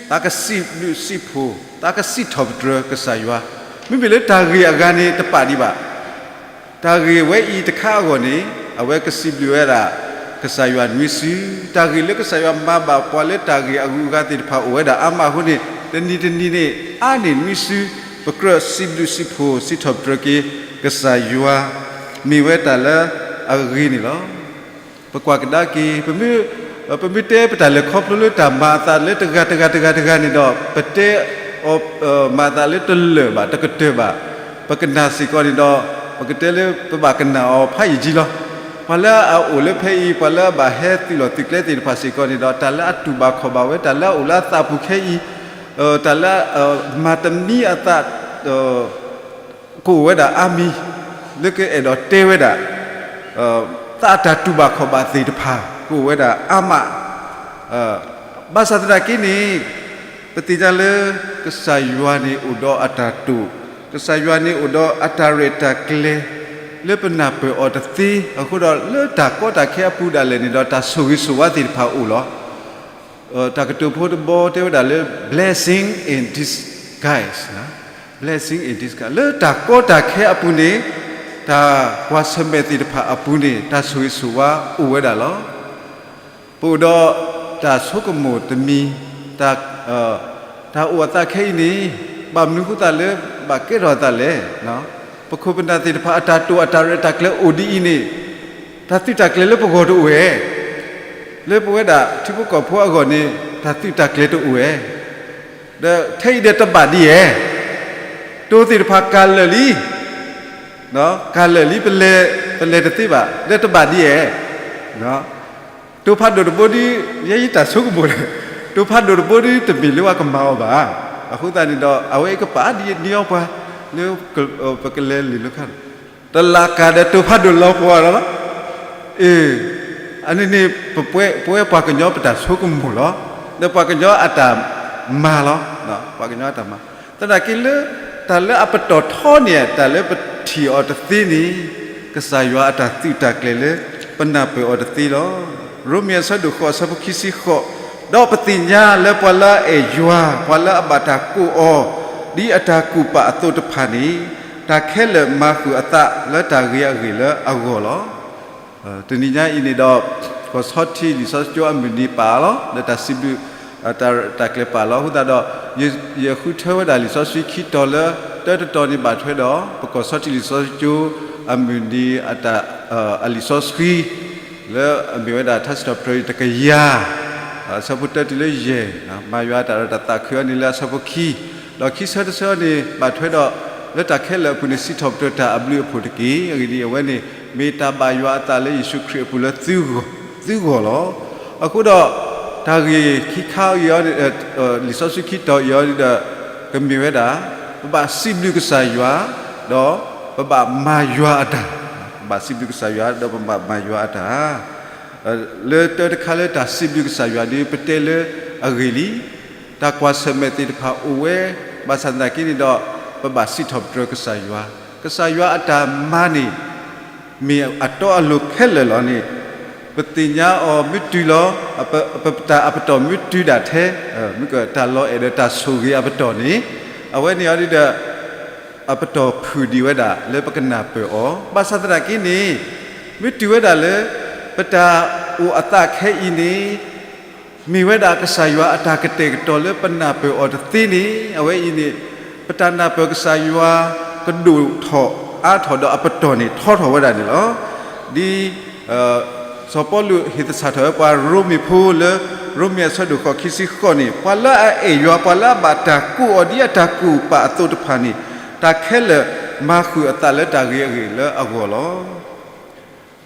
သးကစံးဘျုးစံးဖှိၣ် သးကစံးထီၣ်ပတြၢၤကစၢ်ယွၤ, မ့မ့ၢ်လၢတၢ်ဂ့ၢ်အဂၤန့ၣ်တပာ်ဒံးဘၣ်. တၢ်ဂ့ၢ်ဝဲအံၤတခါအဂီၢ်န့ၣ် အဝဲကစံးဘျုးဝဲဒၣ် ကစၢ်ယွၤနွံစု, တၢ်ဂ့ၢ်လၢကစၢ်ယွၤမၤဘၣ်ပှၤလၢတၢ်ဂ့ၢ်အဂုၤအဂၤသ့ၣ်တဖၣ်အိၣ်ဝဲဒၣ်အါမးအဃိန့ၣ် တနံၤတနံၤန့ၣ် အါန့ၢ်နွံစု ပကြၢးစံးဘျုးစံးဖှိၣ် စံးထီၣ်ပတြၢၤက့ၤ ကစၢ်ယွၤ မ့ၢ်ဝဲတၢ်လၢအဂ့ၤန့ၣ်လီၤ. ပကွၢ်ကဒါက့ၤ ပမ့ၢ် ပမ့ၢ်တဲပတၢ်လဲၤခီဖျိလၢတၢ်မၤအသးလၢတဂၤတဂၤတဂၤတဂၤန့ၣ်ဒီး ပတဲအီၤ မၤအသးလၢတလၢာ်ဘၣ် တကတၢၢ်ဘၣ်, ပကနၣ်စ့ၢ်ကီးန့ၣ်ဒီး ပကတဲလၢပဘၣ်ကနၣ်အီၤဖးယံာ်ကံလီၤ. ပှၤလၢအအိၣ်လၢဖဲအံၤ ပှၤလၢအဘၣ်ဟဲသုးလီၢ်သုးကျဲသ့ၣ်တဖၣ်စ့ၢ်ကီးန့ၣ်ဒီး တၢ်လၢအတူၢ်ဘၣ်ခီၣ်ဘၣ်ဝဲ တၢ်လၢအအိၣ်လၢအသးပူၤခဲအံၤ တၢ်လၢ မၤတမံအသး ကအိၣ်ဝဲဒၣ်အါမံၤ လၢကအဲၣ်ဒိးတဲဝဲဒၣ် သးအတၢ်တူၢ်ဘၣ်ခီၣ်ဘၣ်သ့ၣ်တဖၣ် ကအိၣ်ဝဲဒၣ်အါမး. ဘၣ်ဆၣ်သနာ်က့န့ၣ် ပသ့ၣ်ညါလၢ ကစၢ်ယွၤန့ၣ်အိၣ်ဒီးအတၢ်တိာ်, ကစၢ်ယွၤန့ၣ်အိၣ်ဒီးအတၢ်ရဲၣ်တၢ်ကျဲၤ လၢပနၢ်ပၢၢ်အီၤတသ့, အဃိဒီးလၢတၢ်ကီတၢ်ခဲအပူၤဒၣ်လဲာ်န့ၣ်ဒီး တၢ်ဆိၣ်ဂ့ၤဆိၣ်ဝါသ့ၣ်တဖၣ်အိၣ်လီၤ. တၢ်ကတိၤဖိတဘီတဲဝဲဒၣ်လၢ blessing in disguise, blessing in disguise လၢတၢ်ကီတၢ်ခဲအပူၤန့ၣ် တၢ်ကွၢ်ဆၢၣ်မဲာ်သ့ၣ်တဖၣ်အပူၤန့ၣ် တၢ်ဆိၣ်ဂ့ၤဆိၣ်ဝါအိၣ်ဝဲဒၣ်လီၤ. ပအိၣ်ဒီးတၢ်ဆိကမိၣ်တမံၤ, တၢ်အိၣ်အသးခဲအံၤန့ၣ် ဘၣ်မနုၤဃိသတးလၢဘၣ်ကဲထီၣ်အသးလဲၣ်. ပခိၣ်ပနၢ်သ့ၣ်တဖၣ်အတၢ်တိာ်အတၢ်ရဲၣ်တၢ်ကျဲၤအိၣ်ဒ်အံၤန့ၣ် တၢ်သုးတၢ်ကျဲၤလၢပဂီၢ်တအိၣ်ဧါ. လၢပဝဲဒၣ်ထံဖိကီၢ်ဖိအဂီၢ်န့ၣ် တၢ်သုးတၢ်ကျဲၤတအိၣ်ဧါ. ဒီးခဲအံၤဒီးတဘၣ်ဒ်ဧါ. တိၤသ့ၣ်တဖၣ်ကၤလၢာ်လံ, ကၤလၢာ်လံ ပလဲၤတသ့ဘၣ် ဒီးတဘၣ်ဒ်ဧါ. တိၤဖးဒိၣ်တဘိဒီး ယဲယတၢ်ဆိကမိၣ်လၢ တိၤဖးဒိၣ်တဘိဒီး တမ့ၢ်လၢပှၤကမၤအီၤဘၣ်. အဃိသတးန့ၣ်ဒီး အဝဲအံၤကပာ်ဒ်န့ၢ်အီၤပှၤ လၢပကလဲၤလံာ်လၢခါန့ၣ် တလးကၤဒီးတိၤဖးဒိၣ်လီၤပှီၤလီၤ. အ့ အန့ၣ်န့ၣ် ပဝဲပှၤကညီပတၢ်ဆိကမိၣ်လီၤ. ဒီးပှၤကညီအတၢ်မၤလီၤ. ပှၤကညီအတၢ်မၤ သနာ်က့လၢ တၢ်လၢအပတီၢ်ထီန့ၣ် တၢ်လၢပထံၣ်အီၤတသ့န့ၣ် ကစၢ်ယွၤအတၢ်သုးတၢ်ကျဲၤလၢ ပနၢ်ပၢၢ်အီၤတသ့လီၤ. ရိမ့ၤအဆၢဒိၣ်ဃိးအဆၢဖိခံဆံဃိး, ဒီးပသ့ၣ်ညါလၢပှၤလၢအအဲၣ်ယွၤ ပှၤလၢအဘၣ်တၢ်ကိးအီၤ ဒ်အတၢ်ကူၣ်ပာ်အသိးတဖၣ်န့ၣ် တၢ်ခဲလၢာ်မၤဃုာ်အသးလၢတၢ်ဂ့ၤအဂ့ၢ်လၢအဂီၢ်လီၤ. တနံၤညါအံၤန့ၣ်ဒီး ကီၢ်ဆီထံးလံာ်စီဆှံကၠိအမုၢ်နံၤပာ်အီၤလီၤ. လၢတၢ်စံးဘျုး တၢ်ကျဲၤပာ်လီၤ. အဃိသတးဒီး ယဃုထၢဝဲဒၣ်လံာ်စီဆှံခံတီၤလၢ တၢတတီၤန့ၣ် ဘၣ်ထွဲဒီး ပကီၢ်ဆီထံးလံာ်စီဆှံကၠိ အမုၢ်နံၤ အလံာ်စီဆှံ လၢအမ့ၢ်ဝဲဒၣ်ထါစံးထီၣ်ပတြၢၤတကယၤ အဆၢဖိတၢတုၤလၢယဲၢ်, မၤယွၤအတၢ်ရဲၣ်တၢ်သးခုအီၤန့ၣ်လၢအဆၢဖိခံ, ဒီးခံဆၢတဆၢန့ၣ် ဘၣ်ထွဲဒီး လၢတၢ်ခဲလၢာ်အပူၤန့ၣ် စံးထီၣ်ပတြၢၤတၢ်အဘျုးအဖှိၣ်တက့ၢ်. အဂ့ၢ်ဒ်အံၤ အဝဲန့ၣ် မ့ၢ်တၢ်ဘၣ်ယွၤအသးလၢယ့ၣ်ၡူးခရံာ်အပူၤလၢ သုဂီၢ်လီၤ. အဃိဒီး တၢ်ဂ့ၢ်ခံခါအံၤ လံာ်စီဆှံခံတီၤအံၤအံၤဒီး ကမ့ၢ်ဝဲဒၣ် ပဘၣ်စံးဘျုးကစၢ်ယွၤ ဒီးပဘၣ်မၤယွၤအတၢ်, ပဘၣ်စံးဘျုးကစၢ်ယွၤ ဒီးပဘၣ်မၤယွၤအတၢ် လၢတၢတခါလၢတၢ်စံးဘျုးကစၢ်ယွၤဒီး ပတဲလၢအဂ့ၢ်လံ. တၢ်ကွၢ်ဆၢၣ်မဲာ်သ့ၣ်တဖၣ်အိၣ်ဝဲ, ဘၣ်ဆၣ်သနာ်က့န့ၣ်ဒီး ပဘၣ်စံးထီၣ်ပတြၢၤကစၢ်ယွၤ, ကစၢ်ယွၤအတၢ်မၤန့ၣ် မ့ၢ်အတီအလိၤခဲလၢာ်လီၤန့ၣ်, ပသ့ၣ်ညါအီၤမ့ၢ်တုၤလီၤ, ပတၢ်အပတီၢ်မ့ၢ်တုၤဒၣ်ထဲ, မ့ၢ်ကတၢ်လီၤအဲၣ်ဒီးတၢ်ဆိၣ်ဂ့ၤအပတီၢ်န့ၣ်, အဝဲန့ၣ်အီၤဒ်ဒီး အပတီၢ်ဖုၣ်ဒံးဝဲဒၣ်လၢပကနၢ်ပၢၢ်အီၤ, ဘၣ်ဆၣ်သနာ်က့န့ၣ်, မ့ၢ်တုၤဝဲဒၣ်လၢ ပတၢ်အိၣ်အသးခဲအံၤန့ၣ် မ့ၢ်ဝဲဒၣ်ကစၢ်ယွၤအတၢ်ကတဲာ်ကတီၤလၢပနၢ်ပၢၢ်အီၤတသ့န့ၣ်, အဝဲအံၤန့ၣ် ပတၢ်နၢ်ပၢၢ်ကစၢ်ယွၤကဒိၣ်ထီၣ်အါထီၣ်ဒီးအပတီၢ်န့ၣ်ထီထီၣ်ဝဲဒၣ်န့ၣ်လီၤ. ဒ် စီၤပီလူးဟ့ၣ်သဆၣ်ထီၣ်ဝဲပှၤရိမ့ၤဖိလၢ ရိမ့ၤအဆၢဒိၣ်ဃိးခံဆံဃိးန့ၣ်, ပှၤလၢအအဲၣ်ယွၤ ပှၤလၢအဘၣ်တၢ်ကိးအီၤဒ်အတၢ်ကိးပာ်အသိးတဖၣ်န့ၣ်, တၢ်ခဲလၢာ်မၤဃုာ်အသးလၢတၢ်ဂ့ၤအဂ့ၢ်လၢအဂီၢ်လီၤ.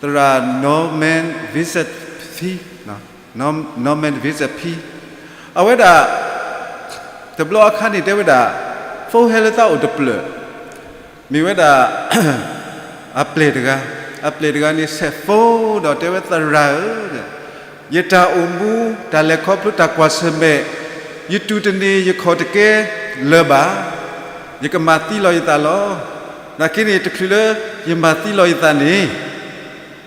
သရၣ် Norman Vincent Peale, Norman Vincent Peale, အဝဲဒၣ် တဘျီအခါန့ၣ်တဲဝဲဒၣ် ဖိဟဲလၢသးအိၣ်တဖျၢၣ်, မ့ၢ်ဝဲဒၣ် အပျဲၢ်တဂၤ, အပျဲၢ်တဂၤန့ၣ် ဆဲးဖိ ဒီးတဲဝဲသရၣ်ဧၢ, ယတၢ်အိၣ်မူ တၢ်လဲၤခီဖျိတၢ်ကွၢ်ဆၢၣ်မဲာ်, ယတူၢ်တန့ၢ်ယခီၣ်တကဲလၢၤဘၣ်, ယကမၤသံလီၤယသးလီၤ. နာ်က့န့ၣ် တချုးလၢယမၤသံလီၤယသးန့ၣ်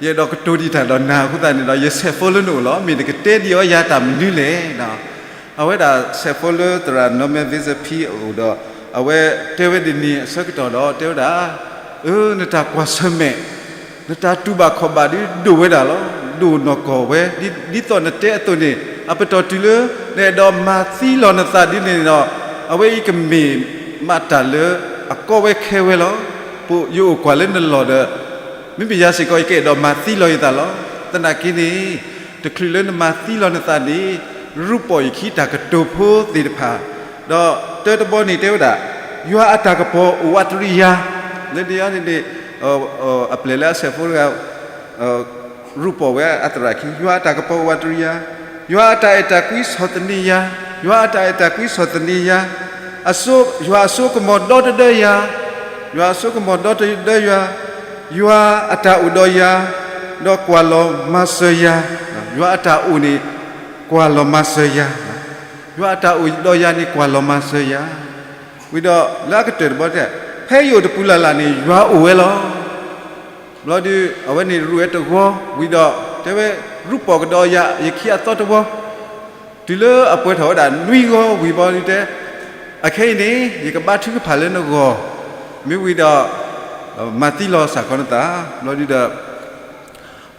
ယအဲၣ်ဒိးကတိၤဒံးတၢ်ဒီးနၤအဃိသတးန့ၣ်ဒီး ယဆဲးဖိလၢနအိၣ်လီၤ. မ့ၢ်နကတဲဒံးအီၤယၤတၢ်မနုၤလဲၣ်. အဝဲဒၣ်ဆဲးဖိလၢသရၣ် Norman Vincent Peale အအိၣ်ဒီး အဝဲတဲဝဲဒ်န့ၣ်အဆၢကတီၢ်ဒီး တဲဝဲဒၣ်, အၢ နတၢ်ကွၢ်ဆၢၣ်မဲာ်, နတၢ်တူၢ်ဘၣ်ခီၣ်ဘၣ်ဒ်ဒိၣ်ဝဲဒၣ်လီၤ. ဒိၣ်နီၢ်ကီၢ်ဝဲ, ဒ်သိးနတဲအသိးန့ၣ် အပတီၢ်တုၤလၢ နအဲၣ်ဒိးမၤသံလီၤနသးဒ်န့ၣ်ဒီး အဝဲအံၤကမ့ၢ်မးတၢ်လၢအကီဝဲခဲဝဲလီၤ. ပယအိၣ်ကွၢ်လၢနလီၢ်ဒီး မ့မ့ၢ်ယၤစ့ၢ်ကီး ယကအဲၣ်ဒိးမၤသံလီၤယသးလီၤ. သနာ်က့န့ၣ် တချုးလၢနမၤသံလီၤနသးန့ၣ် ရူးပီၢ်ယခံတၢ်ကတိၤဖိသ့ၣ်တဖၣ်, ဒီးတၢတဘီန့ၣ်တဲဝဲဒၣ်, ယွၤအတၢ်ကပီၤအိၣ်ဝးတရံးယၤ, လၢန့ၣ်န့ၣ် အပျဲၢ်လၢအဆဲးဖိတဂၤ ရူးပီၢ်ဝဲအသရၣ်ခံ, ယွၤအတၢ်ကပီၤအိၣ်ဝးတရံးယၤ, ယွၤအတၢ်အဲၣ်တၢ်ကွံဆီၣ်သနံးယၤ, ယွၤအတၢ်အဲၣ်တၢ်ကွံဆီၣ်သနံးယၤ, ယွၤအစိကမီၤဒီတဒၢယၤ, ယွၤအစိကမီၤဒီတဒၢယၤ, ယွၤအတၢ်အိၣ်ဒီးယၤ, ဒီးကွၢ်လီၤမၤစၢၤယၤ, ယွၤအတၢ်အိၣ်န့ၣ် ကွၢ်လီၤမၤစၢၤယၤ, ယွၤအတၢ်အိၣ်ဒီးယၤန့ၣ် ကွၢ်လီၤမၤစၢၤယၤ, ဝံၤဒီးလၢအကတၢၢ်တဘီတဲ, ဖဲယအိၣ်တပူၤလၢ်လၢ်န့ၣ် ယွၤအိၣ်ဝဲလီၤ. ဘျီဒုး အဝဲန့ၣ်ရူးဝဲတဂီၤဝံၤဒီး တဲဝဲ, ရူးပီၢ်ကဒီးယၤ ယခံအသီတဝီ, တုၤလၢအပှဲၤထီၣ်ဝဲဒၣ်နွံဂီၤဝံၤဘျီဒုးတဲ, အခဲအံၤန့ၣ် ယကဘါထုကဖၣ်လၢနဂီၢ်, မ့ၢ်ဝံၤဒီး မၤသံလီၤစ့ၢ်ကီးနသး, ဘျီဒုးဒီး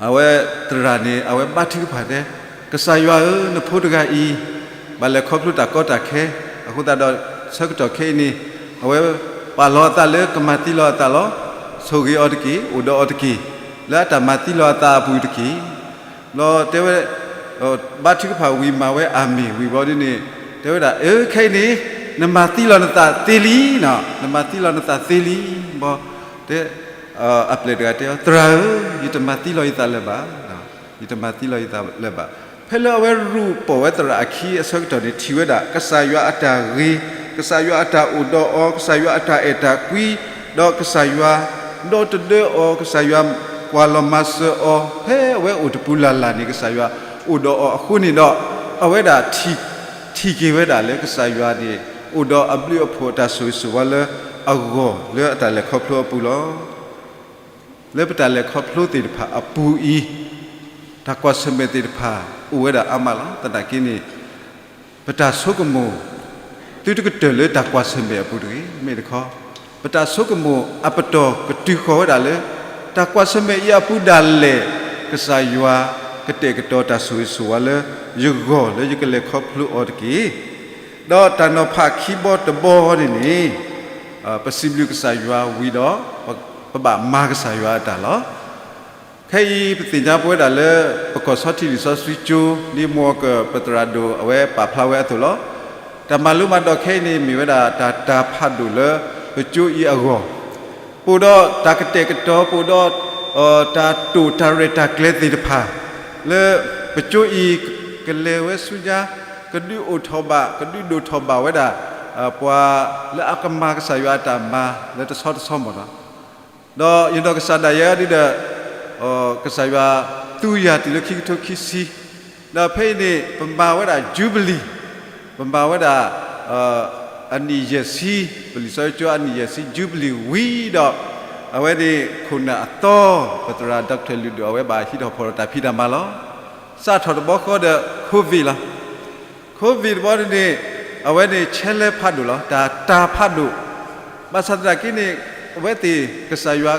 အဝဲသရၣ်န့ၣ် အဝဲဘါထုကဖၣ်တဲ, ကစၢ်ယွၤဧၢ, နဖိတဂၤအံၤ ဘၣ်လဲၤခီဖျိတၢ်ကီတၢ်ခဲ, အဃိသတးဒီး ဆၢကတီၢ်ခဲအံၤန့ၣ် အဝဲပာ်လီၤအသးလၢကမၤသံလီၤအသးလီၤ, ဆိၣ်ဂ့ၤအီၤတက့ၢ်, အိၣ်ဒီးအီၤတက့ၢ်, လၢအတၢ်မၤသံလီၤအသးအပူၤတက့ၢ်. ဒီးတဲဝဲ ဘါထုကဖၣ်ဝံၤမၤဝဲအၤမ့ၣ်ဝံၤဘျီဒ်န့ၣ်, တဲဝဲဒၣ် အၢ ခဲအံၤန့ၣ် နမၤသံလီၤနသးသ့လံ, နမၤသံလီၤနသးသ့လံ, ဘီ, တဲ, အပျဲၢ်တဂၤတဲအီၤ သရၣ်ဧၢ, ယတမၤသံလီၤယသးလၢၤဘၣ်, ယတမၤသံလီၤယသးလၢၤဘၣ်. ဖဲလၢအဝဲရူးပီၢ်ဝဲသရၣ်အခံအဆၢကတီၢ်န့ၣ် ထံၣ်ဝဲဒၣ် ကစၢ်ယွၤအတၢ်ဂ့ၤ, ကစၢ်ယွၤအတၢ်အိၣ်ဒီးအီၤ, ကစၢ်ယွၤအတၢ်အဲၣ်တၢ်ကွံ, ဒီးကစၢ်ယွၤဒီတဒၢအီၤ, ကစၢ်ယွၤကွၢ်လီၤမၤစၢၤအီၤ, ဖဲအဝဲအိၣ်တပူၤလၢ်လၢ်န့ၣ် ကစၢ်ယွၤအိၣ်ဒီးအီၤအဃိန့ၣ်ဒီး, အဝဲဒၣ်ထံၣ်က့ၤဝဲဒၣ်လၢကစၢ်ယွၤန့ၣ် အိၣ်ဒီးအဘျုးအဖှိၣ်အတၢ်ဆိၣ်ဂ့ၤဆိၣ်ဝါလၢအဂီၢ်လၢအတၢ်လဲၤခီဖျိအပူၤလီၤ. လၢပတၢ်လဲၤခီဖျိသ့ၣ်တဖၣ်အပူၤအံၤ, တၢ်ကွၢ်ဆၢၣ်မဲာ်သ့ၣ်တဖၣ်အိၣ်ဝဲဒၣ်အါမးလီၤ. သနာ်က့န့ၣ် ပတၢ်ဆိကမိၣ် သုတကတၢၢ်လၢတၢ်ကွၢ်ဆၢၣ်မဲာ်အပူၤတဂ့ၤ. မ့ၢ်တခီ, ပတၢ်ဆိကမိၣ်အပတီၢ်ကတုၤဃီၤဝဲဒၣ်လၢ တၢ်ကွၢ်ဆၢၣ်မဲာ်အံၤအပူၤဒၣ်လဲာ် ကစၢ်ယွၤကတဲာ်ကတီၤတၢ်ဆိၣ်ဂ့ၤဆိၣ်ဝါလၢယဂီၢ်လၢယကလဲၤခီဖျိအီၤတက့ၢ်. ဒီးတၢ်နီၤဖးခံဘီတဘီန့ၣ်န့ၣ်, ပစံးဘျုးကစၢ်ယွၤဝံၤဒီး ပဘၣ်မၤကစၢ်ယွၤအတၢ်လီၤ. ခဲအံၤပသ့ၣ်ညါပဝဲဒၣ်လၢ ပကီၢ်ဆီထံးလံာ်စီဆှံကၠိ ဒ်မိၢ်ကၢၢ်ပသရၣ်ဒိၣ်အဝဲပာ်ဖျါဝဲအသိးလီၤ. တၢ်မၤလိမၤဒိးခဲအံၤန့ၣ် မ့ၢ်ဝဲဒၣ်တၢ်တၤဖးဒိၣ်လၢပကၠိအံၤအဂီၢ်, ပအိၣ်ဒီးတၢ်ကတဲာ်ကတီၤ, ပအိၣ်ဒီး တၢ်တိာ်တၢ်ရဲၣ်တၢ်ကျဲၤသ့ၣ်တဖၣ် လၢပကၠိအံၤ ကလဲၤဝဲဆူညါ ကဒုးအိၣ်ထီၣ်ဘၣ် ကဒုးဒိၣ်ထီၣ်ဘၣ်ဝဲဒၣ် ပှၤလၢအကမၤကစၢ်ယွၤအတၢ်မၤလၢတဆီတဆီမ့ၢ်နီၤ. ဒီးယနီၢ်ကစၢ်ဒၣ်ယဲဒ်ဒီး ကစၢ်ယွၤသူယၤတုၤလၢခံကထိခံဆံ, ဒီးဖဲအံၤန့ၣ် ပမၤဝဲဒၣ် Jubilee, ပမၤဝဲဒၣ် အနံၣ်ယဲၢ်ဆံ, ပလံာ်စီဆှံကၠိအနံၣ်ယဲၢ်ဆံ Jubilee ဝံၤဒီး အဝဲန့ၣ်ခိၣ်နၢ်အသီ ပသရၣ် Doctor လုၢ်ဒိၣ် အဝဲဘၣ်ဟံးထီၣ်ဖီၣ်ထီၣ်တၢ်ဖံးတၢ်မၤလီၤ. စးထီၣ်တဘျီဃီဒီး COVID လီၤ. COVID တဘျီန့ၣ် အဝဲန့ၣ်ဆဲးလဲဖးဒိၣ်လီၤ, တၢ်တၤဖးဒိၣ်. ဘၣ်ဆၣ်သနာ်က့န့ၣ် အဝဲသ့ၣ်ကစၢ်ယွၤ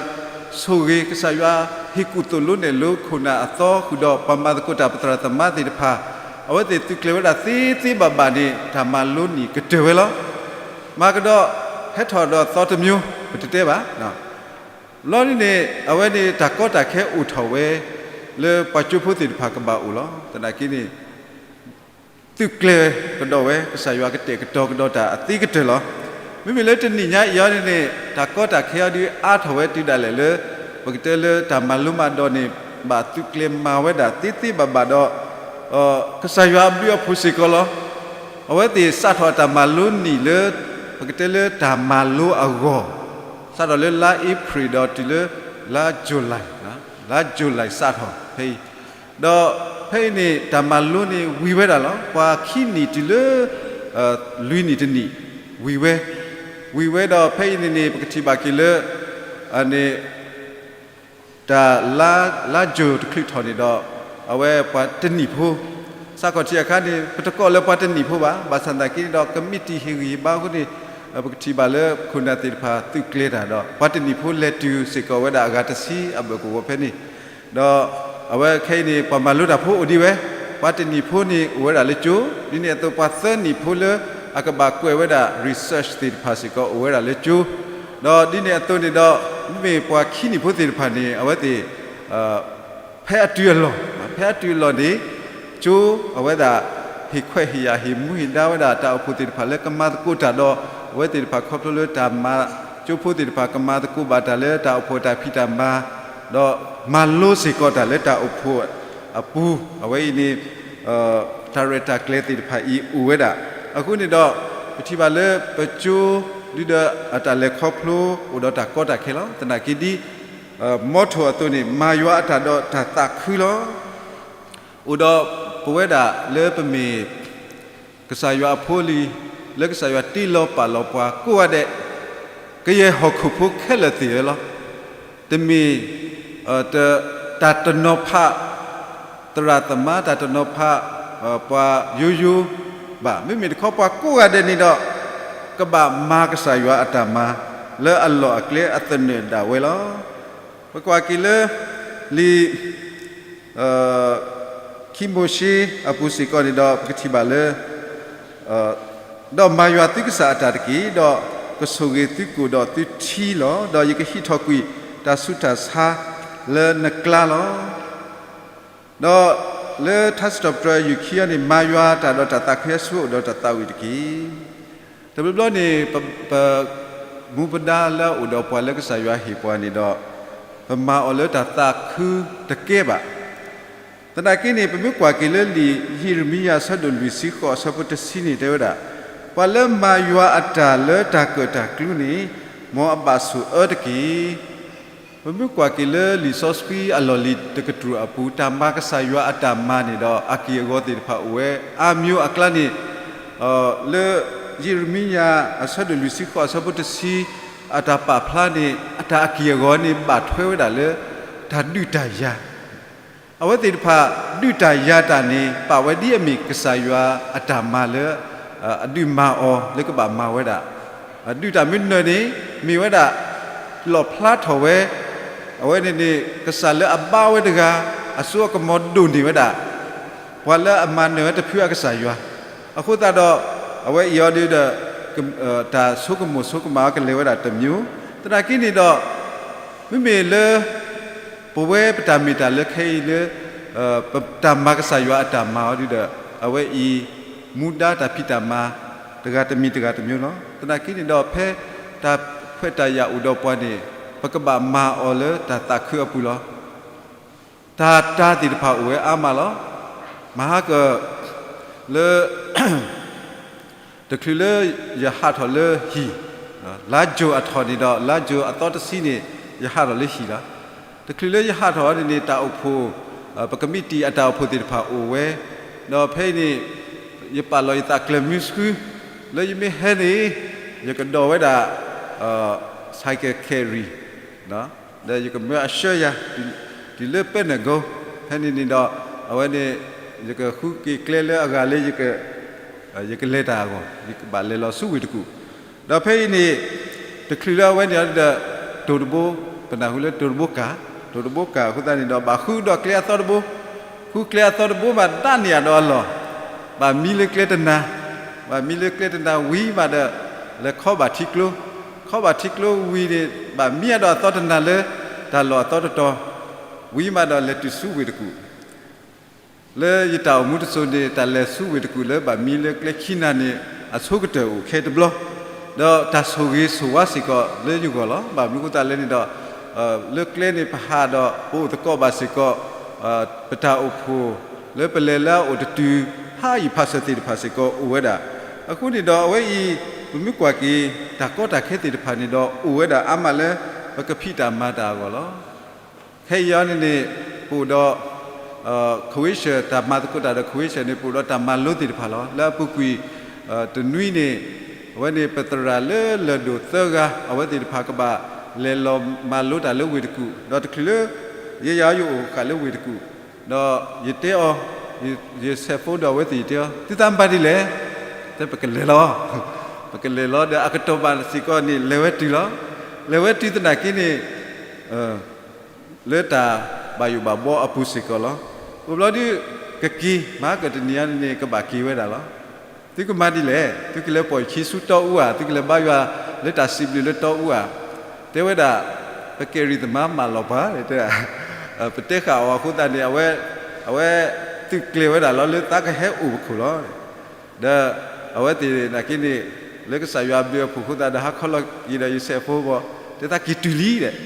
ဆိၣ်ဂ့ၤ, ကစၢ်ယွၤဟ့ၣ်ကူၣ်သိၣ်လိနဲၣ်လိခိၣ်နၢ်အသီ ဃုာ်ဒီးပှၤမၤသကိးတၢ်ပသရၣ်သမါသ့ၣ်တဖၣ်, အဝဲသ့ၣ်သုးကျဲၤဝဲဒၣ်သ့သ့ဘၣ်ဘၣ်န့ၣ် တၢ်မၤလိနံၣ်ကတၢၢ်ဝဲလီၤ. မၤကဒီး ဟဲထီၣ်ဒီးသီတမျိုး ပတတဲဘၣ်. လီၤဒ်န့ၣ် အဝဲန့ၣ်တၢ်ကီတၢ်ခဲအိၣ်ထီၣ်ဝဲ လၢပှၤကၠိဖိသ့ၣ်တဖၣ်ကဘၣ်အိၣ်လီၤ. သနာ်က့န့ၣ် သုးကျဲၤကဒီးဝဲ, ကစၢ်ယွၤကတဲာ်ကတီၤကဒီးတၢ်အသ့ကတၢၢ်လီၤ. မ့မ့ၢ်လၢတနံၣ်ညါအံၤအံၤန့ၣ်န့ၣ် တၢ်ကီတၢ်ခဲအံၤဒုးအါထီၣ်ဝဲတုၤဒၣ်လဲာ်လၢ ပကတဲလၢတၢ်မၤလိမၤဒိးန့ၣ် ဘၣ်သုးကျဲၤမၤဝဲဒၣ်သ့သ့ဘၣ်ဘၣ်ဒီး ကစၢ်ယွၤအဘျုးအဖှိၣ်စ့ၢ်ကီးလီၤ. အဝဲသ့ၣ်စးထီၣ်အတၢ်မၤလိနံၣ်လၢ ပကတဲလၢတၢ်မၤလိအဂီၢ်, စးထီၣ်လၢလါအ့ဖြ့ၣ်ဒီးတုၤလၢ လါ July, လါ July စးထီၣ်ဖဲအံၤ, ဒီးဖဲအံၤန့ၣ် တၢ်မၤလိန့ၣ်ဝံၤဝဲဒၣ်လီၤ. ပှၤခံနံၣ်တုၤလၢ လွံၢ်နံၣ်တနံၣ် ဝံၤဝဲ, ဝံၤဝဲဒီးဖဲအံၤန့ၣ်န့ၣ် ပကထံၣ်ဘၣ်က့ၤလၢ န့ၣ် တၢ်လါ လါ June တချုးထီၣ်န့ၣ်ဒီး အဝဲပှၤတနံၣ်ဖိ စးခီၣ်ထံးအခါန့ၣ် ပတကိးလၢပှၤတနံၣ်ဖိဘၣ်. ဘၣ်ဆၣ်သနာ်က့န့ၣ်ဒီး ကမံးတံာ်ဟ့ၣ်ဂံၢ်ဟ့ၣ်ဘါအဃိန့ၣ် ပကထံၣ်ဘၣ်လၢခိၣ်နၢ်သ့ၣ်တဖၣ်သုးကျဲၤတၢ်ဒီး ပှၤတနံၣ်ဖိလဲၤတုၤစ့ၢ်ကီးဝဲဒၣ်အဂၤတဆံအဘၢၣ်ကဝီၤဖဲန့ၣ်, ဒီးအဝဲခဲအံၤန့ၣ် ပှၤမၤလိတၢ်ဖိအိၣ်ဒံးဝဲ, ပှၤတနံၣ်ဖိန့ၣ်အိၣ်ဝဲဒၣ်လၢကၠိ, ဒ်န့ၣ်အသိးပှၤသၢနံၣ်ဖိလၢအကဘၣ်ကွဲးဝဲဒၣ် research သ့ၣ်တဖၣ်စ့ၢ်ကီးအိၣ်ဝဲဒၣ်လၢကၠိ, ဒီးဒ်န့ၣ်အသိးန့ၣ်ဒီး မ့မ့ၢ်ပှၤခံနံၣ်ဖိသ့ၣ်တဖၣ်န့ၣ် အဝဲသ့ၣ် ဖဲအတုၤအလီၢ်, ဖဲအတုၤအလီၢ်န့ၣ် ကၠိအဝဲဒၣ် ဟ့ၣ်ခွဲးဟ့ၣ်ယာ်ဟ့ၣ်မူဟ့ၣ်ဒါဝဲဒၣ်တၢ်အိၣ်ဖှိၣ်သ့ၣ်တဖၣ်လၢကမၤသကိးတၢ်ဒီး အဝဲသ့ၣ်တဖၣ်ခီဖျိလၢတၢ်မၤ ကၠိဖိသ့ၣ်တဖၣ်ကမၤသကိးဘၣ်တၢ်လၢတၢ်အိၣ်ဖှိၣ်တၢ်ဖံးတၢ်မၤ, ဒီးမၤလိစ့ၢ်ကီးတၢ်လၢတၢ်အိၣ်ဖှိၣ်အပူၤ, အဝဲအံၤန့ၣ် တၢ်ရဲၣ်တၢ်ကျဲၤသ့ၣ်တဖၣ်အံၤအိၣ်ဝဲဒၣ်. အဃိန့ၣ်ဒီး ပထံၣ်ဘၣ်လၢပကၠိ ဒုဒီးအတၢ်လဲၤခီဖျိအိၣ်ဒီးတၢ်ကီတၢ်ခဲလီၤ. သနာ်က့ဒ် motto အသိးန့ၣ် မၤယွၤအတၢ်ဒီးတၢ်သးခုလီၤ. အိၣ်ဒီးပဝဲဒၣ်လၢပမ့ၢ် ကစၢ်ယွၤအဖိအလံၤ လၢကစၢ်ယွၤတ့လီၤပာ်လီၤပှၤကိးဂၤဒဲး ကယဲၢ်ဟီၣ်ခိၣ်ဖိခဲလၢာ်သ့ၣ်ဧၢလီၤ. တမ့ၢ် တၢ်တနီၤဖး သရၣ်သမါ တၢ်တနီၤဖး ပှၤယိယိဘၣ်. မ့မ့ၢ်တခီပှၤကိးဂၤဒဲးန့ၣ်ဒီး ကဘၣ်မၤကစၢ်ယွၤအတၢ်မၤ လၢအလီၢ်အကျဲအသနၢၣ်ဒၣ်ဝဲလီၤ. ပကွၢ်က့ၤလၢ လံာ် ခံမိၤၡ့အပူၤစ့ၢ်ကီးန့ၣ်ဒီး ပကထံၣ်ဘၣ်လၢ ဒီးမၤယွၤသုကစၢ်အတၢ်တက့ၢ်, ဒီးကဆိၣ်ဂ့ၤသုကိၣ်ဒီးသုထံလီၤ. ဒီးယကဟံးထီၣ်ကွံာ်တၢ်ဆူးတၢ်ဆါလၢနကျါလီၤ. ဒီးလၢထါစံးထီၣ်ပတြၢၤယုၢ်ခံအံၤန့ၣ် မၤယွၤတၢ်ဒီးတၢ်သးခုအဆိ ဒီးတၢ်သးဝံၣ်တက့ၢ်. တဘျီဘျီန့ၣ် ပ ပမူပဒါလၢအအိၣ်ဒီးပှၤလၢကစၢ်ယွၤဟ့ၣ်ပှၤန့ၣ်ဒီး ပမၤအီၤလၢတၢ်သးခုတကဲဘၣ်. သနာ်က့န့ၣ် ပမ့ၢ်ကွၢ်က့ၤလၢလံာ်ယံးရမံယၤအဆၢဒိၣ်လွံၢ်ဆံဃိးအဆၢဖိတဆံန့ၣ် တဲဝဲဒၣ်, ပှၤလၢမၤယွၤအတၢ်လၢတၢ်ကၢၣ်တၢ်ကျူန့ၣ် မ်အဘၣ်ဆိၣ်အၢတက့ၢ်. ပမ့ၢ်ကွၢ်က့ၤလၢလံာ်စီဆှံအလီၢ်လံၤတကတြူၢ်အပူၤ တၢ်မၤကစၢ်ယွၤအတၢ်မၤန့ၣ်ဒီး အက့ၢ်အဂီၤသ့ၣ်တဖၣ်အိၣ်ဝဲအါမံၤအကျါန့ၣ်, လၢယံးရမံယၤအဆၢဒိၣ်လွံၢ်ဆံဃိးအဆၢဖိတဆံ အတၢ်ပာ်ဖျါန့ၣ် အတၢ်အက့ၢ်အဂီၤန့ၣ် ဘၣ်ထွဲဝဲဒၣ်လၢ တၢ်ဒုးတၢ်ယၤ အဝဲသ့ၣ်တဖၣ် ဒုးတၢ်ယၤတၢ်န့ၣ် ပာ်ဝဲဒ်အမ့ၢ်ကစၢ်ယွၤအတၢ်မၤလၢ အဒုးမၤအီၤလၢကဘၣ်မၤဝဲဒၣ်, ဒုးတၢ်မ့ၢ်နၢၤန့ၣ် မ့ၢ်ဝဲဒၣ် လီၣ်ဖျါထီၣ်ဝဲ, အဝဲန့ၣ်န့ၣ် ကစၢ်လၢအဘါဝဲတဂၤ အစိအကမီၤဒိၣ်န့ၢ်ဝဲဒၣ် ပှၤလၢအမၤနၢၤဝဲတဖုအကစၢ်ယွၤ, အဃိသတးဒီး အဝဲအံၤအီၤဒုးဒီး တၢ်ဆိကမိၣ်ဆိကမးအီၤကလဲၤဝဲဒၣ်တမံၤ, သနာ်က့န့ၣ်ဒီး မ့မ့ၢ်လၢ ပဝဲပတၢ်မ့ၢ်တၢ်လၢခဲအံၤလၢ ပတၢ်မၤကစၢ်ယွၤအတၢ်မၤအီၤဒုးဒီး အဝဲအံၤ မူဒါတၢ်ဖံးတၢ်မၤ တဂၤတမံၤတဂၤတမံၤလီၤ. သနာ်က့န့ၣ်ဒီး ဖဲတၢ်ခွဲးတၢ်ယာ်အိၣ်ဒီးပှၤန့ၣ် ပကဘၣ်မၤအီၤလၢတၢ်သးခုအပူၤလီၤ. တၢ်တၤသ့ၣ်တဖၣ်အိၣ်ဝဲအါမးလီၤ. မဟါက လၢ တချုးလၢယဟးထီၣ်လၢဟံၣ်, လါယူၤအထီၣ်န့ၣ်ဒီး လါယူၤအသီတဆံန့ၣ် ယဟးထီၣ်လၢဟံၣ်လီၤ. တချုးလၢယဟးထီၣ်န့ၣ်န့ၣ် တၢ်အိၣ်ဖှိၣ် ပကမံးတံာ်အတၢ်အိၣ်ဖှိၣ်သ့ၣ်တဖၣ်အိၣ်ဝဲ, ဒီးဖဲအံၤန့ၣ် ယပာ်လီၤယသးကျၢၤမုဆှု, လၢယမ့ၢ်ဟဲန့ၣ် ယကဒိးဝဲဒၣ် cycle carry ဒီးယကမၢအဆှၢယၤ တုၤလၢပဲနၢၣ်ကိ, ဖဲန့ၣ်န့ၣ်ဒီး အဝဲန့ၣ် ယကဃုက့ၤကျဲလၢအဂၤလၢ ယကလဲၤတၢ်အဂီၢ်, ယကဘၣ်လဲၤလီၤဆူဝ့ၢ်တကူၣ်, ဒီးဖဲအံၤန့ၣ် တချုးလၢအဝဲန့ၣ်ဒီး တိၤတဘိ, ပနၢ်ဟူလၢတိၤတဘိကၢ်, တိၤတဘိကၢ်အဃိသတးန့ၣ်ဒီး ဘၣ်ဃုဒီးကျဲအသီတဘိ, ဃုကျဲအသီတဘိမး ဒၣ်န့ၢ်အဒီးအလီၢ်, ဘၣ်မံလၢကျဲတနၤ, ဘၣ်မံလၢကျဲတနၤဝံၤမးဒီး လဲၤခီဘၣ်ထံကျိ, ခီဘၣ်ထံကျိဝံၤန့ၣ် ဘၣ်မံအဒီးအသီတနၤလၢ တၢ်လီၢ်အသီတတီၤ, ဝံၤမးဒီးလဲၤတုၤဆူဝ့ၢ်တကူၣ် လၢယတၢ်အိၣ်မူတစိၤန့ၣ် တၢ်လဲၤဆူဝ့ၢ်တကူၣ်လၢဘၣ်မံလၢကျဲခံနၤန့ၣ် အဆိကတၢၢ်အိၣ်ခဲတဘျီ, ဒီးတၢ်ဆိၣ်ဂ့ၤဆိၣ်ဝါစ့ၢ်ကီးလၢယဂီၢ်လီၤ. ဘၣ်မနုၤအဃိသတးလဲၣ်န့ၣ်ဒီး လၢကျဲန့ၣ်ပဟးဒီးပအိၣ်သကိးဘၣ်စ့ၢ်ကီး, ပတၢ်အိၣ်ဖှိၣ်လၢပလဲၤလၢအအိၣ်တတုၤ ဟါအံၤဖးစၢၤသ့ၣ်တဖၣ်စ့ၢ်ကီးအိၣ်ဝဲဒၣ်. အဃိန့ၣ်ဒီးအဝဲအံၤ ပမ့ၢ်ကွၢ်က့ၤ တၢ်ကီတၢ်ခဲသ့ၣ်တဖၣ်န့ၣ်ဒီး အိၣ်ဝဲဒၣ်အါမးလၢ ပကဖံးတၢ်မၤတၢ်အဂီၢ်လီၤ. ခဲအံၤအံၤန့ၣ်န့ၣ် ပအိၣ်ဒီး ခဝ့ၡၢၣ် တၢ်မၤသကိးတၢ်ဒီးခဝ့ၡၢၣ်န့ၣ် ပအိၣ်ဒီးတၢ်မၤလိသ့ၣ်တဖၣ်လီၤ. လၢအပူၤကွံာ် တနွံန့ၣ် အဝဲန့ၣ်ပသရၣ်လၢလၢၢ်ဒိၣ်သၢဂၤ အဝဲသ့ၣ်တဖၣ်ကဘၣ်လဲၤလီၤမၤလိတၢ်လၢဝ့ၢ်တကူၣ်, ဒီးတချုးလၢ ယဲယၤယအိၣ်ဃာ်လၢဝ့ၢ်တကူၣ်, ဒီးယတဲအီၤ, ယဆဲးဖိဒီးအဝဲသ့ၣ်ယတဲအီၤ သုသးမၤဒ်လဲၣ်, တဲပကလဲၤလီၤ, ပကလဲၤလီၤဒီးအကတီၢ်ဘၣ်စ့ၢ်ကီးန့ၣ် လဲၤဝဲတုၤလီၤ. လဲၤဝဲတုၤသနာ်က့န့ၣ် လၢတၢ်ဘၣ်ယိၣ်ဘၣ်ဘှီအပူၤစ့ၢ်ကီးလီၤ. အိၣ်ဘျီဒုး ကက့ၤ မၤကတနံၤအံၤန့ၣ် ကဘၣ်က့ၤဝဲဒၣ်လီၤ. သုကမၤဒ်လဲၣ်, သုကလဲၤပိာ်ယခံဆူတီအူဧါ, သုကလဲၤဘါယွၤလၢတၢ်စံးဘျုးလၢတီအူဧါ, တဲဝဲဒၣ် ပကဲရံၣ်သမါမၢလီၤပှၤ, တဲ ပတဲဃာ်အီၤအဃိသတးန့ၣ် အဝဲ အဝဲသုးကျဲၤဝဲဒၣ်လီၤ လၢသးကဟဲအိၣ်ပခိၣ်လီၤ. ဒီးအဝဲသ့ၣ်နာ်က့န့ၣ် လၢကစၢ်ယွၤအဘျုးအဖှိၣ်အဃိသတးဒီး ဟါခီလီၤက့ၤဒီးယဆဲးဖိဘီ တဲသးက့ၤတုၤလံဒီး တၢ်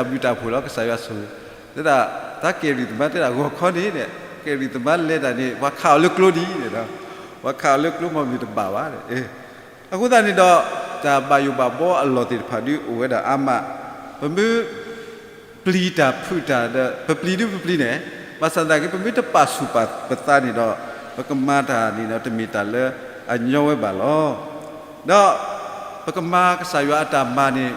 ဘျုးတၢ်ဖှိၣ်လီၤ ကစၢ်ယွၤဆိၣ်ဂ့ၤ, တဲဒၣ် သးကဲရံၣ်သမါ တဲဒၣ်ဂီၤခီန့ၣ်ဒီး ကဲရံၣ်သမါလဲၤတၢ်န့ၣ် ပှၤခးအီၤလၢကျိဒံးဒီး ပှၤခးအီၤလၢကျိမ့ၢ်မ့ၢ်တဘၣ်ဘၣ်. အဃိသတးန့ၣ်ဒီး တၢ်ဘၣ်ယိၣ်ဘၣ်ဘှီအလီၢ်သ့ၣ်တဖၣ်ဒုးအိၣ်ဝဲဒၣ်အါမး, ပမ့ၢ် ပျံၤတၢ်ဖုးတၢ်ဒီး ပပျံၤဒုးပပျံၤန့ၣ်, ဘၣ်ဆၣ်သနာ်က့ ပမ့ၢ်တပာ်ဆူၣ်ပာ်ပသးန့ၣ်ဒီး ပကမၤတၢ်န့ၣ်ဒီး တမ့ၢ်တၢ်လၢအညီဝဲဘၣ်လီၤ. ဒီးပကမၤကစၢ်ယွၤအတၢ်မၤန့ၣ်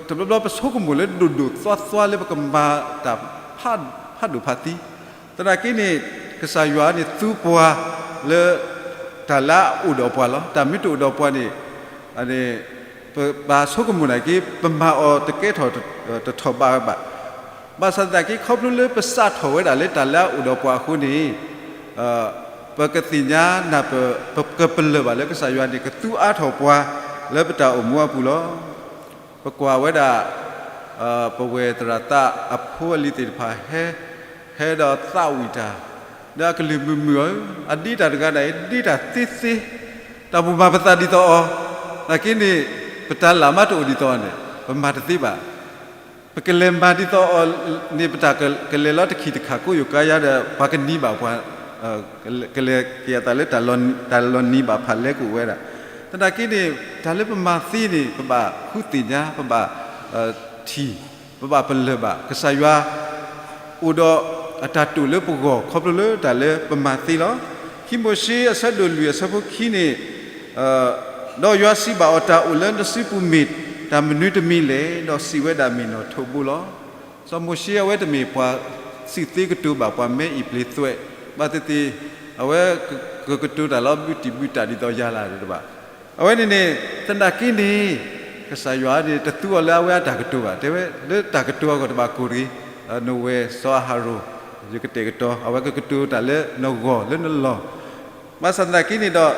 တဘျီဘျီပဆိကမိၣ်လၢဒိၣ်ဒိၣ်သွါသွါလၢပကမၤတၢ်ဖးဒိၣ်ဖးသံ, သနာ်က့န့ၣ် ကစၢ်ယွၤန့ၣ်သူပှၤလၢ တၢ်လၢအအိၣ်ဒီးပှၤလီၤ. တၢ်မ့ၢ်တအိၣ်ဒီးပှၤန့ၣ် ပဘၣ်ဆိကမိၣ်နာ်က့ ပမၤအီၤတကဲထီၣ်တထီၣ်ဘးဘၣ်. ဘၣ်ဆၣ်သနာ်က့ ခီဖျိလၢပစးထီၣ်ဝဲဒၣ်လၢတၢ်လၢအအိၣ်ဒီးပှၤအဃိန့ၣ် ပကသ့ၣ်ညါနၢ်ပၢၢ် ပကပလၢၢ်ဘၣ်လၢကစၢ်ယွၤန့ၣ် ကသူအါထီၣ်ပှၤလၢပတၢ်အိၣ်မူအပူၤလီၤ. ပကွၢ်ဝဲဒၣ် ပဝဲၢ်သရၣ်သးအဖိအလံၤသ့ၣ်တဖၣ် ဟဲ ဟဲဒီးသးဝံၣ်တၢ် ဒီးအကလုၢ်မုာ်မုာ်အီၤ, အဒ့တၢ်တဂၤဒၣ်အံၤ ဒ့တၢ်သ့သ့, တၢ်မိၣ်မၤပသးဒ်သိးအီၤ, နာ်က့န့ၣ် ပတၢ်လၢ်မးတအိၣ်ဒ်သိးအီၤန့ၣ် ပမၤတသ့ဘၣ်. ပကလဲၤမၤဒ်သိးအီၤန့ၣ် ပတၢ်ကလဲၤလီၤတခီၣ်တခါကိးယိာ်ကါယါဒီး ပှၤကနံၤဘၣ်ပှၤ ကလဲၤက့ၤအသးလၢ တၢ်လီၤနံၤဘၣ်ဖးလဲကအိၣ်ဝဲဒၣ်. သနာ်က့န့ၣ် တၢ်လၢပမၤသ့န့ၣ် ပဘၣ်ဃုသ့ၣ်ညါ ပဘၣ်ထံၣ် ပဘၣ်ပလၢၢ်ဘၣ် ကစၢ်ယွၤ အိၣ်ဒီးအတၢ်တိာ်လၢပဂီၢ် ခီဖျိလၢတၢ်လၢပမၤသ့လီၤ. ခံမိၤၡ့အဆၢဒိၣ်လွံၢ်အဆၢဖိခံန့ၣ် ဒီးယွၤစံးဘၣ်အီၤ တၢ်အိၣ်လၢနစုပူၤမ့ၢ်တၢ်မနုၤတမံၤလဲၣ်, ဒီးစံးဝဲဒၣ် မ့ၢ်နီၣ်ထိးဘိလီၤ. စီၤမိၤၡ့အဝဲတမ့ၢ်ပှၤစံးသ့ကတိၤဘၣ်ပှၤမဲအံၤပျ့ၤသွဲး, ဘၣ်သ့ၣ်သ့ၣ် အဝဲကကတိၤတၢ်လၢအဘူးတံၢ်ဘူးတၢ်ဒ်သိးယၤလၢ်တဘၣ်. အဝဲန့ၣ်န့ၣ် သနာ်က့န့ၣ် ကစၢ်ယွၤန့ၣ် တသူအီၤလၢအဝဲအတၢ်ကတိၤဘၣ်, တဲဝဲလၢတၢ်ကတိၤအဂီၢ်တဘၣ်ကိၢ်တဂ့ၤ, နဝဲၢ်စီၤအၤဟရိၣ် ယကတဲာ်ကတီၤ အဝဲကကတိၤတၢ်လၢနဂီၢ်လၢနလီၢ် ဘၣ်ဆၣ်သနာ်က့န့ၣ်ဒီး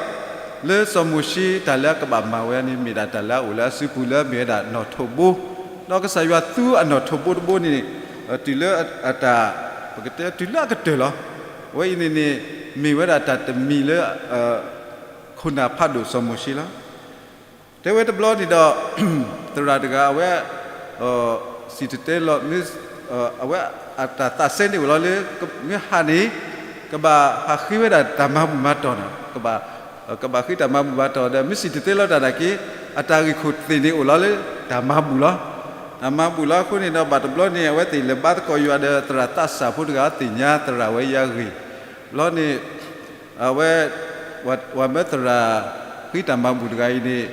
လၢစီၤမိၤၡ့တၢ်လၢအကဘၣ်မၤဝဲန့ၣ် မ့ၢ်ဒၣ်တၢ်လၢအအိၣ်လၢအစုပူၤလၢအမ့ၢ်ဝဲဒၣ်နီၣ်ထိးဘိ, ဒီးကစၢ်ယွၤသူအနီၣ်ထိးဘိတဘိန့ၣ် တုၤလၢအတၢ် ပကတဲတုၤလၢအကတၢၢ်လီၤ. အဝဲအံၤန့ၣ်န့ၣ် မ့ၢ်ဝဲဒၣ်တၢ်တမံၤလၢ ခိၣ်နၢ်ဖးဒိၣ်စီၤမိၤၡ့လီၤ. တဲဝဲတဘျီန့ၣ်ဒီး သရၣ်တဂၤအဝဲ စံၣ်တဲၤတဲလီၤ အဝဲအတၢ်သးစဲန့ၣ်အိၣ်လီၤလၢ မ့ၢ်ဟးန့ၣ် ကဘၣ်ဟးဃ့ဝဲဒၣ်တၢ်မၤဘူၣ်မၤတီၢ်န့ၣ် ကဘၣ်ဃ့တၢ်မၤဘူၣ်မၤတီၢ်ဒီး မ့ၢ်စံၣ်တဲၤတဲလီၤတၢ်နာ်က့ အတၢ်ဂ့ၢ်ခိၣ်သ့ၣ်န့ၣ်အိၣ်လီၤလၢ တၢ်မၤဘူၣ်လီၤ. တၢ်မၤဘူၣ်လီၤအဃိန့ၣ်ဒီး ဘၣ်တဘျီန့ၣ် အဝဲသ့ၣ်လဲၤဘါသကိးယွၤဒီး သရၣ်သးစၢ်ဖိတဂၤ သ့ၣ်ညါသရၣ်ဝဲယၤဂ့ၢ် ဘျီန့ၣ် အဝဲ ပှၤမၢသရၣ်ဃ့တၢ်မၤဘူၣ်တဂၤအံၤန့ၣ်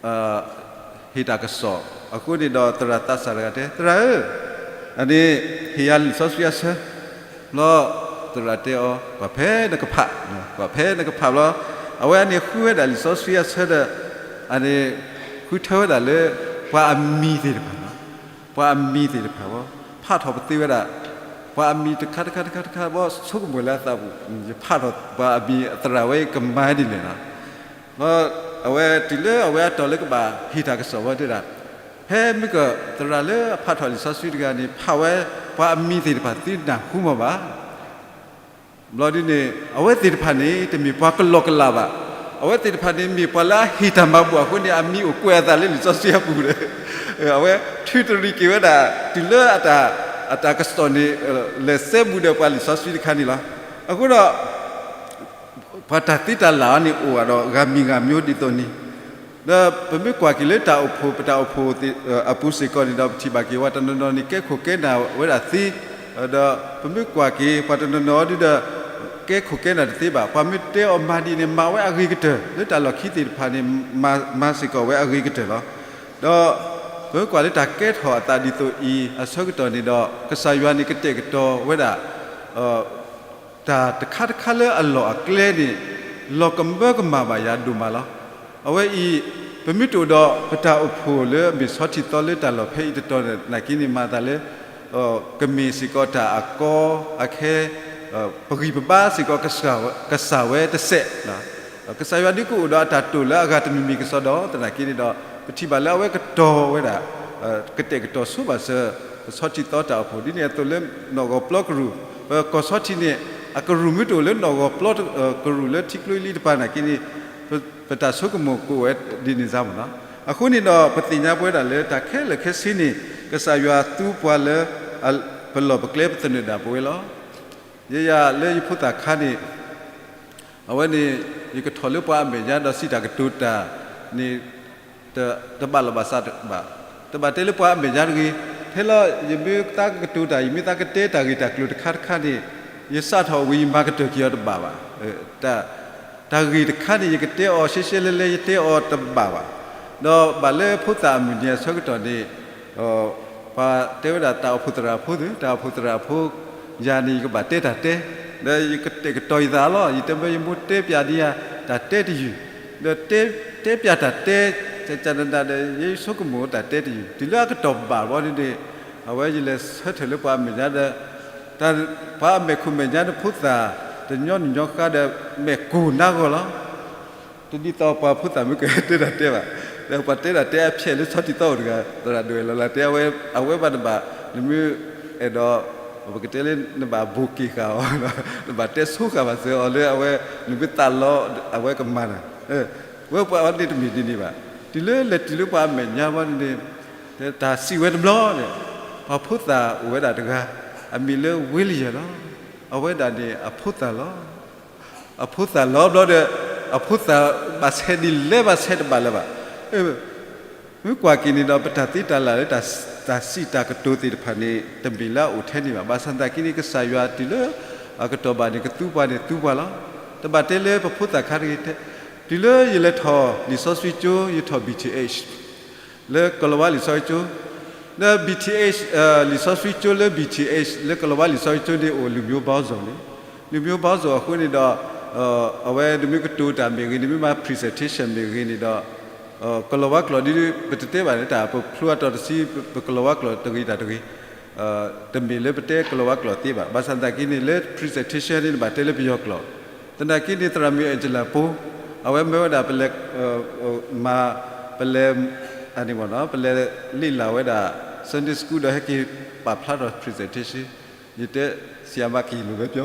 ဟ့ၣ်တၢ်ကစီၣ် အဃိန့ၣ်ဒီးသရၣ်သးစၢ်တဂၤတဲ သရၣ်ဧၢ, အန့ၣ် ဟ့ၣ်ယၤလံာ်စီဆှံအဆၢ, ဘျီသရၣ်တဲအီၤ ကွၢ်ဖဲနကဖး, ကွၢ်ဖဲနကဖးဘျီ, အဝဲအန့ၣ်ဃုဝဲဒၣ်လံာ်စီဆှံအဆၢဒီး အန့ၣ် ဃုထၢဝဲဒၣ်လၢ ပှၤအမံၤသ့ၣ်တဖၣ်, ပှၤအမံၤသ့ၣ်တဖၣ်ဝဲ, ဖးထီၣ်ပသ့ဝဲဒၣ်, ပှၤအမံၤတခါတခါတခါတခါဘီ ဆိကမိၣ်လၢအသးပူၤ, ယဖးထီၣ်ပှၤအမံၤ သရၣ်ဝဲကမၤဒ်လဲၣ်လီၤ. အဝဲတုၤလၢအဝဲအတီၢ်လၢကဘၣ်ဟ့ၣ်တၢ်ကစီၣ်ဝဲတဲဒၣ်, ဖဲမ့ၢ်ကသရၣ်လၢအဖးထီၣ်လံာ်စီဆှံတဂၤန့ၣ် ဖးဝဲပှၤအမံၤသ့ၣ်တဖၣ်သုနၢ်ဟူမးဘၣ်. ဘျီဒ်န့ၣ် အဝဲသ့ၣ်တဖၣ်န့ၣ် တမ့ၢ်ပှၤကလီကလးဘၣ်. အဝဲသ့ၣ်တဖၣ်န့ၣ် မ့ၢ်ပှၤလၢအဟ့ၣ်တၢ်မၤဘူၣ်အဃိန့ၣ် အမံၤအိၣ်ကွဲးအသးလၢလံာ်စီဆှံအပူၤဒီး အဝဲထုးတရံးက့ၤဝဲဒၣ် တုၤလၢအတၢ်ကစီၣ်န့ၣ် လဲၤစဲဘူးဒီးပှၤလံာ်စီဆှံတခါန့ၣ်လီၤ. အဃိဒီး ပှၤတၢ်သ့တၢ်လၢ်အံၤန့ၣ်အိၣ်ဒီးဂၤမံၤဂၤမံၤဒ်သိးန့ၣ်, ဒီးပမ့ၢ်ကွၢ်က့ၤလၢတၢ်အိၣ်ဖှိၣ် ပတၢ်အိၣ်ဖှိၣ်အပူၤစ့ၢ်ကီးန့ၣ်ဒီး ပထံၣ်ဘၣ်က့ၤပှၤတနီၤနီၤန့ၣ် ကဲခိၣ်ကဲနၢ်ဝဲဒၣ်သ့, ဒီးပမ့ၢ်ကွၢ်က့ၤပှၤတနီၤနီၤဒ်ဒီး ကဲခိၣ်ကဲနၢ်တသ့ဘၣ်. ပှၤမ့ၢ်တဲအီၤမၤဒ်န့ၣ် မၤဝဲအဂ့ၤကတၢၢ်, လၢတၢ်လီၢ်ခံသ့ၣ်တဖၣ်န့ၣ် မၤစ့ၢ်ကီးဝဲအဂ့ၤကတၢၢ်လီၤ. ဒီးပမ့ၢ်ကွၢ်လၢတၢ်ကဲထီၣ်အသးဒ်သိးအံၤအဆၢကတီၢ်န့ၣ်ဒီး ကစၢ်ယွၤန့ၣ်ကတဲာ်ကတီၤဝဲဒၣ် တၢ်တခါတခါလၢအလီၢ်အကျဲန့ၣ် လီၤကမၢကမၣ်ဘၣ်ယၤဒိၣ်မးလီၤ. အဝဲအံၤ ပမ့ၢ်တအိၣ်ဒီးပတၢ်အိၣ်ဖှိၣ်လၢအမ့ၢ်ဆီထံသီလၢတၢ်လီၢ်ဖဲအံၤတတီၤနာ်က့န့ၣ် မၤသးလၢ ကမ့ၢ်စ့ၢ်ကီးတၢ်အကီအခဲ, ပဂံၢ်ပဘါစ့ၢ်ကီး ကစၢ်ဝဲတစဲး, ကစၢ်ယွၤဒုးကအိၣ်ဒီးအတၢ်တိာ်လၢအဂၤတမံၤမံၤကစီဒီ သနာ်က့န့ၣ်ဒီး ပထံၣ်ဘၣ်လၢအဝဲကတီၤဝဲဒၣ် ကတဲာ်ကတီၤဆိဘၣ်စၢၤ ဆီထံသီတၢ်အိၣ်ဖှိၣ် ဒ်န့ၣ်အသိးလၢ နီၣ်ဂီၤပျီကရူၢ်, ပကီၢ်ဆီထံန့ၣ် အကရူၢ်မ့ၢ်တအိၣ်လၢနီၣ်ဂီၤပျီကရူၢ်လၢထံကျိအံၤလံတပၤနာ်က့န့ၣ် ပတၢ်ဆိကမိၣ်ကအိၣ်ဝဲဒ်န့ၣ်စါမ့ၢ်နီၤ. အဃိန့ၣ်ဒီး ပသ့ၣ်ညါပဝဲဒၣ်လၢတၢ်ခဲလၢာ်ခဲဆ့န့ၣ် ကစၢ်ယွၤသူပှၤလၢ ပလီၢ်ပကျဲပသနၢၣ်ဒၣ်ပဝဲလီၤ. ယဲယၤလၢယဖိသၣ်ခါန့ၣ် အဝဲန့ၣ် ယကထီၣ်လၢပှၤအမဲာ်ညါဒီးစံးတၢ်ကတိၤတၢ်န့ၣ် တဘၣ်လီၢ်ဘၣ်စးဘၣ်, တဘၣ်တဲလၢပှၤအမဲာ်ညါတဂ့ၤ, ထဲလီၤ ယမ့ၢ်သးကတိၤတၢ် ယမ့ၢ်သးကတဲတၢ်ဂ့ၢ်တၢ်ကျိၤတခါတခါန့ၣ် ယစးထီၣ်ဝံၤယမၤကတၢၢ်က့ၤအီၤတဘၣ်ဘၣ်. တၢ်ဂ့ၢ်တခါန့ၣ် ယကတဲအီၤရှဲရှဲလဲလဲ ယတဲအီၤတဘၣ်ဘၣ်. ဒီးဘၣ်လၢဖိသၣ်အမုၢ်နံၤအဆၢကတီၢ်န့ၣ် ပှၤတဲဝဲဒၣ်တၢ်အိၣ်ဖှိၣ်သရၣ်ဖိသ့ၣ်, တၢ်အိၣ်ဖှိၣ်သရၣ်ဖိ ယၤန့ၣ် ယကဘၣ်တဲတၢ်တဲ, ဒီးယကတဲာ်ကတီၤယသးလီၤ. ယတဲမ့ၢ်ယမိၢ်တဲပျးဒံးယၤ တၢ်တဲတယုၢ်, ဒီးတဲပျးတၢ်တဲ ကနဒၣ်ဒီး ယဆိကမိၣ်တၢ်တဲတယုၢ် တုၤလၢအကတီၢ်ဘၣ်ဘီန့ၣ်န့ၣ် အဝဲယလဲၤဆၢထၢၣ်လၢပှၤအမဲာ်ညါဒီး ပှၤအမဲာ်ခိၣ်မဲာ်ညါဒီးဖိသၣ် တညီနုၢ်ညီဃါဒီး မဲာ်ကိၢ်နါဂီၢ်လီၤ. တဒ်သိးပှၤဖိသၣ်မ့ၢ်ကတဲတၢ်တဲဘၣ်, ဒီးပှၤတဲတၢ်တဲအဖျဲၣ်လၢဆီထံသီအိၣ်တဂၤ သရၣ်ဒိၣ်အဲၣ်လီၤလၢတဲ အဝဲဘၣ်နဘၣ် နမ့ၢ်အဲၣ်ဒိး ပကတဲလၢနဘၣ်ဘိၣ်က့ၤဃာ်အီၤ, နဘၣ်တဲဆိဃာ်ဘၣ်စၢၤအီၤလၢအဝဲ နမ့ၢ်သးလီ အဝဲကမၤနၤ, ဝဲပှၤအီၤန့ၣ်တမ့ၢ်ဒ်န့ၣ်ဘၣ်. တုၤလၢလဲၤတုၤလၢပှၤအမဲာ်ညါဘီန့ၣ်န့ၣ် တၢ်စံးဝဲတဘျီန့ၣ် ပှၤဖိသၣ်အိၣ်ဝဲဒၣ်တဂၤ အမံၤလၢဝ့လယၢၢ်လီၤ. အဝဲဒၣ်န့ၣ်အဖိသၣ်လီၤ. အဖိသၣ်လီၤဘျီဒီး အဖိသၣ်ဘၣ်ဆဲးဒ်လဲၣ်ဘၣ်ဆဲးတဘၣ်လၢၤဘၣ်. မ့ၢ်ကွၢ်က့ၤန့ၣ်ဒီး ပတၢ်သ့တၢ်လၢ်လၢ တၢ်စံးတၢ်ကတိၤသ့ၣ်တဖၣ်န့ၣ် တမ့ၢ်လၢအအိၣ်ထဲန့ၣ်ဘၣ်. ဘၣ်ဆၣ်သနာ်က့န့ၣ် ကစၢ်ယွၤတုၤလၢအကတီၢ်ဘၣ်န့ၣ် ကသူပှၤန့ၣ်သူပှၤလီၤ. တဘၣ်တဲလၢပဖိသၣ်ခါတဂ့ၤ, တုၤလၢယလဲၤထီၣ်လံာ်စီဆှံကၠိ ယထီၣ် B T H လၢကီၤလၤဝါလံာ်စီဆှံကၠိ, လၢ B T H လံာ်စီဆှံကၠိလၢ B T H လၢကီၤလၤဝါလံာ်စီဆှံကၠိန့ၣ် အိၣ်လူၤမိဘီစိၤန့ၣ်, လူၤမိဘီစိၤအဃိန့ၣ်ဒီး အဝဲနမ့ၢ်ကတိၤတၢ်မ့ၢ်ဂ့ၤ နမ့ၢ်မၤ presentation မ့ၢ်ဂ့ၤန့ၣ်ဒီး ကီၤလၤဝါကျိာ်ဒ် ပတတဲဘၣ်န့ၣ် တၢ်ပဖျိအတီၤတဆံ ပကီၤလၤဝါကျိာ်တဂ့ၤတၢ်တဂ့ၤ, တမ့ၢ်လၢပတဲကီၤလၤဝါကျိာ်သ့ဘၣ်. ဘၣ်ဆၣ်သနာ်က့န့ၣ် လၢ presentation န့ၣ် နဘၣ်တဲလၢပယီၤကျိာ်. သနာ်က့န့ၣ် သရၣ်မုၣ် Angela ဖိ အဝဲမၢဝဲဒၣ် ပလဲၤ မၤ ပလဲၤ အန့ၣ် ပလဲၤလ့ၣ်လၢ်ဝဲဒၣ် Sunday School ဒီးဟဲက့ၤပာ်ဖျါထီၣ် presentation ယတဲ ဆရာမ ကယံာ်လိာ်ဝဲပျီ,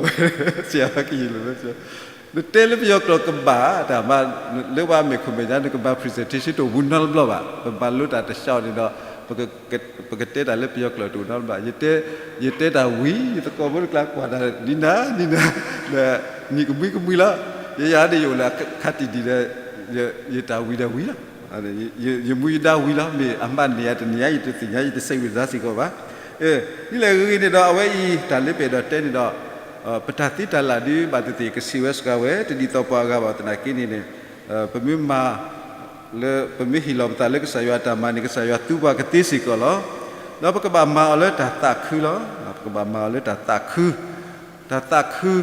ဆရာမ ကယံာ်လိာ်ဝဲပျီ, နတဲလၢပယီၤကျိာ်ကဘၣ် တၢ်မၤ လၢပှၤအမဲာ်ခိၣ်မဲာ်ညါ နကမၤ presentation တအိၣ်ဘူးနီတဘျီဘၣ်. ပမၤလိတၢ်တဆှးန့ၣ်ဒီး ပကတဲတၢ်လၢပယီၤကျိာ်တအိၣ်နီတဘျီဘၣ်. ယတဲတၢ်ဝံၤ ယသကိးဖိတကျါကွၢ်တၢ် နံၤနၤနံၤနၤ နံၤကမှံကမှံလီၤ. ယယၤဒ်ယအိၣ်လၢခါတံၢ်ဒံးဒီး ယတၢ်ဝံၤဒီးဝံၤလီၤ. ယမူယဒါဝံၤလီၤ. မ့ၢ်အမၤန့ၢ်ယၤတန့ၢ်ယၤ ယတသ့ၣ်ညါ ယတစဲးဝံၤစါစ့ၢ်ကီးဘၣ်. ဒ်လဲၣ်ဂ့ၤဂ့ၤန့ၣ်ဒီး အဝဲအံၤတၢ်လၢပအဲၣ်ဒိးတဲန့ၣ်ဒီး ပတၢ်သ့တၢ်လၢ်ဒ်ဘၣ်သ့ၣ်သ့ၣ် ကဆံးဝဲစှၤဝဲ တဒ်သိးပှၤအဂၤဘၣ်. သနာ်က့န့ၣ်န့ၣ် ပမ့ၢ်မၤ လၢပမ့ၢ်ဟ့ၣ်လီၤပသးလၢကစၢ်ယွၤအတၢ်မၤန့ၣ် ကစၢ်ယွၤသူပှၤကသ့စ့ၢ်ကီးလီၤ. ဒီးပကဘၣ်မၤအီၤလၢတၢ်သးခုလီၤ. ပကဘၣ်မၤအီၤလၢတၢ်သးခု, တၢ်သးခု,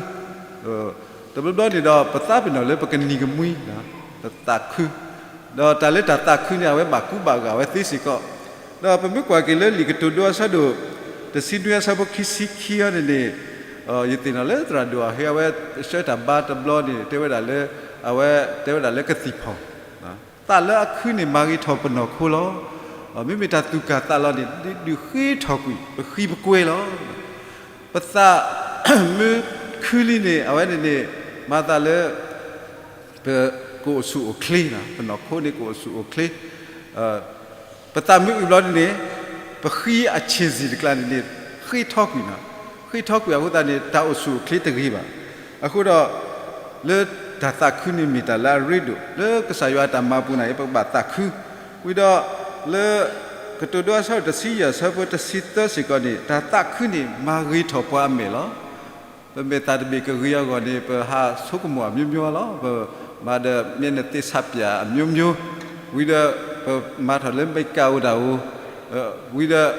တဘျီဘျီန့ၣ်ဒီး ပသးပ့ၤနီၣ်လၢပကနံၤကမှံ, ပသးခု, ဒီးတၢ်လၢတၢ်သးခုန့ၣ် အဝဲဘၣ်ကူဘၣ်ဂာ်ဝဲသ့စ့ၢ်ကီး. ဒီးပမ့ၢ်ကွၢ်က့ၤလၢလံာ်ကတိၤဒိအဆၢဒိၣ် တဆံနွံအဆၢဖိခံဆံခံအံၤန့ၣ်န့ၣ် ယသ့ၣ်နီၣ်လၢသရၣ်ဒိၣ်အဟ့ၣ်အဝဲဆှၢတၢ်ဘါတဘျီန့ၣ် တဲဝဲဒၣ်လၢ အဝဲတဲဝဲဒၣ်လၢကသံၣ်ဖီၣ် သးလၢအခုန့ၣ် မၤဂ့ၤထီၣ်ပနီၢ်ခိလီၤ. မ့မ့ၢ်တၢ်သူၣ်ကၢ်သးလီၤန့ၣ် ဒုးဃ့ထီၣ်ကွံာ် ပဃံပကွဲလီၤ. ပသးမ့ၢ်ခုလံန့ၣ် အဝဲန့ၣ်န့ၣ် မၤသးလၢ ပကအိၣ်ဆူၣ်အိၣ်ချ့, ပနီၢ်ခိန့ၣ်ကအိၣ်ဆူၣ်အိၣ်ချ့, ပသးမ့ၢ်အုၣ်ဘျီန့ၣ်န့ၣ် ပဃံအဆ့ၣ်စံၣ်တကျါန့ၣ်န့ၣ် ဃ့ထီကွံာ်, ဃ့ထီကွံာ်အဃိသတးန့ၣ် တၢ်အိၣ်ဆူၣ်အိၣ်ချ့တဂ့ၤဘၣ်. အဃိဒီး လၢတၢ်သးခုန့ၣ်မ့ၢ်တၢ်လၢအရ့ဒိၣ် လၢကစၢ်ယွၤအတၢ်မၤပူၤန့ၣ် ပကဘၣ်သးခု, ဝံၤဒီး လၢ ကတိၤဒိအဆၢဒိၣ်တဆံယဲၢ်အဆၢဖိတဆံသၢစ့ၢ်ကီးန့ၣ် တၢ်သးခုန့ၣ် မၤဂ့ၤထီၣ်ပှၤအမဲာ်လီၤ. ပမဲာ်သးတဘ့ၣ်ကဂ့ၤအဂီၢ်န့ၣ် ပဟးဆိကမိၣ်အမျိုးမျိုးလီၤ. ပမၤဒီးမျက်နှာသစ်ဆပ်ပြာ အမျိုးမျိုး, ဝံၤဒီး ပမၤထီၣ်လၢ makeup အိၣ်တၢ်အိၣ်, ဝံၤဒီး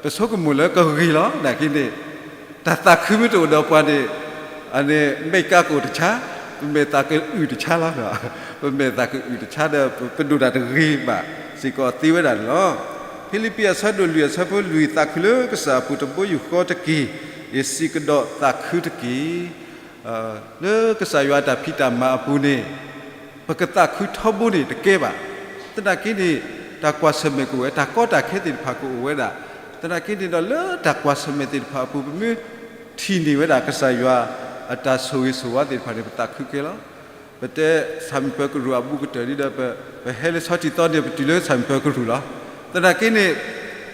ပဆိကမိၣ်လၢကဂ့ၤလီၤ. နာ်က့န့ၣ် တၢ်သးခုမ့ၢ်တအိၣ်ဒီးပှၤန့ၣ် အန့ၣ် makeup ကအိၣ်တဆါ, ပမဲာ်သးကအုၣ်တဆါလီၤ. ပမဲာ်သးကအုၣ်တဆါဒီး ပဒိၣ်တၢ်တဂ့ၤဘၣ်စ့ၢ်ကီးသ့ဝဲဒၣ်န့ၣ်လီၤ. ဖံလံးပံးအဆၢဒိၣ်လွံၢ်အဆၢဖိလွံၢ်, သးခုလၢကစၢ်အပူၤတဘိယူၢ်ဃီတက့ၢ်, ယစံးကဒီးသးခုတက့ၢ်. လၢကစၢ်ယွၤအတၢ်ဖံးတၢ်မၤအပူၤန့ၣ် ပကသးခုထီဘိန့ၣ်တကဲဘၣ်. သနာ်က့န့ၣ် တၢ်ကွၢ်ဆၢၣ်မဲာ်ကအိၣ်ဝဲ, တၢ်ကီတၢ်ခဲသ့ၣ်တဖၣ်ကအိၣ်ဝဲဒၣ်. သနာ်က့န့ၣ်ဒီး လၢတၢ်ကွၢ်ဆၢၣ်မဲာ်သ့ၣ်တဖၣ်အပူၤ ပမ့ၢ်ထံၣ်န့ၢ်ဝဲဒၣ်ကစၢ်ယွၤအတၢ်ဆိၣ်ဂ့ၤဆိၣ်ဝါသ့ၣ်တဖၣ်န့ၣ် ပသးခုကဲလီၤ. ပတဲဆၣ်မုၢ်ပၢၤကရူၢ်အဘူးကတၢၢ်ဒ်ဒီး ပဟဲလၢဆီထံသီန့ၣ် ပတုၤလၢဆၣ်မုၢ်ပၢၤကရူၢ်လီၤ. သနာ်က့န့ၣ်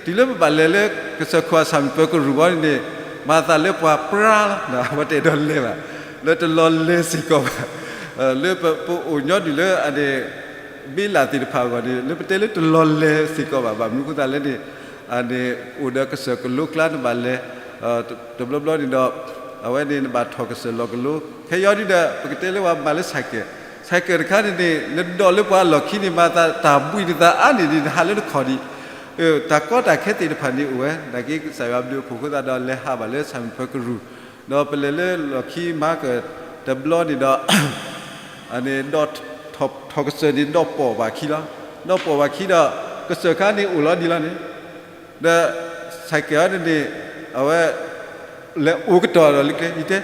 တုၤလၢပဘၣ်လဲၤလၢကစၢၢ်ခိၣ်အဆၣ်မုၢ်ပၢၤကရူၢ်ဘီန့ၣ်န့ၣ် မၤသးလၢပှၤပြါလီၤ, ပှၤတအဲၣ်ဒိးလဲၤဘၣ်, လၢတလီၤလဲၤစ့ၢ်ကီးဘၣ်. လၢပအိၣ်ညီဒုၣ်လၢအန့ၣ် ဘ့လၣ်သ့ၣ်တဖၣ်အဂီၢ်န့ၣ် လၢပတဲလၢတလီၤလဲၤစ့ၢ်ကီးဘၣ်, ဘၣ်မနုၤအဃိသတးလဲၣ်န့ၣ် အန့ၣ်အိၣ်ဒီးကစၢၢ်ကလိကျါနဘၣ်လဲၤ, တဘျီဘျီန့ၣ်ဒီး အဝဲန့ၣ်နဘၣ်ထီၣ်ကစၢၢ်လီၢ်ကလိ, ခဲအံၤဒ်ဒီး ပကတဲလၢပှၤမၤလၢ cycle, cycle တခါန့ၣ်န့ၣ် နဒိးလၢပှၤအလီၢ်ခံန့ၣ် မၤသးတၢ်ဘှံးနသးအါန့ၢ်ဒံး နဟးလၢနခီၣ်ဒံး, တၢ်ကီတၢ်ခဲသ့ၣ်တဖၣ်န့ၣ်အိၣ်ဝဲ, နာ်က့ကစၢ်ယွၤဘျုးအဖှိၣ်အဃိသတးဒီး လဲၤဟးဘၣ်လၢဆၣ်မုၢ်ပၢၤကရူၢ်, ဒီးပလဲၤလၢလီၢ်ခံမၤကၢၢ်တဘျီန့ၣ်ဒီး အန့ၣ် ထီၣ်ကစၢၢ်န့ၣ် ဒီးပိာ်ဘၣ်ခံလီၤ. ဒီးပိာ်ဘၣ်ခံဒီး ကစၢၢ်ခါန့ၣ်အိၣ်လီၤဒံးလီၤန့ၣ်, ဒီး cycle န့ၣ်န့ၣ် အဝဲ လဲၤအိၣ်ကတီၢ်ဒီးလၢကျဲ, ယတဲ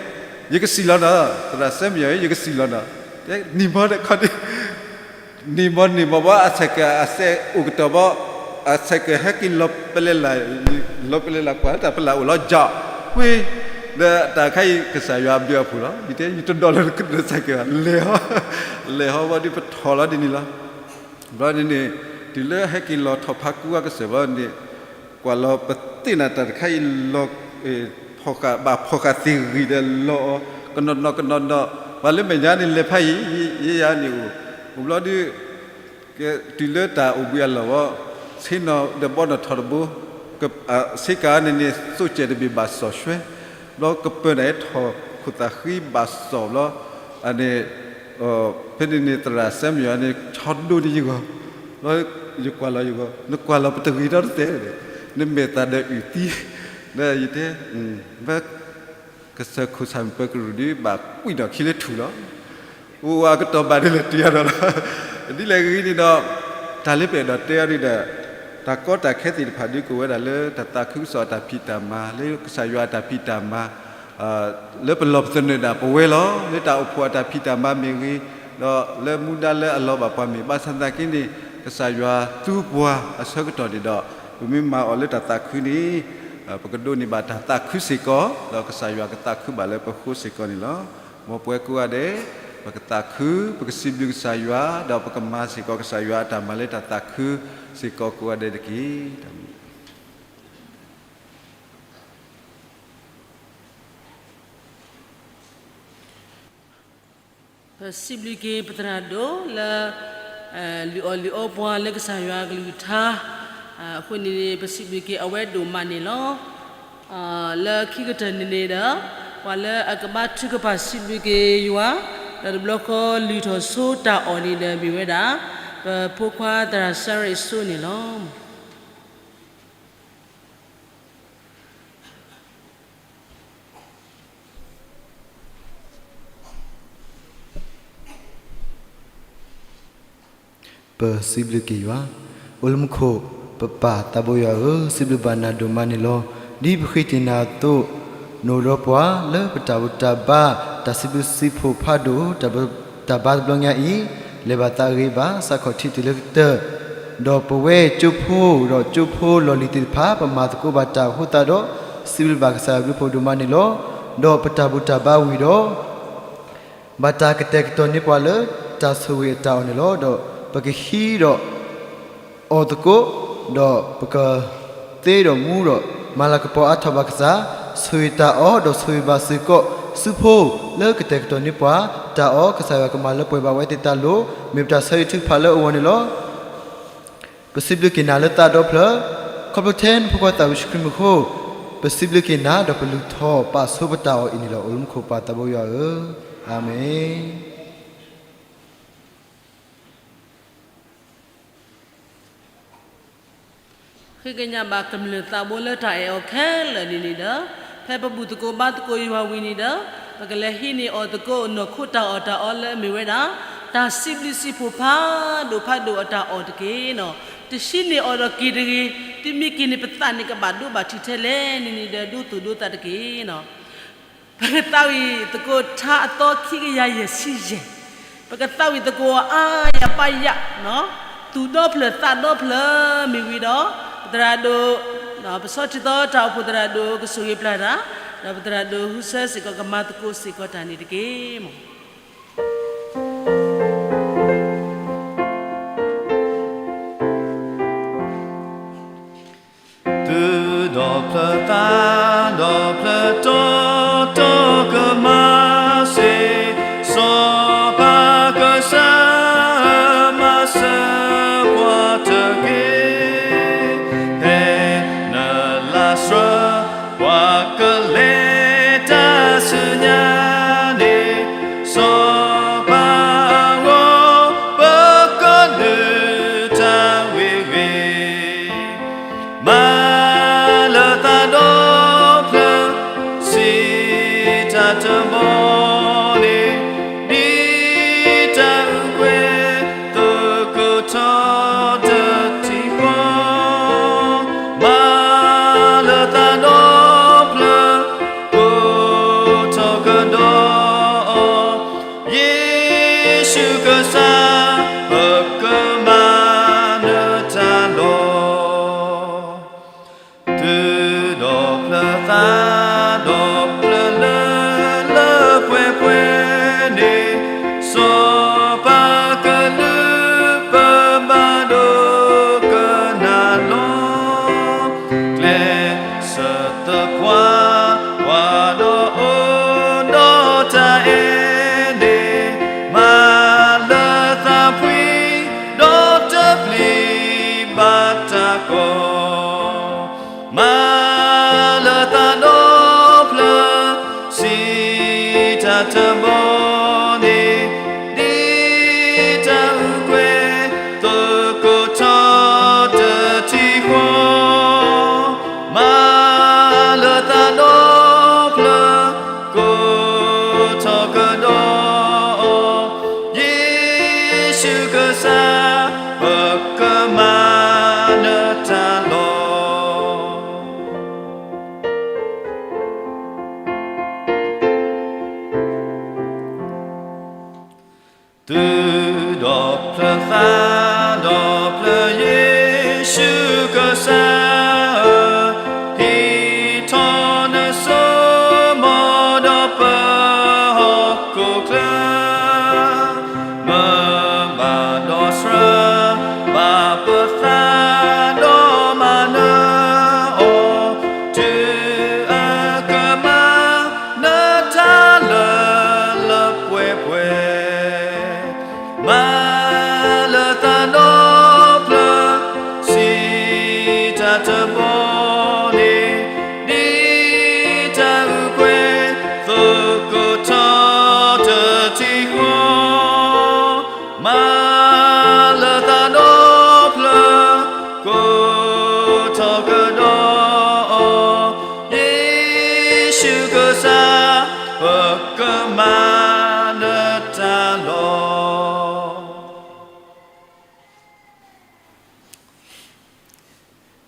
ယကစံၣ်လီၤနီၤ, သရၣ်စဲမယီၤ ယကစံၣ်လီၤနီၤ, နံၤမီဒီးခီဒံး နံၤမီနံၤမီဘီ အ cycle အစဲအိၣ်ကတီၢ်ဘီ, အ cycle ဟဲက့ၤလီၤပလဲလၢ်, လီၤပလဲလၢ်ကွၢ်လၢတၢ်ပလၢ်အိၣ်လီၤ ကၠီၣ်, ဝ့, ဒီးတၢ်ခါအံၤ ကစၢ်ယွၤဘျုးအဖှိၣ်လီၤ, ယတဲ ယတဒိးလၢန cycle ဘၣ်, လဲၤဟီ, လဲၤဟီဘီဒ်ပထီၣ်လီၤဒ်န့ၣ်လီၤ. ဘျီန့ၣ်န့ၣ် တုၤလၢဟဲက့ၤလီၤထီၣ်ဖးကူအကစၢၢ်ဘီန့ၣ် ကွၢ်လီၤပသ့ၣ်နၤတၢ်တခါအံၤ လီၤ ဘၣ်ဖီၣ်ဃာ်သ့ၣ်ဂံၢ်ဒီးလီၤအီၤ ကနီၤနီၤကနီၤနီၤ, ပှၤလၢမဲာ်ညါန့ၣ်လဲၤဖးယံၤ ယဲယၤန့ၣ်အိၣ်, အိၣ်ဘျီဒုး တုၤလၢတၢ်အိၣ်ဘှံးအလီၢ်ဝဲ, ဆ့ၣ်နီၤဒီးဘီနီၣ်ထီၣ်တဘိ, ဆ့ကၤန့ၣ်န့ၣ် သိးစဲးတဘ့ၣ်ဘၣ်စီၣ်ဆွဲ, ဘျီကပၢၤန့ၣ်ထီၣ်ခိၣ်သးဃံဘၣ်စီၣ်ဘျီ, အန့ၣ် ဖဲန့ၣ်န့ၣ် သရၣ်စဲမယီၤန့ၣ် ဆီဒိၣ်န့ၢ်ယဂီၢ်, ဘျီယကွၢ်လီၤယဂီၢ်, နကွၢ်လီၤပတဂ့ၤဒီတသ့, နမဲာ်သးဒီးအုၣ်သံ, ဒီးယတဲ ဘၣ် ကစၢၢ်ခိၣ်ဆၣ်မုၢ်ပၢၤကရူၢ်ဒ်ဘၣ်ကွံာ်နီၣ်ခံလၢထူၣ်လီၤ. အိၣ်အကတီၢ်ဘၣ်ဒ်လဲၣ်တုၤအါဒီးလီၤ. ဒ်လဲၣ်ဂ့ၤန့ၣ်ဒီး တၢ်လၢပအဲၣ်ဒိးတဲအီၤဒ်ဒီး တၢ်ကီတၢ်ခဲသ့ၣ်တဖၣ်ဒ်ကအိၣ်ဝဲဒၣ်လၢတၢ်သးခုကစီၣ်အတၢ်ဖံးတၢ်မၤ လၢကစၢ်ယွၤအတၢ်ဖံးတၢ်မၤ လၢပလီၢ်ပသနၢၣ်ဒၣ်ပဝဲလီၤ. လၢတၢ်အိၣ်ဖှိၣ်အတၢ်ဖံးတၢ်မၤမ့ၢ်ဂ့ၤ, ဒီးလၢမူဒါလၢအလီၤဘၣ်ပှၤမ့ၢ် ဘၣ်ဆၣ်သနာ်က့န့ၣ် ကစၢ်ယွၤသူပှၤအဆၢကတီၢ်န့ၣ်ဒီး ပမ့ၢ်မၤအီၤလၢတၢ်သးခုန့ၣ် ပကဒိးန့ၢ်ဘၣ်တၢ်သးခုစ့ၢ်ကီး, ဒီးကစၢ်ယွၤကသးခုဘၣ်လၢပဃိစ့ၢ်ကီးန့ၣ်လီၤ. မ်ပဝဲကိးဂၤဒဲး ပကသးခု, ပကစံးဘျုးကစၢ်ယွၤ, ဒီးပကမၤစ့ၢ်ကီးကစၢ်ယွၤအတၢ်မၤလၢတၢ်သးခုစ့ၢ်ကီးကိးဂၤဒဲးတက့ၢ်. ပစံးဘျုးက့ၤပသရၣ်ဒိၣ်လၢ လုၢ်အီၣ်လုၢ်အီပှၤလၢကစၢ်ယွၤအကလုၢ်ကထါ, အဃိန့ၣ် ပစံးဘျုးက့ၤအဝဲဒိၣ်မးန့ၣ်လီၤ. လၢခံကတၢၢ်န့ၣ်န့ၣ်ဒီး ပှၤလၢအကဘါထုကဖၣ်စံးဘျုးက့ၤယွၤ ဒီးတဘျီဃီလုၢ်ထီၣ်ဆိတၢ်အီၣ်န့ၣ်ဒီးမ့ၢ်ဝဲဒၣ် ပဖိခွါသရၣ်စၢ်ရ့ၣ်စိန့ၣ်လီၤ. ပစံးဘျုးက့ၤယွၤ. အိၣ်လၢမူခိၣ်, ပပၢ်သးဘိယွၤဧၢ, စံးဘျုးဘၣ်နၤဒိၣ်မးန့ၣ်လီၤ. ဒ်ပဃ့ကညးနၤအသိး, နအိၣ်ဒီးပှၤလၢပတၢ်ဘူၣ်တၢ်ဘါ, တၢ်စံးဘျုးစံးဖှိၣ်ဖးဒိၣ်, တၢ်ဘါတဘျီညါအံၤ, လဲၤဘၣ်သးဂ့ၤဘၣ် စးခီၣ်ထံးတုၤလၢကတၢၢ်, ဒီးပဝဲကၠိဖိ, ဒီးကၠိဖိလီၢ်လံၤသ့ၣ်တဖၣ် ပမၤသကိးဘၣ်တၢ်အဃိသတးဒီး, စံးဘျုးဘၣ်ကစၢ်ယွၤဘျုးဖှိၣ်ဒိၣ်မးန့ၣ်လီၤ. ဒီးပတၢ်ဘူၣ်တၢ်ဘါဝံၤဒီး ဘၣ်တၢ်ကတဲာ်ကတီၤန့ၢ်ပှၤလၢတၢ်ဆိၣ်ဂ့ၤအတၢ်အီၣ်န့ၣ်လီၤ. ဒီးပကဟံးဒီးအီၣ်သကိး, ဒီးပကသ့ဒီးမူဒီး မၤလၤကပီၤအါထီၣ်ဘၣ်ကစၢ်, ဆိၣ်ဂ့ၤတၢ်အီၣ် ဒီးဆိၣ်ဂ့ၤဘၣ်စ့ၢ်ကီး စုဖိလၢကတဲာ်ကတီၤန့ၢ်ပှၤတၢ်အီၣ်, ကစၢ်ယွၤကမၤလၢပှဲၤဘၣ်ဝဲသ့ၣ်တၢ်လိၤ, မ့ၢ်ပတၢ်ဆၢဂ့ၤထုကဖၣ်လၢအဂီၢ်န့ၣ်လီၤ. ပစံးဘျုးက့ၤနၤလၢသးဒီဖျၢၣ်, ခီဖျိထဲနဖိခွါသးဝံၣ်ယ့ၣ်ၡူးခရံာ်မံၤအဃိ, ပစံးဘျုးက့ၤနၤ ဒီးပလုၢ်ထီၣ်ပာ်ဆိပတၢ်အီၣ်အံၤန့ၣ်လီၤ. အိၣ်လၢမူခိၣ်ပၢ်သးဘိယွၤဧၢ, အၤမ့ၣ်. ဃ့ကညးဘၣ်ကမျၢၢ်သးဘိလၢတၢ်အဲၣ်အီၤခဲလၢာ်န့ၣ်န့ၣ်ဒီး, ဖဲပဘူၣ်သကိးဘါသကိးယွၤဝံၤန့ၣ်ဒီး, ပကလဲၤဟံးန့ၢ်အီၣ်သကိးနီၢ်ခိတၢ်အီၣ်တၢ်အီလၢအမ့ၢ်ဝဲဒၣ် တၢ်စံးဘျုးစံးဖှိၣ်ဖးဒိၣ်ဖးဒိၣ်အတၢ်အီၣ်တက့ၢ်နီၤ. တဟံးန့ၢ်အီၣ်ဒီးက့ၤတဂ့ၤ, တုၤမ့ၢ်က့ၤန့ၣ်ပသးန့ၣ်ကဘၣ်ဒိဘၣ်ထံးထဲလဲၣ်န့ၣ်န့ၣ်ဒီး ဒိသူၣ်ဒိသးတက့ၢ်နီၤ. ပကသးဝံၣ်သကိးထါအသီခံကယၤယဲၢ်ဆံယဲၢ်, ပကသးဝံၣ်သကိးအါယၤပါယၤ, သူၣ်ဒီဖျၢၣ်သးဒီဖျၢၣ်မ့ၢ်ဝံၤဒီး, ပသရၣ်ဒိၣ်, ပဆီထံသီတၢ်အိၣ်ဖှိၣ်သရၣ်ဒိၣ်ကဆိၣ်ဂ့ၤပျၢ်တၢ်, ဒီးပသရၣ်ဒိၣ်ဟူဆၢစ့ၢ်ကီးကမၤသကိးစ့ၢ်ကီးတၢ်န့ၣ်တက့ၢ်မး. တုၤဒီးဖျၢၣ်သးဒီးဖျၢၣ်တီတီကမၤစ့ၢ်, စီၤပၤကစၢ်ဧၢ, မၤစၢၤပှၤတက့ၢ်. ဖဲနလါစရၢ ပှၤကလဲၤတၢ်ဆူညါန့ၣ်, စီၤပၤအဂီၢ် ပကဒုးတၢ်ဂ့ၤဂ့ၤ, မၤလၢသးဒီဖျၢၣ် စံးတၢ်တဘီန့ၣ်, ဒ်တၢ်အုၣ်ကွဲ သကိးထီၣ်တထံၣ်ဃီ, မၤလၢသးဒီဖျၢၣ် ကိးထီၣ်ကဒီးအီၤ, ယ့ၣ်ၡူးကစၢ် ပကမၤနတၢ်လီၤ. တုၤဒီးဖျၢၣ်သးဒီးဖျၢၣ်လၢ လၢပှဲၤပှဲၤန့ၣ်, စီၤပၤကလုၢ်ပဘၣ်ဒိကနၣ်လီၤ. ကျဲးစၢးသပှၢ်ပှၢ်ဒီးအိၣ်ဒီးတၢ်အဲၣ်န့ၣ်, မၤလၢသးဖှံ ဒီးတပျံၤဘၣ်တၢ်ကီ, မၤလၢသးဒီဖျၢၣ် စံးတၢ်တဘီန့ၣ်, ဒ်တၢ်အုၣ်ကွဲ သကိးထီၣ်တထံၣ်ဃီ, မၤလၢသးဒီဖျၢၣ် ကိးထီၣ်ကဒီးအီၤ, ယ့ၣ်ၡူးကစၢ် ပကမၤနတၢ်လီၤ. တုၤဒီးဖျၢၣ်သးဒီးဖျၢၣ် ယ့ၣ်ၡူးကစၢ်ဧၢ, ဟံးထီၣ်နစိမိၤဒီးပဟီၣ်ခိၣ်ချၢ, မၤဘၣ်ဒီးစှၤ ဘၣ်ပသးဒီးမၤနၢၤအီၤ, တုၤအကမၤနတၢ်လၢလၢပှဲၤပှဲၤ, မၤလၢသး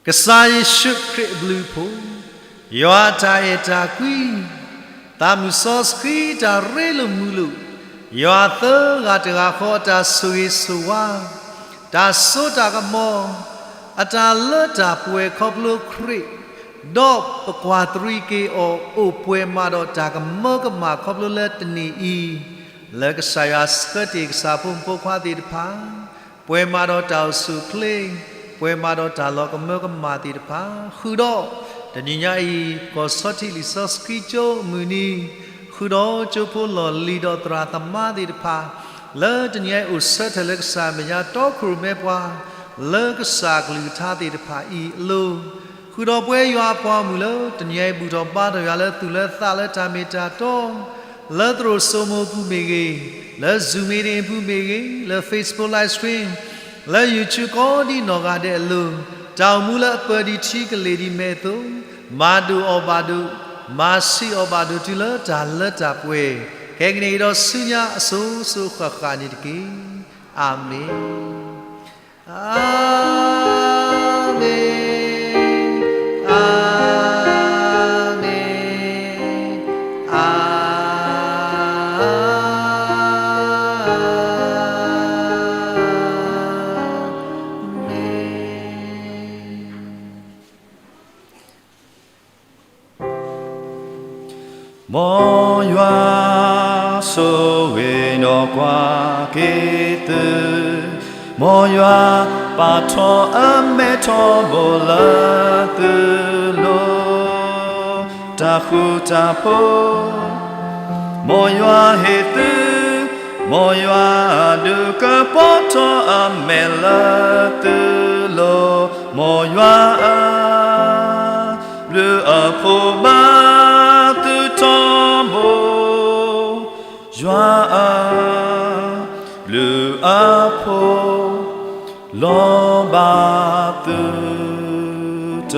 ကစၢ်ယ့ၣ်ၡူးခရံာ်အဘျုးအဖှိၣ်, ယွၤအတၢ်အဲၣ်တၢ်ကွံ, သးမုၢ်စီဆှံတၢ်ရ့လိာ်မုာ်လိာ်, ယွၤသၢဂၤတဂၤဃီအတၢ်ဆိၣ်ဂ့ၤဆိၣ်ဝါ, တၢ်စိတၢ်ကမီၤ, အတၢ်လၢတၢ်ပှဲၤခီဖျိခရံာ်, ဒီးပကွၢ်တရံးက့ၤအီၤ အိၣ်ပှဲၤမးဒီးတၢ်ကမၢကမၣ်ခီဖျိလၢတနံၤအံၤ, လၢကစၢ်ယွၤဆှၢတ့ၢ်ကစၢ်ဖိမုၣ်ဖိခွါသ့ၣ်တဖၣ် ပှဲၤမးဒီးတၢ်အိၣ်ဆူၣ်အိၣ်ချ့, ပှဲၤမးဒီးတၢ်လီၤကမၢကမၣ်သ့ၣ်တဖၣ်, ဃုာ်ဒီးတနံၤညါအံၤ ကီၢ်ဆီထံးလံာ်စီဆှံကၠိအမုၢ်နံၤ, ဃုာ်ဒီးကၠိဖိလီၢ်လံၤဒီးသရၣ်သမါသ့ၣ်တဖၣ်, လၢတနံၤညါအံၤအိၣ်ဆၢထၢၣ်လၢကစၢ်မဲာ်ညါတီခိၣ်ရိၣ်မဲပှၤ, လၢကစၢ်ကလုၢ်ကထါသ့ၣ်တဖၣ်အံၤအလိၤ ဃုာ်ဒီးပဝဲယွၤအပှၤဂီၢ်မုၢ်လၢတနံၤအံၤ ဘူၣ်ထီၣ်ဘါထီၣ်ယွၤလၢသူၣ်လၢသးလၢတၢ်မ့ၢ်တၢ်တီ, လၢသရိာ်စိမိၤပူၤမ့ၢ်ဂ့ၤ, လၢ Zoom meeting ပူၤမ့ၢ်ဂ့ၤ, လၢ Facebook live stream, လၢ YouTube ကိးဒံနီၢ်ဂၤဒဲးအလိၤ, တၢ်အိၣ်မူလၢအပၢၢ်ဒံးထံကလ့ၢ်ဒံးမဲာ်အသိး, မၤဒိၣ်အီၣ်ဘၣ်ဒိၣ်, မၤဆံးအီၣ်ဘၣ်ဒိၣ်တုၤလၢတၢ်လၢတၢ်ပှဲၤ, ခဲကနံၣ်အံၤဒီးဆူညါအစိၤစိၤဃၣ်ဃၣ်န့ၣ်တက့ၢ်. အၤမ့ၣ်, အၤမ့ၣ်, အၤမ့ၣ်. မ်ယွၤဆိၣ်ဂ့ၤဒီးကွၢ်က့ၤသု, မ်ယွၤပာ်ထီၣ်အမဲာ်ထီဘိလၢသုလိၤ, တၢ်ဃူတၢ်ဖိး မ်ယွၤဟ့ၣ်သု, မ်ယွၤအဒုးကပီၤထီၣ်အမဲာ်လၢသုလိၤ, မ်ယွၤအဘျုးအဖှိၣ်ဘၣ်သုထီဘိ, ယွၤအဘျုးအဖှိၣ် လီၤဘၣ်သုတ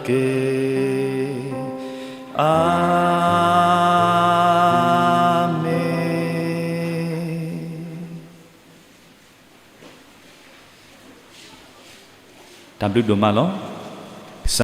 က့ၢ်. အၤမ့ၣ်. တၢ်ဘျုးဒိၣ်မးလီၤ.